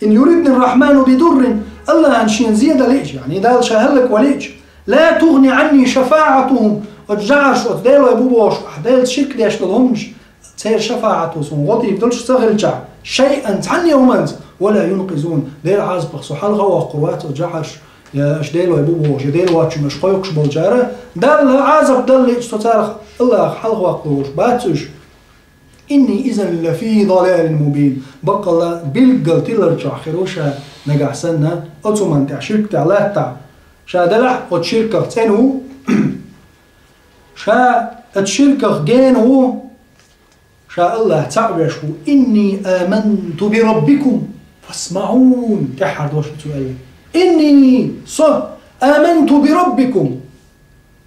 «إن يردني الرحمن بضر», Аллахьан шена зен дан лиъча, яъни Далла ша хӀаллакван лиъча, «لا تغن عني شفاعتهم», оцу жӀарш, оцу делой бу бохуш, ахь Делаца ширк деш долу хӀуманаш, церан шафаӀато суна гӀо дийр долуш ца хилчахь, «شيئا», цхьанне хӀуманца, «ولا ينقذون», Делан Ӏазапах со хьалха а воккхур вац оцу жӀарш, я аша делой бу бохуш, я Дела воцчунна аша кхойкхуш болчара, Далла Ӏазап дала лиъча со царах Аллахах хьалха ваккхалур волуш бац уьш. «إني إذا لفي ضلال مبين». Баккъалла билггал тилар чохь хир ву ша нагахь санна, оцу хӀуманна тӀехь, ширк тӀехь латтахь. Ша делахь оцу ширках цӀена ву, ша оцу ширках гена ву, ша Аллахь цхьаъ веш ву. «إني آمنت بربكم فاسمعون». ТӀаьххьара дош ду цо аьлла. «إني», со, «آمنت بربكم».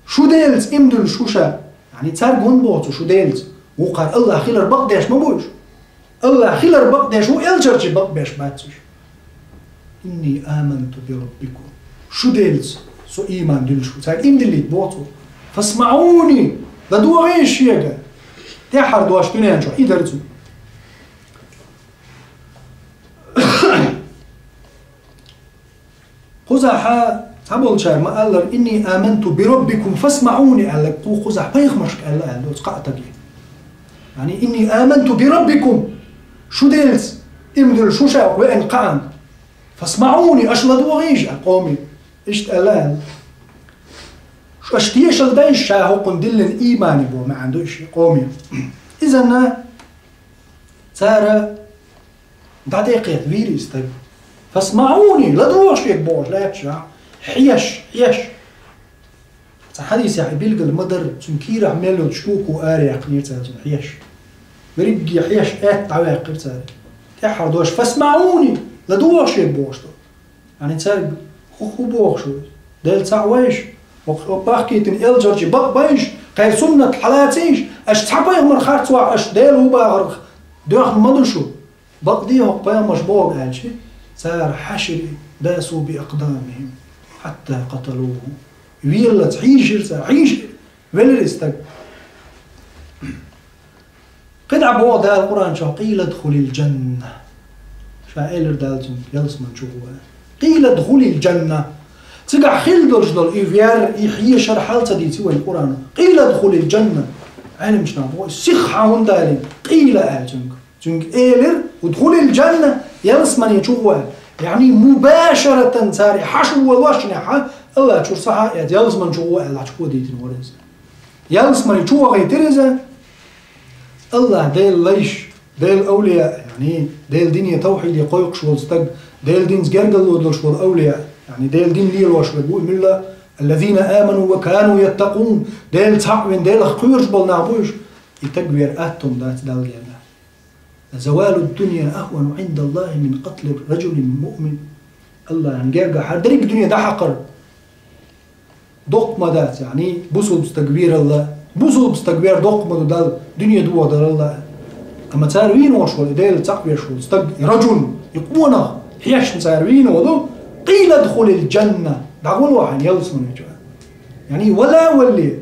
Шу Делаца иман дуьллуш ву ша. Яъни цаьрга хӀунда боху цо шу Делаца? Вукхара Аллахь хилар бакъдеш ма бу уьш. Аллахь хилар бакъдеш ву, элчанчий бакъбеш бац уьш. «إني آمنت بربكم». Шу Делаца со иман дуьллуш ву. Цаьрга иман диллийта боху цо. «فاسمعوني», ладогӀийша шега. ТӀаьххьара дош дуьнен чохь и дара цуьнан. Кхузахь цхьаболчара ма-аллара: «إني آمنت بربكم فاسمعوني», аьлла, кху-, кхузахь пайхамаршка аьлла аьлла доцу кхаа стага. Яъни: «إني آمنت بربكم», шу Делаца иман дуьллуш ву ша веана кхаанна. «فاسمعوني», аша ладогӀийша, аьлла, къоме. Иштта аьлла аьлла. Аша тешалла дайша ша хӀокхунна диллина иймане боху маьӀна ду и шен къоме. Изанна цара дӀатӀекхета вийра и стаг. «فاسمعوني», ладогӀа шега бохуш лаьтташ, хьеша, хьеша. Цхьа хьадисехь и билгал ма-дарра, цуьнан кийрахь мел йолчу чуко араяьккхинера цара цунна хьеша. Берриге хьеша, аьтта дӀаваьккхира цара. ТӀаьххьара дош: «فاسمعوني», ладогӀа шега бохуш ду. Яъни цаьрга: «ХӀу-, хӀун бохуш ву иза? Дела цхьаъ вайша, хӀокху бахкийтина элчанчий бакъбайша, кхеран суннат хьалацийша, аша цхьа пайхамар харц вахь, аша Дела ву бахарх доьхна ма ду шу. Бакъде хӀокху пайхамарша бохург», аьлча, цара хьаьшира: «باسوا بأقدامهم حتى قتلوه». Веллалц хьийшира цара, хьийшира, велира и стаг. КхидӀа боху Дала Къуръан чохь: «قيل ادخل الجنة». Ша элира Дала цуьнга: «Ялсамани чу гӀо», аьлла. «قيل ادخل الجنة». Цигахь хилла долуш долу и вер, и хьешар хьал ца дийци вайн Къуръано. «قيل ادخل الجنة». Ӏеламчу наха боху, сиха хьан хӀунда алийна? «قيل», аьлла цуьнга. Цуьнга элира: «ادخل الجنة», ялсамани чу гӀо, аьлла. Яъни мубашаратан цара и хьашу волошшехь, Аллахь чуьра схьа а эцна, ялсамани чу гӀо аьлла, чу гӀо дитина вара иза. Ялсамани чу вахийтира иза. Аллахь Делан лайш, Делан авлияъ, яъни Делан дине, тавхьиде кхойкхуш волу стаг, Делан динца гергарло долуш волу авлияъ, яъни Делан дин лелош верг ву и муьлла, «الذين آمنوا وكانوا يتقون», Дела цхьаъ вина, Делах кхоьруш болу нах бу уьш, и стаг вер атта хӀума дац Далла гергахь. «لزوال الدنيا أهون عند الله من قتل رجل مؤمن». Аллахьан гергахь хӀара дерриг дуьне дӀахьакхар доккха ма дац, яъни бусулба стаг вералла, бусулба стаг вер доккха ма ду Далла, дуьне дохадалалла. Амма цара вийна волуш волу, и Дела цхьаъ веш волу стаг, и раджул, и къонах, хьешна цара вийна волу: «قيل ادخل الجنة», дӀагӀо хьайна ялсамани чу. Яъни вала а валале,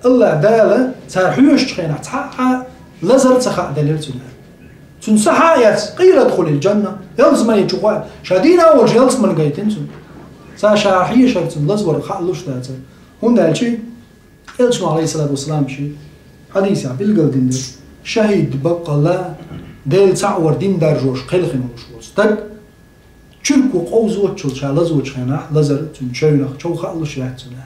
Аллахь Дала цара хьоьшучу хенахь цхьа а лазар ца хаа делира цуьнан. Цуьнан схьа а эцна: «قيل ادخل الجنة», ялсамани чу гӀо аьлла, ша дийна а волуш ялсамани гайтина цунна. Цара ша хьешар, цуьнан лазар хаалуш дацара. ХӀунда аьлча Элчано, Ӏалайхиссалату вассалам, шен хьадисехь билгалдина дара, шахӀид баккъалла Дела цхьаъ вар дин даржош кхелхина волуш волу стаг, чуьрко къовзочул ша лазочу хенахь, лазар цуьнан чевнах чов хаалуш яц цуьнан.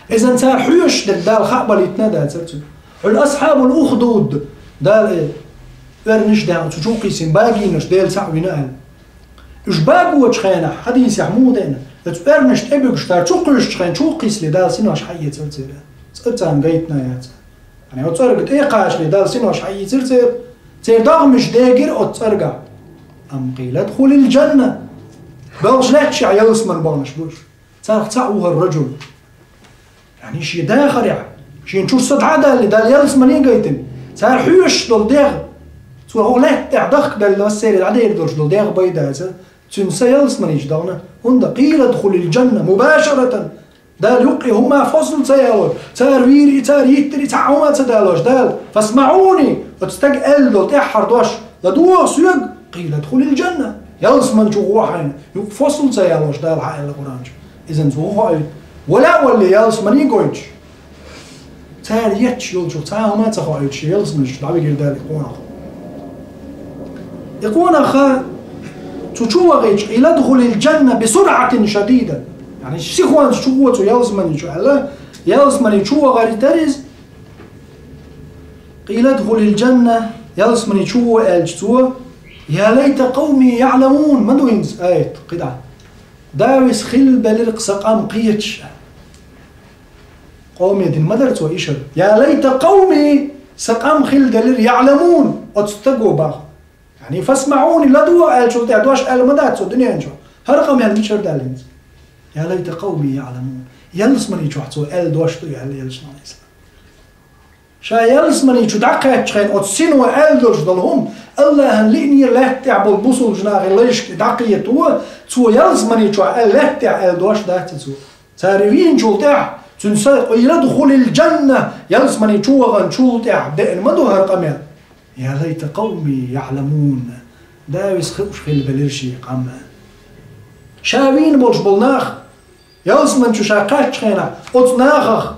Иза цара хьоьшуш дерг Дала хаа балийтина а дацара цуьнан. Хьуьлла асхьабул ухдуд, Дала, э, оьрнаш а даьхна, цу чу кхиссина багийнаш Дела цхьаъ вина аьлла. Уьш багочу хенахь, хьадисехь муха деана, оцу оьрнаш тӀебуьгуш цара чу кхуьйсучу хенахь, чу кхиссале Дала синош хьаэцара церан. ЦӀа царна гайтина а яц. Хьан оцу цӀерга тӀе а кхачале Дала синош хьаийцира церан. Церан догӀмаш дегира оцу цӀергахь. Амма «قيل ادخل الجنة». Белхаш лаьтташехь ялсамани баханаш бу уьш. Царах цхьаъ ву хӀара раджул. Яъни шен дахарехь, шен чуьра са дӀа а даьлла, Дала ялсамани гайтина, цара хьоьшуш долу дегӀ, цо хӀокху лаьтта тӀехь дахкадаьлла массеран дӀадер долуш долу дегӀ байдаца, цуьнан са ялсамани чу дахана, хӀунда, قيل ادخل الجنة مباشرة. Дала юккъе хӀумма фосла ца ялош, цара вийра и, цара йиттира и, цхьа хӀума ца далош, Дала, فاسمعوني, оцу стага аьлла долу тӀаьххьара дош ладогӀа соьга, قيل ادخل الجنة, ялсамани чу гӀо хьайна, юккъе фосла ца ялош, Дала хьан аьлла Къуръан чу. Иза цо хӀун хоуьйту? Вала а валале, ялсамани гойтуш. Цара етташ йолчух цхьа а хӀума ца хоуьйтуш, ялсамани чу дӀавигира Дала и къонах. И къонах цу чу вахийтуш, قيل ادخل الجنة بسرعة شديدة. Яъни сихонца чу гӀо цу ялсамани чу аьлла, ялсамани чу вахара дара иза. قيل ادخل الجنة, ялсамани чу гӀо аьлча цо, يا ليت قومي يعلمون, ма ду хӀинца аят кхидӀа. Дала виса хилла белира-кх сан къам кхеташ. Къоме дина ма дара цо и шар. يا ليت قومي, сан къам хилла делира, يعلمون, оцу стаго баха. Яъни فاسمعوني, ладогӀа аьллачул тӀаьхьа дош аьлла ма дац цо дуьнен чохь. ХӀара къамел мичара даьлла хӀинца? يا ليت قومي يعلمون. Ялсамани чохь цо аьлла дош ду и аьлла Элчано, Ӏалайхиссалам. Ша ялсамани чу дӀакхаьчча хенахь оцу сино аьлла долуш долу хӀума, АллахӀана лиънера лаьтта тӀехь болу бусулба нахе лайшка дӀакхето, цо ялсамани чохь аьлла лаьтта тӀехь аьлла дош дац цо. Цара вийначул тӀаьхьа, цуьнан са, قيل ادخل الجنة, ялсамани чу ваханчул тӀаьхьа деана ма ду хӀара къамел. يا ليت قومي يعلمون. Дала виса хууш хилла белира шен къам. Ша вийна болуш болу нах, ялсамани чу ша кхаьчча хенахь, оцу нахах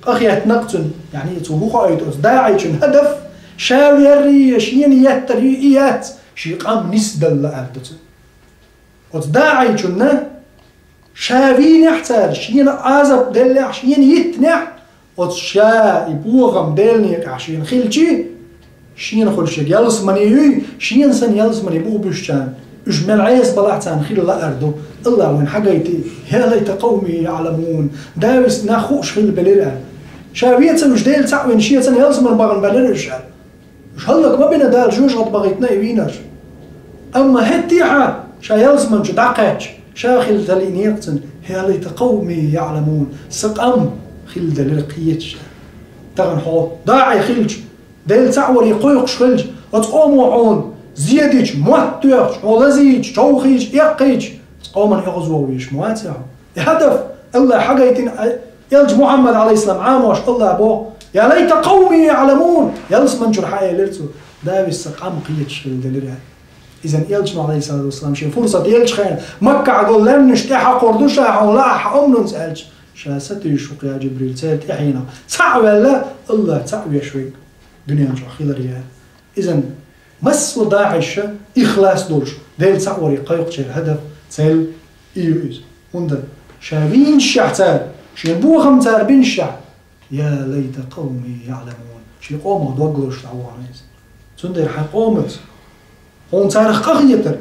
къахетта накъ цуьнан, яъни цо хӀун хоуьйту оцу даӀичун хӀадаф, ша веррий, шена еттарий и яц, шен къам нисдала лаар ду цуьнан. Оцу даӀичунна ша вийнехь цара, шена Ӏазап деллехь, шена йиттинехь, оцу ша и бохам Делан некъахь шена хилчи, шена хуьлуш ерг ялсамани юй, шена санна ялсамани буха буьсучарна, уьш мел Ӏеса балахь царна хила лаар ду, АллахӀа вайна хьагайти, يا ليت قومي يعلمون, Дала виса нах хууш хилла белира аьлла. Ша веца уьш Дела цхьаъ вина, шеца ялсамани бахана белира уьш аьлла. Уьш хӀаллак ма бина Дала жоьжахате бахийтина и вийнарш. Амма хӀетте а ша ялсамани чу дӀакхаьчча, ша хилла талиънера цуьнан, يا ليت قومي يعلمون, сан къам хилла делира кхеташ. Тахана хьо даӀи хилча, Дела цхьаъ варе кхойкхуш хилча, оцу къомо хьуна зен дича, мотт тоьхча, хьо лазийча, човхийча, эккхийча, оцу къоман оьгӀазвохь везаш ма вацара хьо? И хӀадаф, АллахӀа хьагайтина, Элча Мухьаммад, Ӏалайхиссалам, Ӏамош АллахӀа боху, يا ليت قومي يعلمون, ялсамани чуьра хьаэлира цо, Дала виса сан къам кхеташ хилла делира. Иза Элчано, Ӏалайхиссалату вассалам, шен фурсат елча хенахь, Маккахь долу лаьмнаш тӀехьакхор ду ша хьуна лаахь хьан умнунца аьлча, ша сатуьйсуш ву-кх, я Джибрил, церан тӀаьхьенах цхьаъ ваьлла, АллахӀ цхьаъ веш верг дуьнен чохь хилар яра. Иза массо а даӀиша ихлас долуш, Дела цхьаъ варе кхойкхучеран хӀадаф, цель и ю иза. ХӀунда ша вийначехь цара, шен бохам цара бинчехь, يا ليت قومي يعلمون, шен къомах дог лозуш дӀавахана иза. Цундела хьайн къомаца хьуна царах къахетар.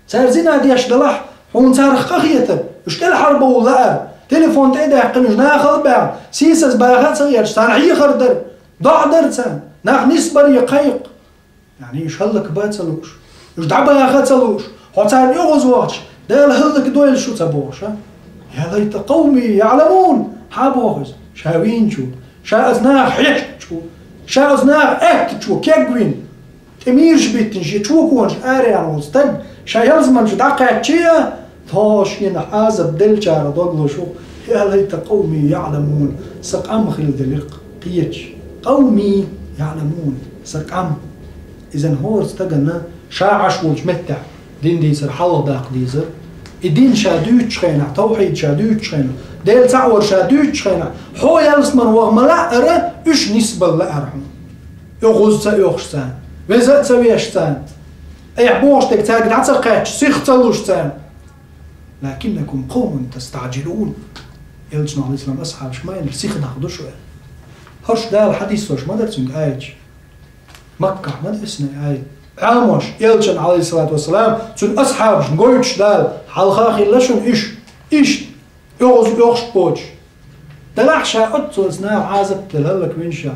Цара зина деш далахь, хьуна царах къахетар. Уьш кӀелхьарбовла лаар. Телефон тӀе а даьккхина уьш нахала а баьхна, сийсаз баха а ца гӀерташ, царна хьехар дар, доӀа дар царна, нах нисбаре кхайкха. Яъни уьш хӀаллакбан а ца лууш, уьш дӀабаха а ца лууш, хьо царна оьгӀазвахча, Дала хӀаллакдойла шу ца бохуш, а? يا ليت قومي يعلمون, хьан боху иза? Ша вийначу, ша оцу наха хьестачу, ша оцу наха аьттачу кегвина, тӀе мийраш биттина шен чоконаш араяьхна волу стаг, ша ялсамани чу дӀакхаьчча, тхо шена Ӏазап деллачарах дог лозуш ву-кх, يا ليت قومي يعلمون, сан къам хилла делира-кх кхеташ. قومي يعلمون, сан къам. Иза хӀора стагана ша Ӏаш волчу меттехь, дин дийцар хьалха даккха дезара. И дин ша дуьйцучу хенахь, тавхьид ша дуьйцучу хенахь, Дела цхьаъ вар ша дуьйцучу хенахь, хьо ялсамани ваха ма лаъара, уьш нисбала лаьара хьуна. ОьгӀаз ца оьхуш царна, веза а ца веш царна, айхьа бохуш дерг цаьрга дӀа ца кхаьчча, сих ца луш царна. لكنكم قوم تستعجلون. Элчано, Ӏалайхиссалам, асхьабашка ма аьллера, сиха нах ду шу аьлла. ХӀорш Дала хьадисош ма дара цуьнга аьлча. Маккахь ма дисна аят. Ӏамош, Элчанна, Ӏалайхиссалату вассалам, цуьнан асхьабашна гойтуш Дала, хьалха а хилла шуна уьш, иштта, оьгӀаз оьхуш боцуш. Делахь ша оццул наха Ӏазап делла хӀаллаквинчехь,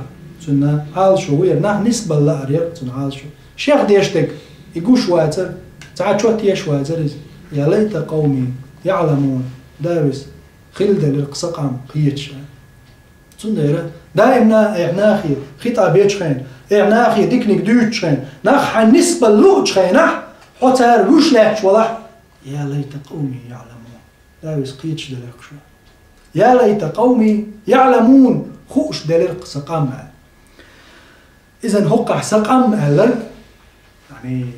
цуьнан Ӏалашо ву яра, нах нисбала лаар яра цуьнан Ӏалашо. Шех деш дерг, и гуш вацара, цхьа чот еш вацара иза. يا ليت قومي يعلمون, Дала виса Хила делира-кх са къам кхеташ. Цундела даимна эхь нахе хитӀабечу хенахь, эхь нахе диканиг дуьйцучу хенахь, нах хьайн нисбала луучу хенахь, хьо цара вуьш лаьтташ валахь, я лайта къавми яӀламун. Дала иза кхеташ делира-кх шу. Я лайта къавми яӀламун, хууш делира-кх сан къам аьлла. Иза хӀокхахь сан къам аьлларг, яъни,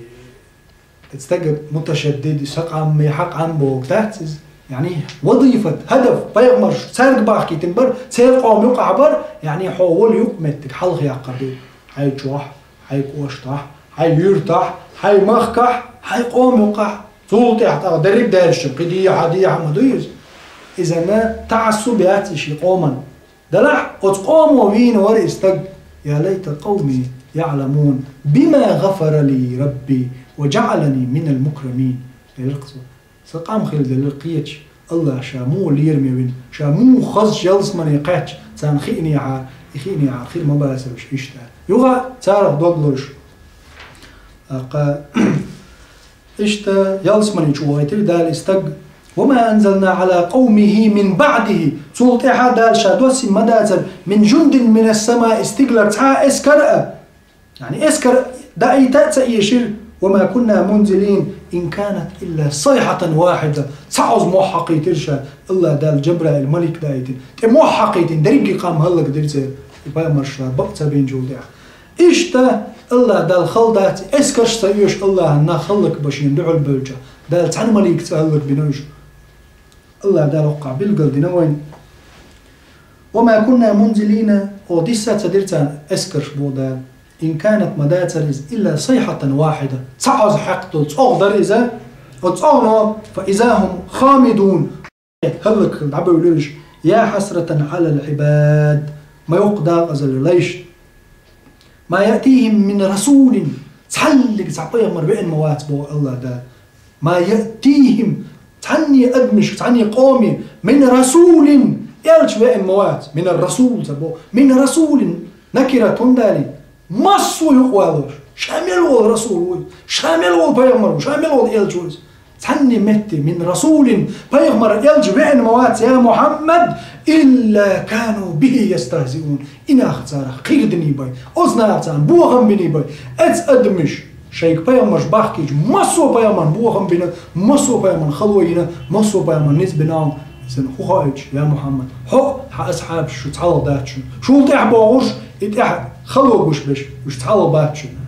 стага муташаддид, сан къам, хьан къам бохург дац иза. Яъни, вазифат, хӀадаф, пайхамарш цаьрга бахкийтина бара, церан къоман юкъахь бара, яъни, хьо волу юкъаметтиг хьалхаяккхар ду. Хьайн чохь, хьайн кӀоштахь, хьайн юьртахь, хьайн махкахь, хьайн къоман юкъахь. Цул тӀаьхьа тӀаккха дерриг даьлча, кхин дехьа, дехьа ма ду иза. Иза таӀассуб яц и шен къоман. Делахь оцу къомо вийна вара и стаг, я лайта къавми яӀламун, бима гӀафара ли Рабби ва жаӀалани минал мукрамин. Элира-кх цо. Сан къам хила делира кхеташ, АллахӀа ша муха лераме вина, ша муха хазачу ялсамане кхаьчча, царна хиънехьара, и хиънехьара хир ма бацара уьш иштта. Юха царах дог лозуш. ТӀаккха иштта ялсамани чу вохуьйтира Дала и стаг. Ва ма анзална Ӏала къавмихи мин баӀдихи. Цул тӀаьхьа Дала ша доссийна ма дацара, мин жундин минас самаи, стигалара цхьа а эскар а. Яъни эскар даийта а ца эшира, ва ма кунна мунзилин, ин канат илла сайхьатан вахьида. Цхьа оза мохь хьакхийтира ша, АллахӀ Дала Жабраил малик даийтина. ТӀе мохь хьакхийтина, дерриге къам хӀаллакдира церан, и пайхамарш ша бакъ ца бинчул тӀаьхьа. Иштта АллахӀ Дала хала дац, эскарш ца оьшу АллахӀан нах хӀаллакбан шена дуьхьал бевлча. Дала цхьана маликца хӀаллакбина уьш. АллахӀ Дала хӀокхахь билгалдина вайна. Ва ма кунна мунзилина, о, дисса а ца дира царна эскарш боху Дала. Ин канат ма дацара иза, илла сайхьатан вахьида. Цхьа оза хьаькхна долу цӀогӀа дара иза. Оцу цӀогӀано, фа иза хӀум хамидун. ХӀаллакьхила дӀабевлира уьш. Я хьасратан Ӏалал Ӏибад. Ма йоккха дакъазалла лайш. Ма яътихим мин расулин. Цхьаллиг цхьа пайхамар веана ма вац боху АллахӀ Дала. Ма яътихим. Цхьанне адамашка, цхьанне къоме. Мин расулин. Элча веана ма вац. Мин расул ца боху. Мин расулин. Накират хӀунда аьлла? Массо а юкъа валош. Ша мел волу расул ву иза? Ша мел волу пайхамар ву? Ша мел волу элча ву иза? Цхьанне метте, мин расулин, пайхамар, элча веана ма вац, я Мухьаммад, илла кану бихи ястахзиун. И нах царах кхийрдиний бай. Оцу наха царна бохам биний бай. Эцу адамаш, шайга пайхамарш бахкийча, массо а пайхамарна бохам бина, массо а пайхамарна хало йина, массо а пайхамарна ницкъ бина. Иза хӀун хоуьйтуш, я Мухьаммад? Хьо, хьан асхьабаш шу цхьалха дац шуна. Шул тӀаьхьа бохурш, и тӀаьхьа хало гуш берш, уьш цхьалха бац шуна.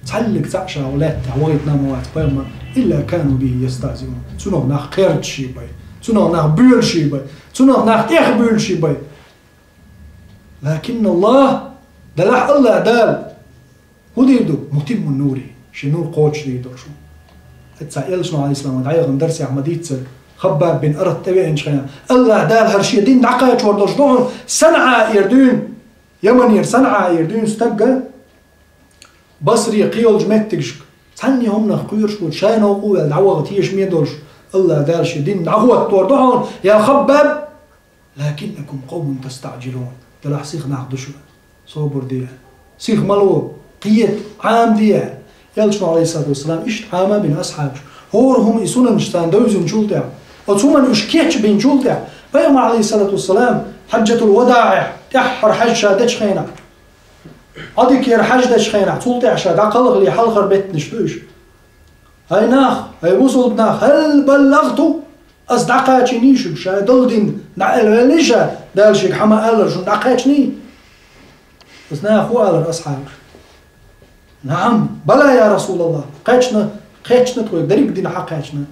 Цхьаллиг цхьаъ ша ву лаьттахь вахийтина ма вац пайхамар, илла кану бихи ястахзиун. Цунах нах кхерчаш бай, цунах нах боьлуш бай, цунах нах тӀехбуьйлуш бай. Лакинна АллахӀ, делахь АллахӀ Дала, хӀун дийр ду? Мутимму нури, шен нур кхочушдийр долуш ву. Эццахь элчано, Ӏалайхиссалам, дӀаяхана дарсехь ма дийццара, Хаббаб бин Арат тӀевеанчу хенахь, АллахӀ Дала хӀара шен дин дӀакхачор долуш ду хьуна, СанӀа эр дуьйна, Яманера СанӀа эр дуьйна стагга, Басре кхийолчу меттигашка, цхьанне хӀуманах кхоьруш ву, шайн новкъа ваьлла дӀаваха тешаме долуш, АллахӀ Дала шен дин дӀахӀоттор ду хьуна, я Хаббаб, лакиннакум къавмун тастаъжилун. Делахь сиха нах ду шу. Собар де. Сиха ма ло. Кхета, Ӏамаде. Элчано, Ӏалайхиссалату вассалам, иштта Ӏама бина асхьабаш. ХӀора хӀума и сунанаш царна девзинчул тӀаьхьа, оцу хӀуманна уьш кечбинчул тӀаьхьа, пайхамар, Ӏалайхиссалату вассалам, хьаджатул вадаӀехь, тӀаьххьара хьаьж ша дечу хенахь, Ӏодикера хьаьж дечу хенахь, цул тӀаьхьа ша дӀакхалхале хьалхара беттанаш ду уьш. ХӀай нах, хӀай бусалба нах, хӀал баллагӀту, ас дӀакхачийний шуьга, ша долу дин дӀа аьлла ваьллий ша, Дала шега хьан ма-аллара, шуна дӀакхаьчний? Ас наха хӀун алара асхьабаш? НаӀам, бала, я РасулаллахӀ, кхаьчна, кхаьчна тхоьга, дерриг дин хьакхаьчна.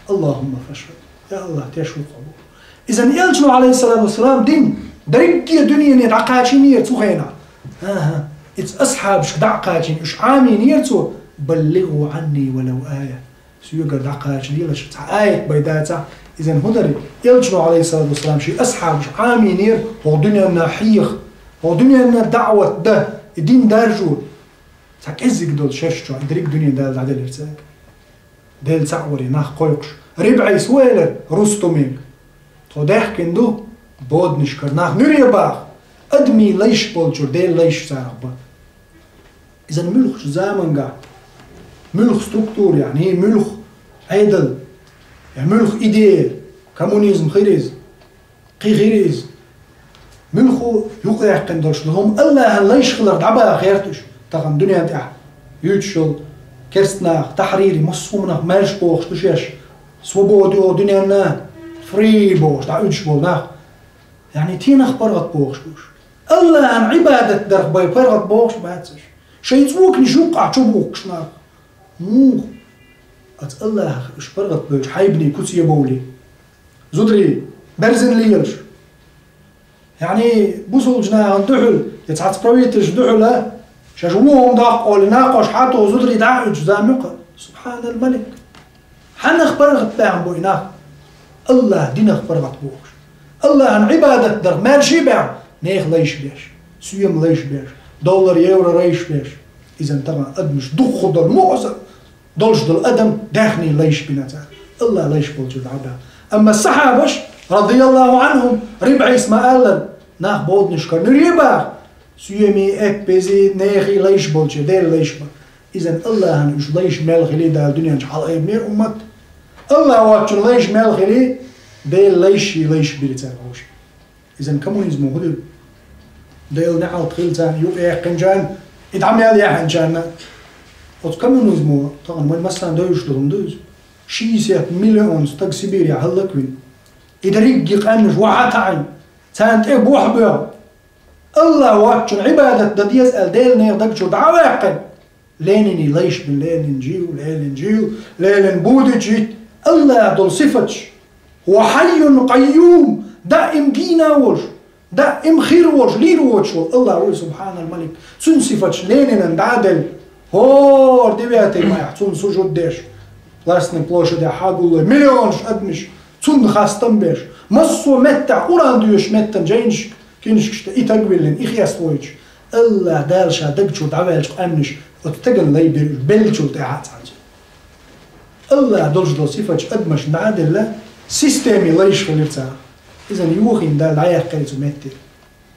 АллахӀумма фашхӀад. Я АллахӀ, тешву хьо. Иза элчано, Ӏалайхиссалату вассалам, дин дерриге дуьнене дӀакхачийнера цу хенахь. ХӀан-хӀа, иза асхьабашка дӀа а кхачийна, уьш Ӏамийнера цо, баллигӀу Ӏанни валав ая. Соьгара дӀакхачалелаш, цхьа аят бен дацахь, иза хӀун дара? Элчано, Ӏалайхиссалату вассалам, шен асхьабаш Ӏамийнера хӀокху дуьненна хьеха, хӀокху дуьненна даӀват дан, и дин даржо. Цхьа кӀеззиг долу шераш чохь и дерриг дуьне Дала дӀаделира цаьрга. Делан цхьаъ варе нах кхойкхуш. РибӀис ву элира Рустуме. Тхо даьхкина ду боданашкара нах нуьре баха. Адамийн лайш болчуьра Делан лайш царах бан. Иза муьлххачу заманчохь, муьлхха структура, яъни муьлхха Ӏедал, я муьлхха идея, коммунизм хир иза. Кхин хир иза. Муьлхха юкъаяьккхина долуш ду хӀума, АллахӀан лайш хилар дӀабаха гӀерта уьш. Тахана дуьнен тӀехь юьйцуш йолу керста нах, тахьрири, массо а нах марш бохуш ду шаьш. Свобода йо дуьненна, фри бохуш, дӀа уьдуш болу нах. Яъни, тенах паргӀат бохуш бу уьш. АллахӀан Ӏибадат дарх бай паргӀат бохуш бац уьш. Шайн цӀоканаш юккъахь чу бухкуш нах. Муха? Аса АллахӀах уьш паргӀат бевлча хьайбане куц е бовлий? Зударий, берзина лелаш. Яъни, бусулба нахана дуьхьал, я цхьацца правительш дуьхьал, шаьш вон хӀума доккху олий, накхош хьатоху зударий дӀа а уьдуш зама юкъа. Субханал Малик. Хьанах паргӀат баьхна бу и нах? АллахӀ динах паргӀат бохуш. АллахӀан Ӏибадат дарх маьрша баьхна, нехан лайш беш, соьман лайш беш, доллар, евро лайш беш. Иза тахана адамаш духху долу муъаза долуш долу адам даьхний лайш бина цара. АллахӀ лайш болчуьра дӀа а баьхна. Амма сахьабаш, радияллаху анхум, РибӀис ма-аллара, нах боданаш карнуьре баха, соьмий, эппизи, нехий лайш болчуьра, Делан лайш бан. Иза АллахӀан уьш лайш мел хили Дала дуьнен чу хьалаайбинера уммат. АллахӀ воцчун лайш мел хили, Делан лайш, ший лайш бира цара вовшийн. Иза коммунизмо хӀун дира? Делан неӀалт хила царна, юкъаяьккхинчарна, и дӀа мел яьхьанчарна. Оцу коммунизмо, тахана вайн массарна девзаш ду хӀума ду иза. Шестьдесят миллион стаг Сибирехь хӀаллаквина. И дерриг а къаьмнаш вахьа таӀийна, царна тӀе бохь боьгӀна. АллахӀ воцчун Ӏибадат дан деза аьлла, Делан нехан даг чу дӀа а ваьккхина, Ленинан лайш бина, Ленин жив, Ленин жив, Ленин будучи, АллахӀ долу сифаташ. Ва хьайюн къайюм, даим дийна волуш, даим хир волуш, лийр воцуш волу АллахӀ ву, субханал малик. Цуьнан сифаташ Ленинан дӀа а делла, хӀора девятый майхь цунна сужуд деш, Красный площадь хьагуллой миллионаш адамаш, цунна хастам беш, массо а меттехь Къуръан доьшуш меттан жайнаш, кинашкаш тӀе и таг виллина, и хеставойтуш, АллахӀ Дала ша даг чу дӀаваьллачу къаьмнаш оцу стагана лай бира уьш беллачул тӀаьхьа а цхьаьна. АллахӀ долуш долу сифаташ адамашна дӀа а делла, системин лайш хилира цара. Иза юхийна Дала дӀаяьккхира цу метте,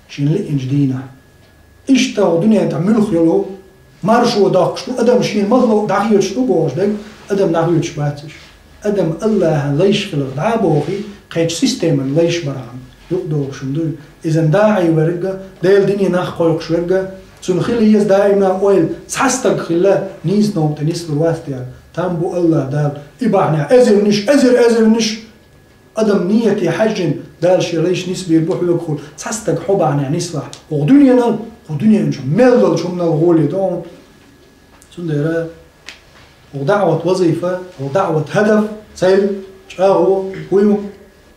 шена лиъначу дийнахь. Иштта хӀокху дуьнен тӀехь муьлхха йолу маршо доккхуш ду, адам шена махлукъ дӀахоьцуш ду бохуш дерг, адам дӀахоьцуш бац уьш. Адам АллахӀан лайш хиларх дӀа а бохий, кхечу системан лайш бархьама юкъадохуш хӀума ду. Иза даӀий верг а, Делан дине нах кхойкхуш верг а, цунна хила еза даима ойла, цхьа стаг хилла, нийса новкъа тӀе нислур вац те аьлла. Там бу АллахӀ Дала, и бахьанехь эзарнаш, эзар-эзарнаш адам нийяте хьаьжжина, Дала шен лайш нисбийр бу хьоьгахула, цхьа стаг хьо бахьанехь нислахь, хӀокху дуьненал, кху дуьнен чу мел долчу хӀуманал гӀоле до хьуна. Цундела хӀокху даӀват вазифа, хӀокху даӀват хӀадаф, цель, чӀагӀо хӀун ю?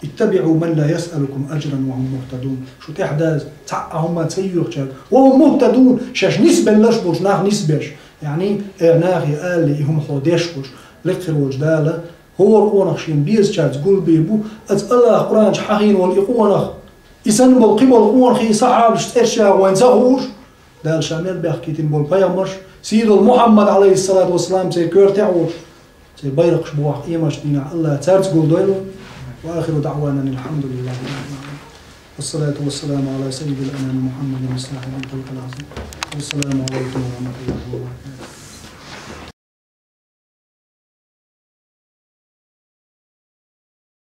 اتبعوا من لا يسألكم أجرا وهم مهتدون. Шу тӀаьхьадаза цхьа а хӀума ца йоьхучаьрга, وهم مهتدون, шаьш нисбелларш болчу нах нисбеш. Яъни, э, нахе алале, и хӀума хьо деш болуш, лекха хир волчу Дала, хӀора къонах шена безачаьрца гулбийр бу, аса АллахӀа Къуръан чу хьахийна волу и къонах, и санна болу кхин болу къонахий, сахьабаш цӀерачарах вайна ца хууш, Дала ша мел бехкийтина болу пайхамарш, сий долу Мухьаммад, алейхиссалату вассалам, церан коьртехь а волуш, церан байракхаш бохьу къематан дийнахь АллахӀа цаьрца гулдойла. وآخر دعوانا أن الحمد لله رب العالمين. والصلاة والسلام على سيد الأنام محمد صاحب الخلق العظيم. والسلام عليكم ورحمة الله وبركاته.